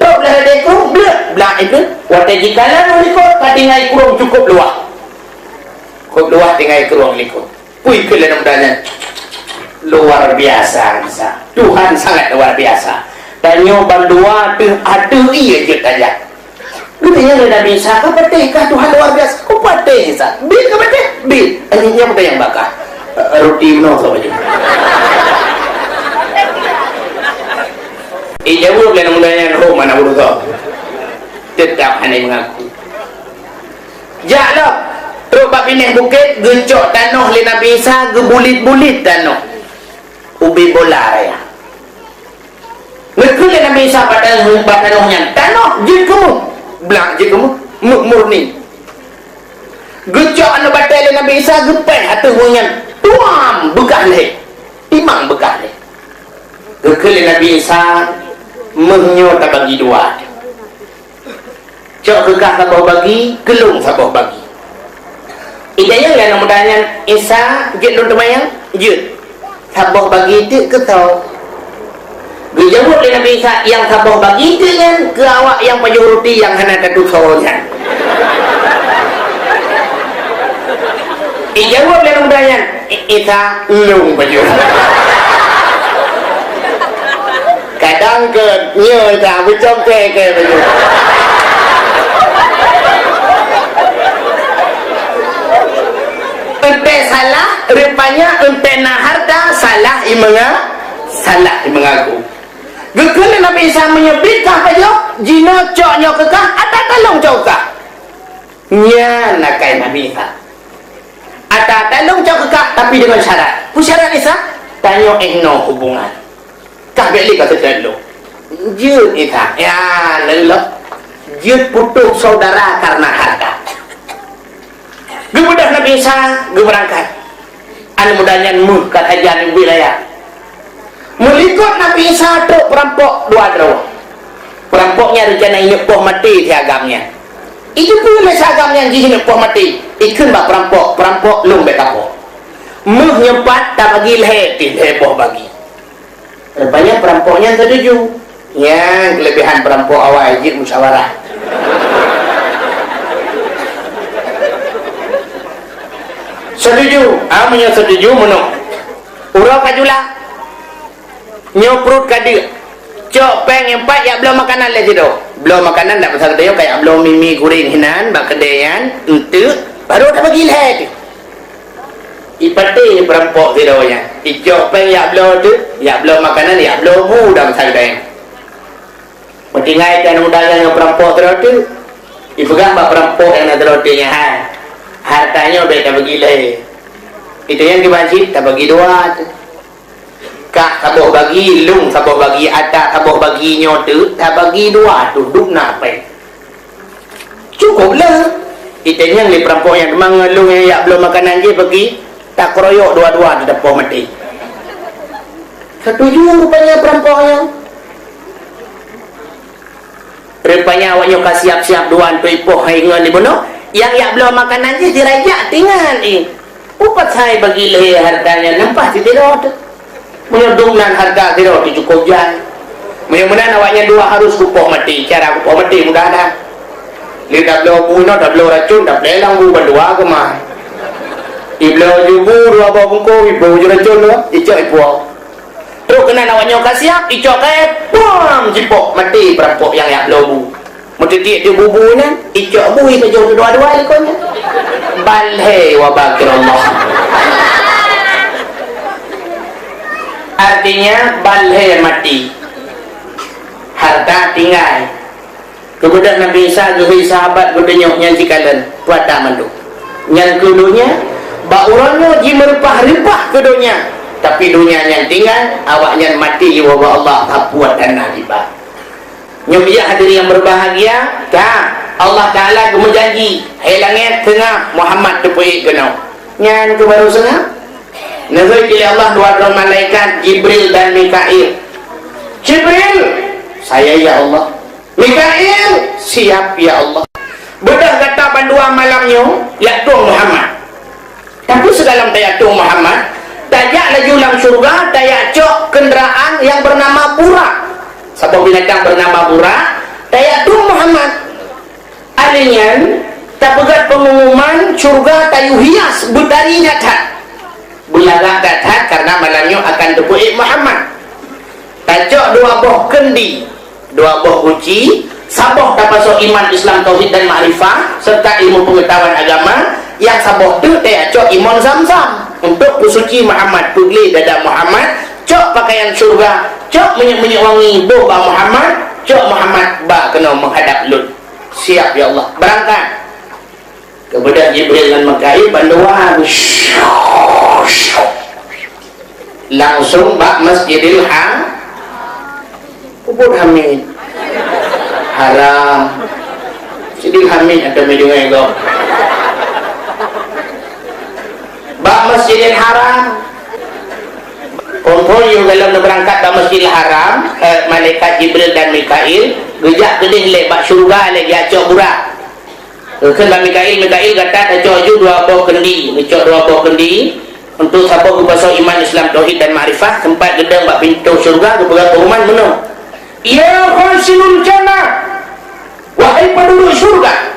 Trok blah rot deh krueng, bleuet, blah ié. Watèe jikalon u likot, ka tinggai krueng cukôp luwah. Cukôp luwah tinggai krueng likot. Peue kheun lé aneuk muda nyan? Luar biasa Isa. Tuhan sangat luar biasa. Tanyoe bandua teuh ateueh ié jeuet tajak. Geutanyong lé Nabi Isa, "Ka patéh kah Tuhan luar biasa?" "Ka patéh Isa." "Bit ka patéh?" "Bit." "Nyan peue nyang bakah?" "Ruti bunoe soe baju." Ijaweueb lé aneuk muda nyan, "Oh, mana beureusoe." Teutap hana meungaku. Jak lom, trok bak binéh bukét, geucok tanoh lé Nabi Isa, geubulit-bulit tanoh. Ubé bola raya. Geukheun lé Nabi Isa bak tanoh, bak tanoh nyan, "Tanoh, jeuet keu méuh." Blah jeuet keu méuh, méuh murni. Geucok aneuk batèe lé Nabi Isa, geupéh ateueh méuh nyan, tuam, beukah lhèe. Timang beukah lhèe. Geukheun lé Nabi Isa, "Méuh nyoe tabagi dua." Cok keu kah saboh bagi, keu lôn saboh bagi. Ijaweueb lé aneuk muda nyan, "Isa, jeuet lôn teumayang?" "Jeuet." "Saboh bagi teuk keu soe?" Geujaweueb lé Nabi Isa, "Nyang saboh bagi teuk nyan keu awak nyang pajoh ruti nyang hana tatusoe nyan." Ijaweueb lé aneuk muda nyan, "I-, Isa, lôn pajoh." Kadang keu nyoe ka beucom kèe-kèe baju. Eunteuk salah, rupanya eunteuk na harta, salah imeunga-, salah imeungaku. Geukheun lé Nabi Isa, "Meunyoe bit kah pajoh, jinoe cok nyoe keu kah, ata talong cok keu kah." Nyan akai Nabi Isa. Ata talong cok keu kah, tapi deungon syarat. Peue syarat Isa? Tanyoe 'oh noe hubungan. Kah bèk lé ka seutôt lôn. Jeuet Isa. Ya, lôn lôn. Jeuet putôh saudara karena harta. Geubeudôh Nabi Isa, geubeurangkat. Aneuk muda nyan méuh ka sajan ubé raya. Meulikot Nabi Isa trok peurampok dua droe. Peurampok nyan reuncana jineuk poh maté si agam nyan. Ijeupeue lé si agam nyan jih jineuk poh maté. Ikheun bak peurampok, "Peurampok, lôn bèk tapoh. Méuh nyoe pat tabagi lhèe pih lhèe boh bagi." Rupanya peurampok nyan seutuju. Nyan keuleubehan peurampok awai jeuet musyawarah. Seutuju. Ah, meunyoe seutuju, meunoe. Uroe ka jula. Nyoe pruet ka deuk. Cok péng nyang pat jak bloe makanan lé sidroe. Bloe makanan dak pasai geutanyoe ka jak bloe mi-mi guréng hinan bak keudè nyan, eunteuk, barô tabagi lhèe teuh. Ipatéh peurampok sidroe nyan. Icok péng jak bloe teuh, jak bloe makanan, jak bloe bu dak pasai geutanyoe. Meutinggai tan muda nyan ngon peurampok sidroe teuh. Ipeugah bak peurampok nyang na sidroe teuh nyan, "Hai, hareuta nyoe bèk tabagi lhèe. Itanyong kiban cit tabagi dua teuh." Kah saboh bagi, lôn saboh bagi, ata saboh bagi nyoe teuk, tabagi dua teuh, dum na péng. Cukôp lé. Itanyong lé peurampok nyan, teuma ngon lôn nyang jak bloe makanan jih bagi, takeroyok dua-dua teuh tapoh maté. Seutuju rupanya peurampok nyan. Rupanya awak nyoe ka siap-siap dua teuh poh hai ngon ibunoe. Nyang jak bloe makanan jih dirajak tinggai, eh. Upat hai bagi lhèe hareuta nyan, nyan paih sidroe teuh. Meunyoe dum nan hareuta sidroe teuh cukôp jai. Meunyoe meunan awak nyan dua harôh kupoh maté, cara kupoh maté mudah that. Lé tabloe bu inoe, tabloe racôn, taplé lam bu bandua keumah. Ibloe ju bu dua boh bungkôh, ibloe ju racôn dua, icok ipuwoe. Trok keunan awak nyoe ka siap, icok kayèe, pam! Jipoh maté peurampok nyang jak bloe bu. Meuteubiet di bu-bu nyan, icok bu ipajoh dua-dua likot nyan. Ban lhèe wa bakir Allah. Artinya, ban lhèe maté. Hareuta tinggai. Geubeudôh Nabi Isa geuhôi sahabat geutanyoe nyang jikalon, peue ata mandum. Nyan keuh donya, bak uroe nyoe jimeureumpah-reumpah keu donya, tapi donya nyan tinggai, awak nyan maté jiwoe bak Allah, ka puat dan na diba. Nyoe biya hadirin yang berbahagia, ka Allah Taala geumeujanji, "Hai langét, seungab Muhammad teupeuék keunoe." Nyan keuh baru seungab. Neuhôi lé Allah dua droe malaikat, Jibril dan Mikail. "Jibril, saya ya Allah." "Mikail, siap ya Allah." "Beudôh gata bandua malam nyoe, jak tueng Muhammad." Tapi sigohlom tajak tueng Muhammad, tajak laju lam syeuruga, tajak cok keundaraan nyang beunama Burak. Saboh binatang beunama Burak, tajak tueng Muhammad. Alèh nyan, tapeugét peungumuman syeuruga tayue hias beutari that-that. Beulagak that-that kareuna malam nyoe akan teupeuék Muhammad. Tacok dua boh keundi, dua boh guci, saboh tapasoe iman Islam, tauhid dan makrifah, serta ilmu peungeutahuan agama, nyang saboh teuk tacok imon Zam-Zam untuk peusuci Muhammad, peuglé dada Muhammad, cok pakaian syeuruga, cok minyeuk-minyeuk wangi boh bak Muhammad, cok Muhammad ba keunoe meuhadab lôn. Siap, ya Allah. Beurangkat. Keubeudôh Jibril ngon Mikail bandua langsung bak Masjidil Ha-, peubuet Hamid. Haram. Masjidil Hamid atau meunyoe gob. Bak Masjidil Haram. Phôn-phôn yôh gohlom neubeurangkat bak Masjidil Haram, eh, malaikat Jibril dan Mikail geujak keudeh lé bak syeuruga lé geujak cok Burak. Geukheun bak Mikail, "Mikail, gata tacok ju dua boh keundi." Geucok dua boh keundi untuk saboh geupasoe iman, Islam, tauhid dan makrifah, teumpat geudong bak pintoe syeuruga, geupeugah pengumuman meunoe, "Ya khazinul jannah, wahai penduduk syurga,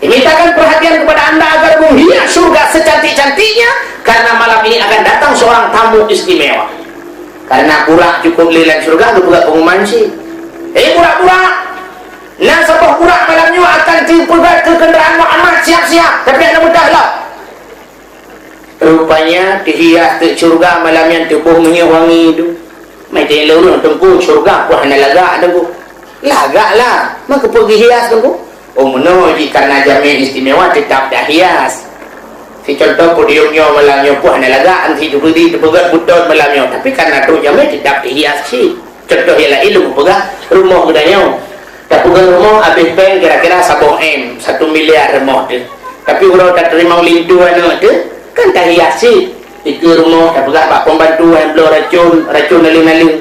dimintakan perhatian kepada anda agar menghias syurga secantik-cantiknya, karena malam ini akan datang seorang tamu istimewa." Karena Burak cukup lé lam syeuruga, geupeugah pengumuman cit, "Eh, Burak-Burak! Na saboh Burak malam nyoe akan teupeugét keu keundaraan Muhammad, siap-siap, tapi hana mudah lah." Rupanya teuhias teuk syeuruga malam nyan, teuboh minyeuk wangi tu. Mai tanyong lé ureueng, "Teungku, syeuruga peue hana lagak, Teungku?" "Lagak lah, meukeupeu geuhias, Teungku?" "Oh, meunoe jih, karena jamé istimewa teutap tahias. Sicontoh podium nyoe malam nyoe peue hana lagak, anti teupeudi teupeugét beuton malam nyoe, tapi karena trok jamé teutap tahias cit." Contoh nyang laén lôn peugah, rumoh geutanyoe. Tapeugah rumoh habéh péng kira-kira saboh M, satu miliar rumoh teuh. Tapi uroe tateurimong linto aneuk teuh, kan tahias cit. Dikeue rumoh tapeugah bak pembantu, "Hai, bloe racun, racun naleueng-naleueng."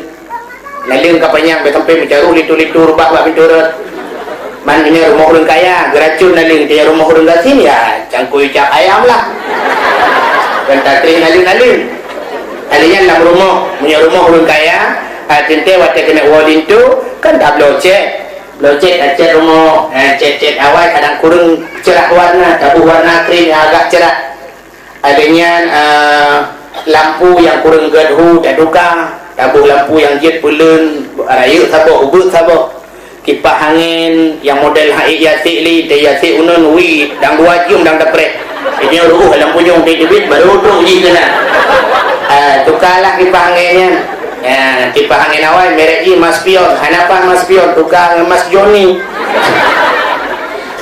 Naleueng ka panyang, bèk sampai meucaroh linto-linto reubah bak pintoe rot. Man meunyoe rumoh ureueng kaya, geuracun naleueng, meunyoe rumoh ureueng gasien, ya, cangkôi cap ayam lah. Kan takreh naleueng-naleueng. Alèh nyan lam rumoh, meunyoe rumoh ureueng kaya, ah, teuntèe watèe keuneuk woe linto, kan tabloe cèt. Bloe cèt, ah, cèt rumoh, eh, cèt-cèt awai kadang kureueng cerah warna, taboh warna krim nyang agak cerah. Alèh nyan, eh, lampu nyang kureueng gèt hu tatuka, taboh lampu nyang jeuet peuleuen, rayeuk saboh, ubeut saboh. Kipah angén nyang model haiek yasek lé, teuh yasek uneun, wi, dang dua jeuem dang tapreh. Nyoe ruôh lam punyueng teubiet, baru trok jih keunan. Ah, tukalah kipah angén nyan. Ah, kipah angén awai merek jih Mas Pion. Hana paih Mas Pion, tuka ngon Mas Joni.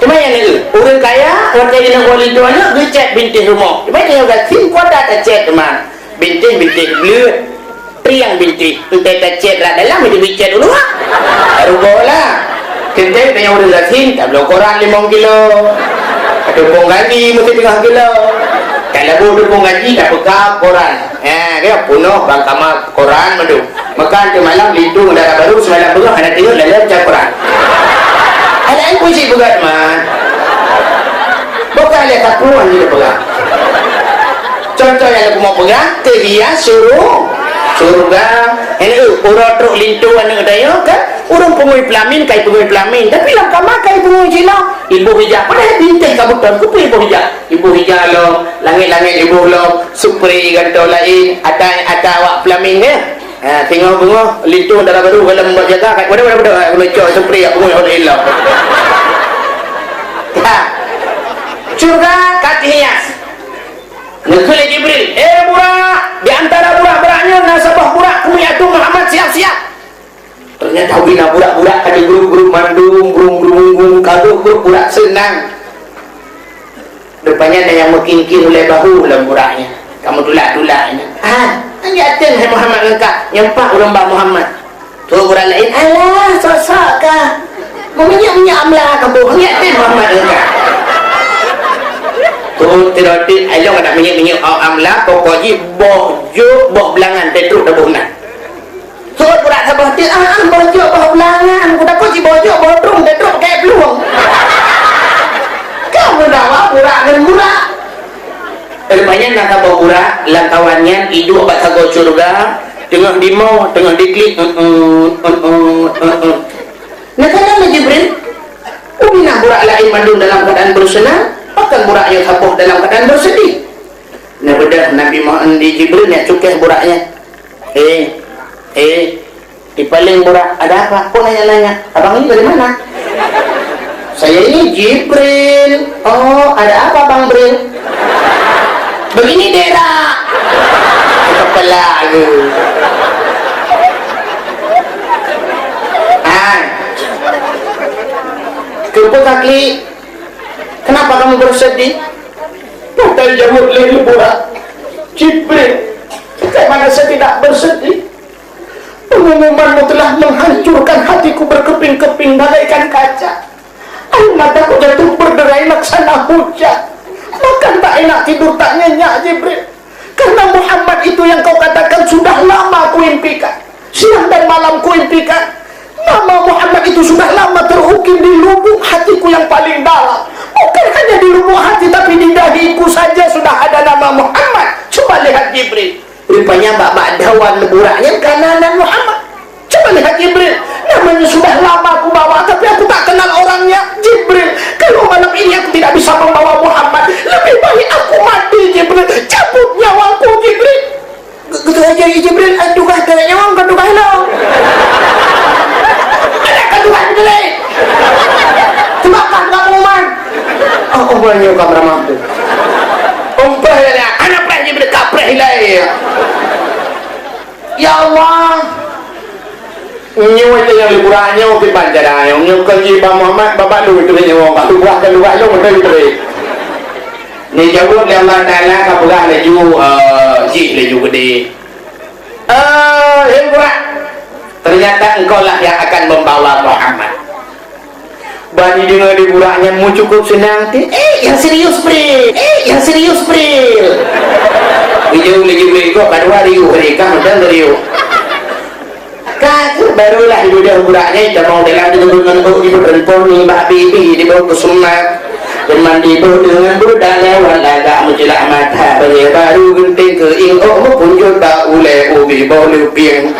Teuma nyang neu, ureueng kaya, watèe jineuk woe linto aneuk, geucèt bintéh rumoh. Teuma nyoe gasien kuat that tacèt teuma. Bintéh-bintéh bleuet. Triang bintéh, entah tacèt rak dalam, itu bicèt u luwa. Rugoe lah. Teuntèe tanyoe ureueng gasien, tabloe koran limong kilo. Teupông gaji meuteungoh kilo. Talaboh teupông gaji, tapeuka koran. Ha, ka peunoh bang kama koran mandum. Meuka teumalam linto dara barô, seumalam beungoh hana teungeut lalèe baca koran. Aneuk-aneuk puji peugah teuma. Bukan lé tapuan ni peugah. Contoh nyang lôn peugah, teuhias syuru-, syeuruga. Nyan, eh, uroe trok linto aneuk tanyoe kan, ureueng peungui peulamin, kai peungui peulamin. Tapi lam kama kai peungui cit lom. Iboh ija, padahai bintéh ka beuton, keupeue iboh ija? Iboh ija lom, langét-langét iboh lom, supre gantoe laén, ata, ata awak peulamin, ya. Ha, singoh beungoh, linto dara barô, galom bak jaga, kat wadah, wadah, wadah, ha, keuneuk cok supre, ya, peungui hot ilom. Ha. Syeuruga ka teuhias. Neukheun lé Jibril, "Eh, Burak, di antara burak-burak nyoe na saboh burak keumiet ateueh Muhammad, siap-siap." Ternyata ubé na burak-burak ka di grup-grup mandum, grup-grup, grup-grup, ka grup-grup burak seunang. Rupanya na nyang meukingking ulèe bahu lam burak nyan. Ka meutulak-tulak nyan. "Ah, nyan ateueng hai Muhammad ngon kah?" "Nyan pat ureueng bah Muhammad." Trok burak laén, "Alah, sosok kah?" Meuminyeuk-minyeuk amla kaboh, ngieng teuh Muhammad engka. Tuh, tirotik, ayo keuneuk minyeuk-minyeuk amla, pokok jih boh jôk, boh beulangan, teutrok taboh na. Sot burak saboh teuk, ah, ah, boh jôk, boh beulangan, kutakot jiboh jôk, boh trueng, teutrok keu plueng. Ka meudawa burak ngon burak. Rupanya na saboh burak, lam kawan nyan iduek bak sagoe syeuruga, teungoh dimo, teungoh diklik, eh, eh, eh, eh, eh, eh. Na kheun lé Jibril, "Ubé na burak laén mandum dalam keuadaan beuseunang, pakon burak nyoe saboh dalam keuadaan beuseudih?" Neubeudôh Nabi Muhammad di Jibril nyang cukéh burak nyan. "Eh, eh, di paléng burak, ada apa? Kok nanya-nanya? Abang ini dari mana?" "Saya ini Jibril." "Oh, ada apa, Bang Bril?" "Begini dera." Kepala lu. Hai. Kenapa kaki? Kenapa kamu bersedih? Padahal jawab lé burak. "Jibril, bagaimana saya tidak bersedih? Pengumumanmu telah menghancurkan hatiku berkeping-keping bagaikan kaca. Air mataku jatuh berderai laksana hujan. Makan tak enak, tidur tak nyenyak, Jibril. Karena Muhammad itu yang kau katakan sudah lama kuimpikan. Siang dan malam kuimpikan. Nama Muhammad itu sudah lama terukir di lubuk hatiku yang paling dalam. Bukan hanya di lubuk hati, tapi di dahiku saja sudah ada nama Muhammad. Coba lihat, Jibril." Rupanya bak-bak dawan burak nyan ka na nan Muhammad. Coba lihat Jibril, namanya sudah lama aku bawa, tapi aku tak kenal orangnya. Jibril, kalau malam ini aku tidak bisa membawa Muhammad, lebih baik aku mati, Jibril. Cabut nyawaku, Jibril. Ge-, geuteupeue lé Jibril, "Ai tugaih teuh nyoe, kon tugaih lôn. Ada ka tugaih beutôi. Teumakah ngon pengumuman." Oh, oh, nyoe ka meuramal tu. Umpah ya, anak preh Jibril, ka preh ilai. Ya Allah. Nyoe teuh nyang lé burak nyoe kiban cara nyoe. Nyoe kon jih Bang Muhammad, babah lôn teuh nyoe, bak tugaih, kon tugaih lôn beutôi teuh. Neujaweueb lé Allah Taala, ka peugah laju, eh, jih laju geude. "Eh, hei burak, ternyata engkau lah yang akan membawa Muhammad." Ban jideungoe lé burak nyan meucukup seunang teuh, "Eh, nyang serius, Bril! Eh, nyang serius, Bril!" Geujaweueb lé Jibril, "Kok ka dua riuh, Bril, ka mantong riuh." Ka, barulah dibeudôh burak nyan, tamong dalam, dibeudôh ngon ôk, dibeudôh ngon ôk, nibak bibi, dibawa keu sunat. Teuma dibeudôh ngon budak lewat lagak meucilak mata, bajée baru geunteng keuieng, ôk meupunjot bak ulée, ubi boh leupieng.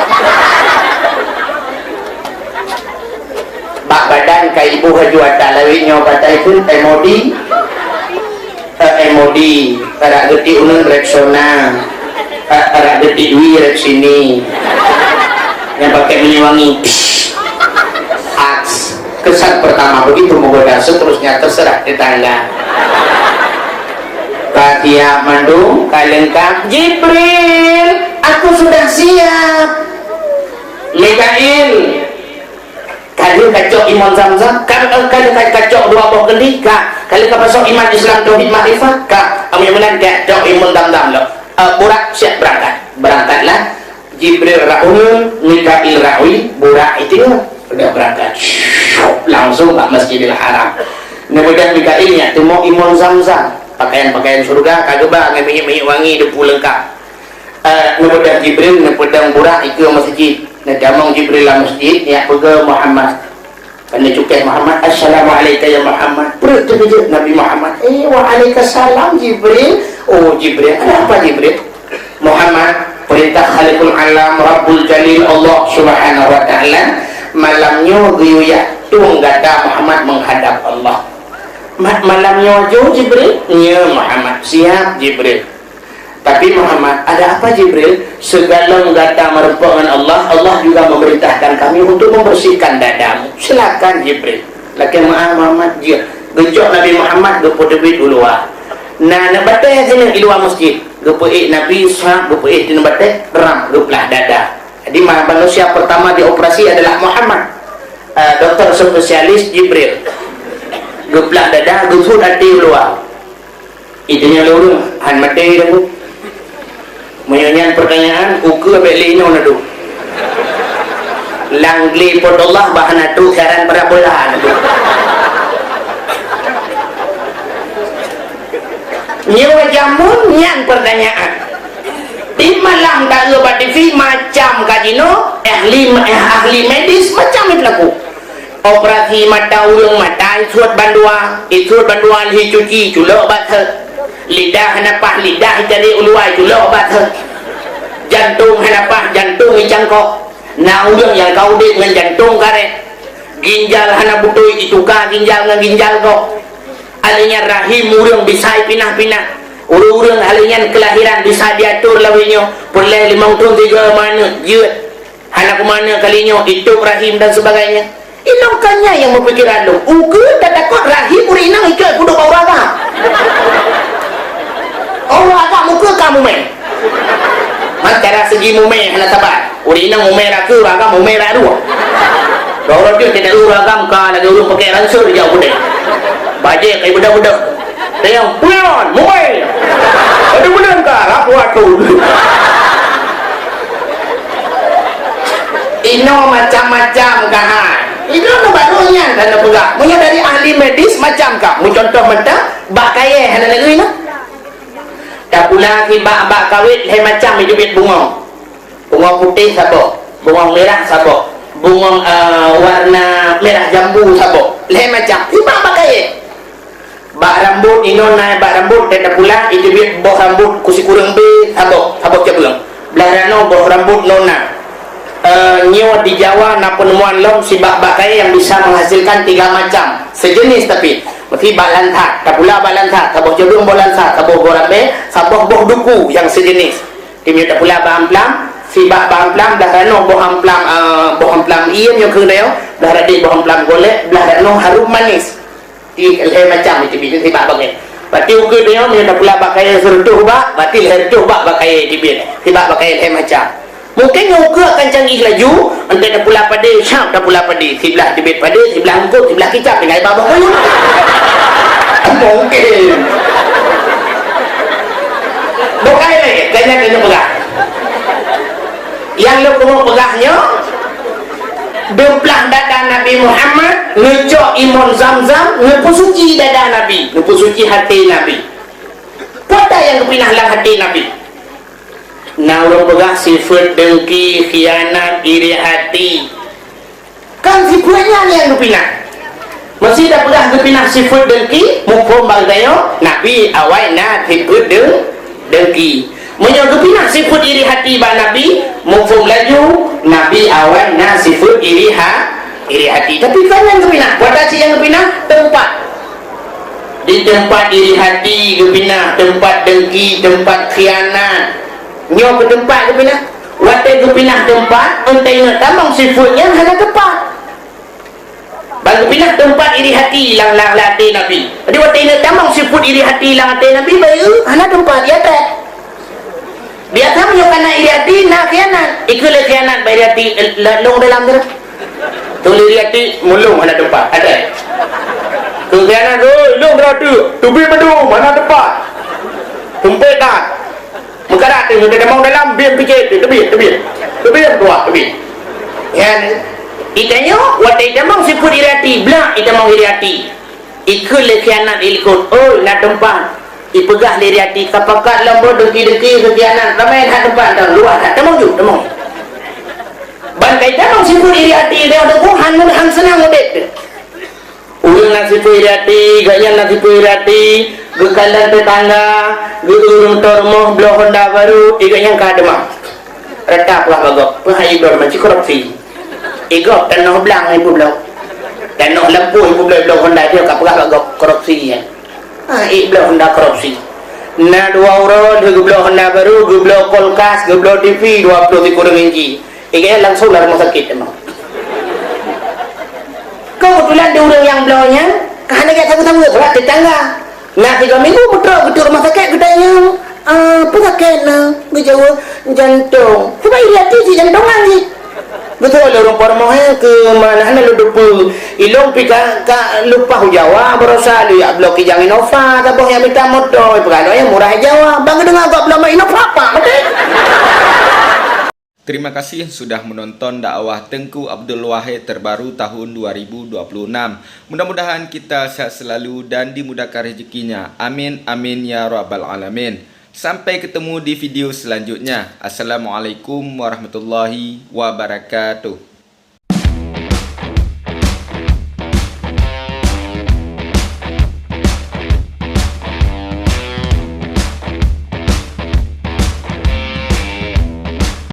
Bak badan ka iboh laju ata lawét nyoe, patai kheun M O D. Eh, M O D, arak geutik uneun Rexona, eh, arak geutik wi Rexini. Nyang pakai minyeuk wangi, Axe. Kesan pertama begitu menggoda, seterusnya terserah tetangga. Ka siap mandum, ka leungkap. Jibril, aku sudah siap. Mikail, ka lheueh kacok imon Zamzam, ka, ka, ka lheueh kacok dua boh keuli, ka, ka lheueh kapasoe iman Islam tauhid makrifat, ka, amin meunan kacok imon Zamzam lom. Eh, burak siap berangkat. Berangkatlah Jibril rot uneun, Mikail rot wi, burak itu sudah berangkat. Langsung bak Masjidil Haram. Neubeudôh Mikail nyan teumok imon Zamzam, pakaian-pakaian syeuruga ka geuba ngon minyeuk-minyeuk wangi, debu leungkap. Eh, neubeudôh Jibril, neupeudong burak ikeue masjid. Neutamong Jibril lam masjid, nyak peugah Muhammad. Kan neucukéh Muhammad, "Assalamualaika ya Muhammad." Peureuk teukeujot Nabi Muhammad. "Eh, waalaikumsalam Jibril." "Oh, Jibril, ada apa Jibril?" "Muhammad, perintah Khaliqul Alam Rabbul Jalil Allah Subhanahu wa Ta'ala malam nyoe geuyue yak tueng gata Muhammad menghadap Allah." "Ma-, malam nyoe ju Jibril?" "Nyo Muhammad." "Siap Jibril." "Tapi Muhammad, ada apa Jibril?" "Segalom gata meureumpok ngon Allah, Allah juga memerintahkan kami untuk membersihkan dadamu. Silakan Jibril." Lakée meu'ah Muhammad jeuet. Geucok Nabi Muhammad geupeuteubiet u luwa. Na aneuk batée sineuk di luwa masjid. Geupeuék Nabi, sab, geupeuék sineuk batée, ram, geuplah dada. Jadi ma-, manusia pertama dioperasi adalah Muhammad. Eh, doktor spesialis Jibril. Geuplah dada, geupeuet até u luwa. Itu nyoe lé ureueng, han maté dah tu. Meunyoe nyan pertanyaan, ukeue abéh lé nyoe na tu. Lam glé Po teu Allah bah hana trok siaran parabola. Nyoe jameun nyan pertanyaan. Di malam taeu bak T V macam ka jinoe, ahli, ahli medis macam itu laku. Operasi mata ureuëng mata isuet bandua, isuet bandua lheueh cuci culok bak thot. Lidah hana paih, lidah icari u luwa culok bak thot. Jantong hana paih, jantong icangkok. Na ureuëng nyang ka udeb ngon jantong karet. Ginjal hana beutôi, ituka ginjal ngon ginjal gob. Alèh nyan rahim ureuëng bisa ipinah-pinah. Ureuëng-ureuëng alèh nyan keulahiran bisa diatur lawét nyoe, peureulèe limong thôn tiga maneuet jeuet. Hana keumana kali nyoe, itôb rahim dan sebagainya. Inong ka nyan nyang meupikiran lôn. Ukeue tatakot rahim ureuëng inong ikot peuduek bak ureuëng agam. Ureuëng agam ukeue ka mumè. Man cara segi mumè hana saban. Ureuëng inong mumè rakeue, ureuëng agam mumè raduek. Dua ureuëng tu tidak ureuëng agam ka lagèe ureuëng pakai ransel jauh budek. Bajèe kai budak-budak. Tayang peue nyan, mumè. Ada bulan ka, rapuh atu. Inoe macam-macam ka hai. Inoe baru nyan hana peugah. Meunyoe dari ahli medis macam ka. Meucontoh mantong, bak kayèe hana lagèe nyoe. Tapula sibak bak kawét lhèe macam jiteubiet bungong. Bungong putéh saboh, bungong mirah saboh, bungong, eh, warna mirah jambu saboh. Lhèe macam. Sibak bak kayèe. Bak rambot inoe na bak rambot teuh tapula, jiteubiet boh rambot sikureueng bèe saboh, saboh cabeueng. Blah ranoe boh rambot nona. Eh, nyoe di Jawa na penemuan lom sibak bak kayèe nyang bisa menghasilkan tiga macam sejenis tapi. Meusti bak lansat, tapula bak lansat, saboh cabeueng boh lansat, saboh boh rambèe, saboh boh duku nyang sejenis. Teuma tapula bak amplam, sibak bak amplam, blah ranoe boh amplam, eh, boh amplam ié nyoe keuh nyoe, blah radeh boh amplam golek, blah ranoe harum manis. Di lhèe macam itu, itu sibak bak kayèe. Berarti ukeue nyoe, meunyoe tapula bak kayèe sireutoh bak, berarti lhèe reutoh bak bak kayèe jiteubiet. Sibak bak kayèe lhèe macam. Mungkin nyoe ukeue akan canggih laju, 'oh tapula padé, siap tapula padé. Siblah teubiet padé, siblah eungkôt, siblah kicap, tinggai bak boh kayèe. Mungkin. Bukai lé, kayèe keuneuk peugah. Nyang lôn keuneuk peugah nyoe, Beuplah dada Nabi Muhammad, neucok imon Zamzam, neupeusuci dada Nabi, neupeusuci até Nabi. Peue nyang geupinah lam até Nabi? Na ureuëng peugah sifeuet deungki, khianat, iri até. Kan sifeuet nyan nyang geupinah. Meusé tapeugah geupinah sifeuet deungki, muphom bak geutanyoe, Nabi awai na sifeuet deung-, deungki. Meunyoe geupinah sifeuet iri até bak Nabi, muphom laju, Nabi awai na sifeuet iri ha-, iri até. Tapi kon nyan geupinah, peue cit nyang geupinah? Teumpat. Di teumpat iri até geupinah, teumpat deungki, teumpat khianat. Nyoe keu teumpat geupinah. Watèe geupinah teumpat, 'oh taingat tamong sifeuet nyan hana teumpat. Ban geupinah teumpat iri até lam, lam, lam até Nabi. Jadi, watèe ingat tamong sifeuet iri até lam até Nabi, bayeue hana teumpat, ya tak? Biasa meunyoe kana iri até, na khianat. Ikeu lé khianat bak iri até, eh, la-, lôn dalam tu. Tuléh iri até, mulông hana teumpat, ada. Keu khianat, oi, lôn dalam tu, teubiet mandum, hana teumpat. Tumpet dah. Meukarat teuh, teutamong dalam, biem picet teuh, teubiet, teubiet. Teubiet, tuah, teubiet. Nyan, itanyoe, watèe itamong sifeuet iri até, blah itamong iri até. Ikheun lé khianat ilikot, "Oi, na teumpat." Ipeugah lé iri até, "Ka pakat lom boh deungki-deungki keu khianat, ramè that teumpat, dan luwah that. Tamong ju, tamong." Ban ka itamong sifeuet iri até, dia tu pun han, han seunang udép teuh. Ureuëng na sifeuet iri até, gobnyan na sifeuet iri até, geukalon teutangga, geu-, ureuëng teurimong bloe honda baru, gobnyan ka deumam. Rata peugah bak gob, peue hai bloe deumam, cit korupsi. Igob tanoh blang ipeubloe. Tanoh lampôh ipeubloe, bloe honda jih ka peugah bak gob korupsi nyan. Ah, ié bloe honda korupsi. Na dua uroe lheueh geubloe honda baru, geubloe kulkas, geubloe T V dua ploh sikureueng inci. Ié langsung lam rumoh sakét teuma. Keubeutulan di ureuëng nyang bloe nyan, ka hana gét sabe-sabe, sabab teutangga. Na tiga minggu meutrok geutrok rumoh sakét, geutanyong, "Ah, peue sakét na?" Geujaweueb, "Jantong." Sabab iri até jih jantongan jih. Beutôi lé ureuëng peurumoh, eh, keu mana hana lôn teupeue. Ilôn pih ka, ka lumpah u Jawa, baroesa lôn jak bloe kijang Innova, saboh nyang mita moto, ipeugah lôn nyang murah Jawa. Ban geudeungoe gob bloe Innova, pak, maté. Terima kasih sudah menonton dakwah Tengku Abdul Wahid terbaru tahun dua ribu dua puluh enam. Mudah-mudahan kita sehat selalu dan dimudahkan rezekinya. Amin, amin, ya rabbal alamin. Sampai ketemu di video selanjutnya. Assalamualaikum warahmatullahi wabarakatuh.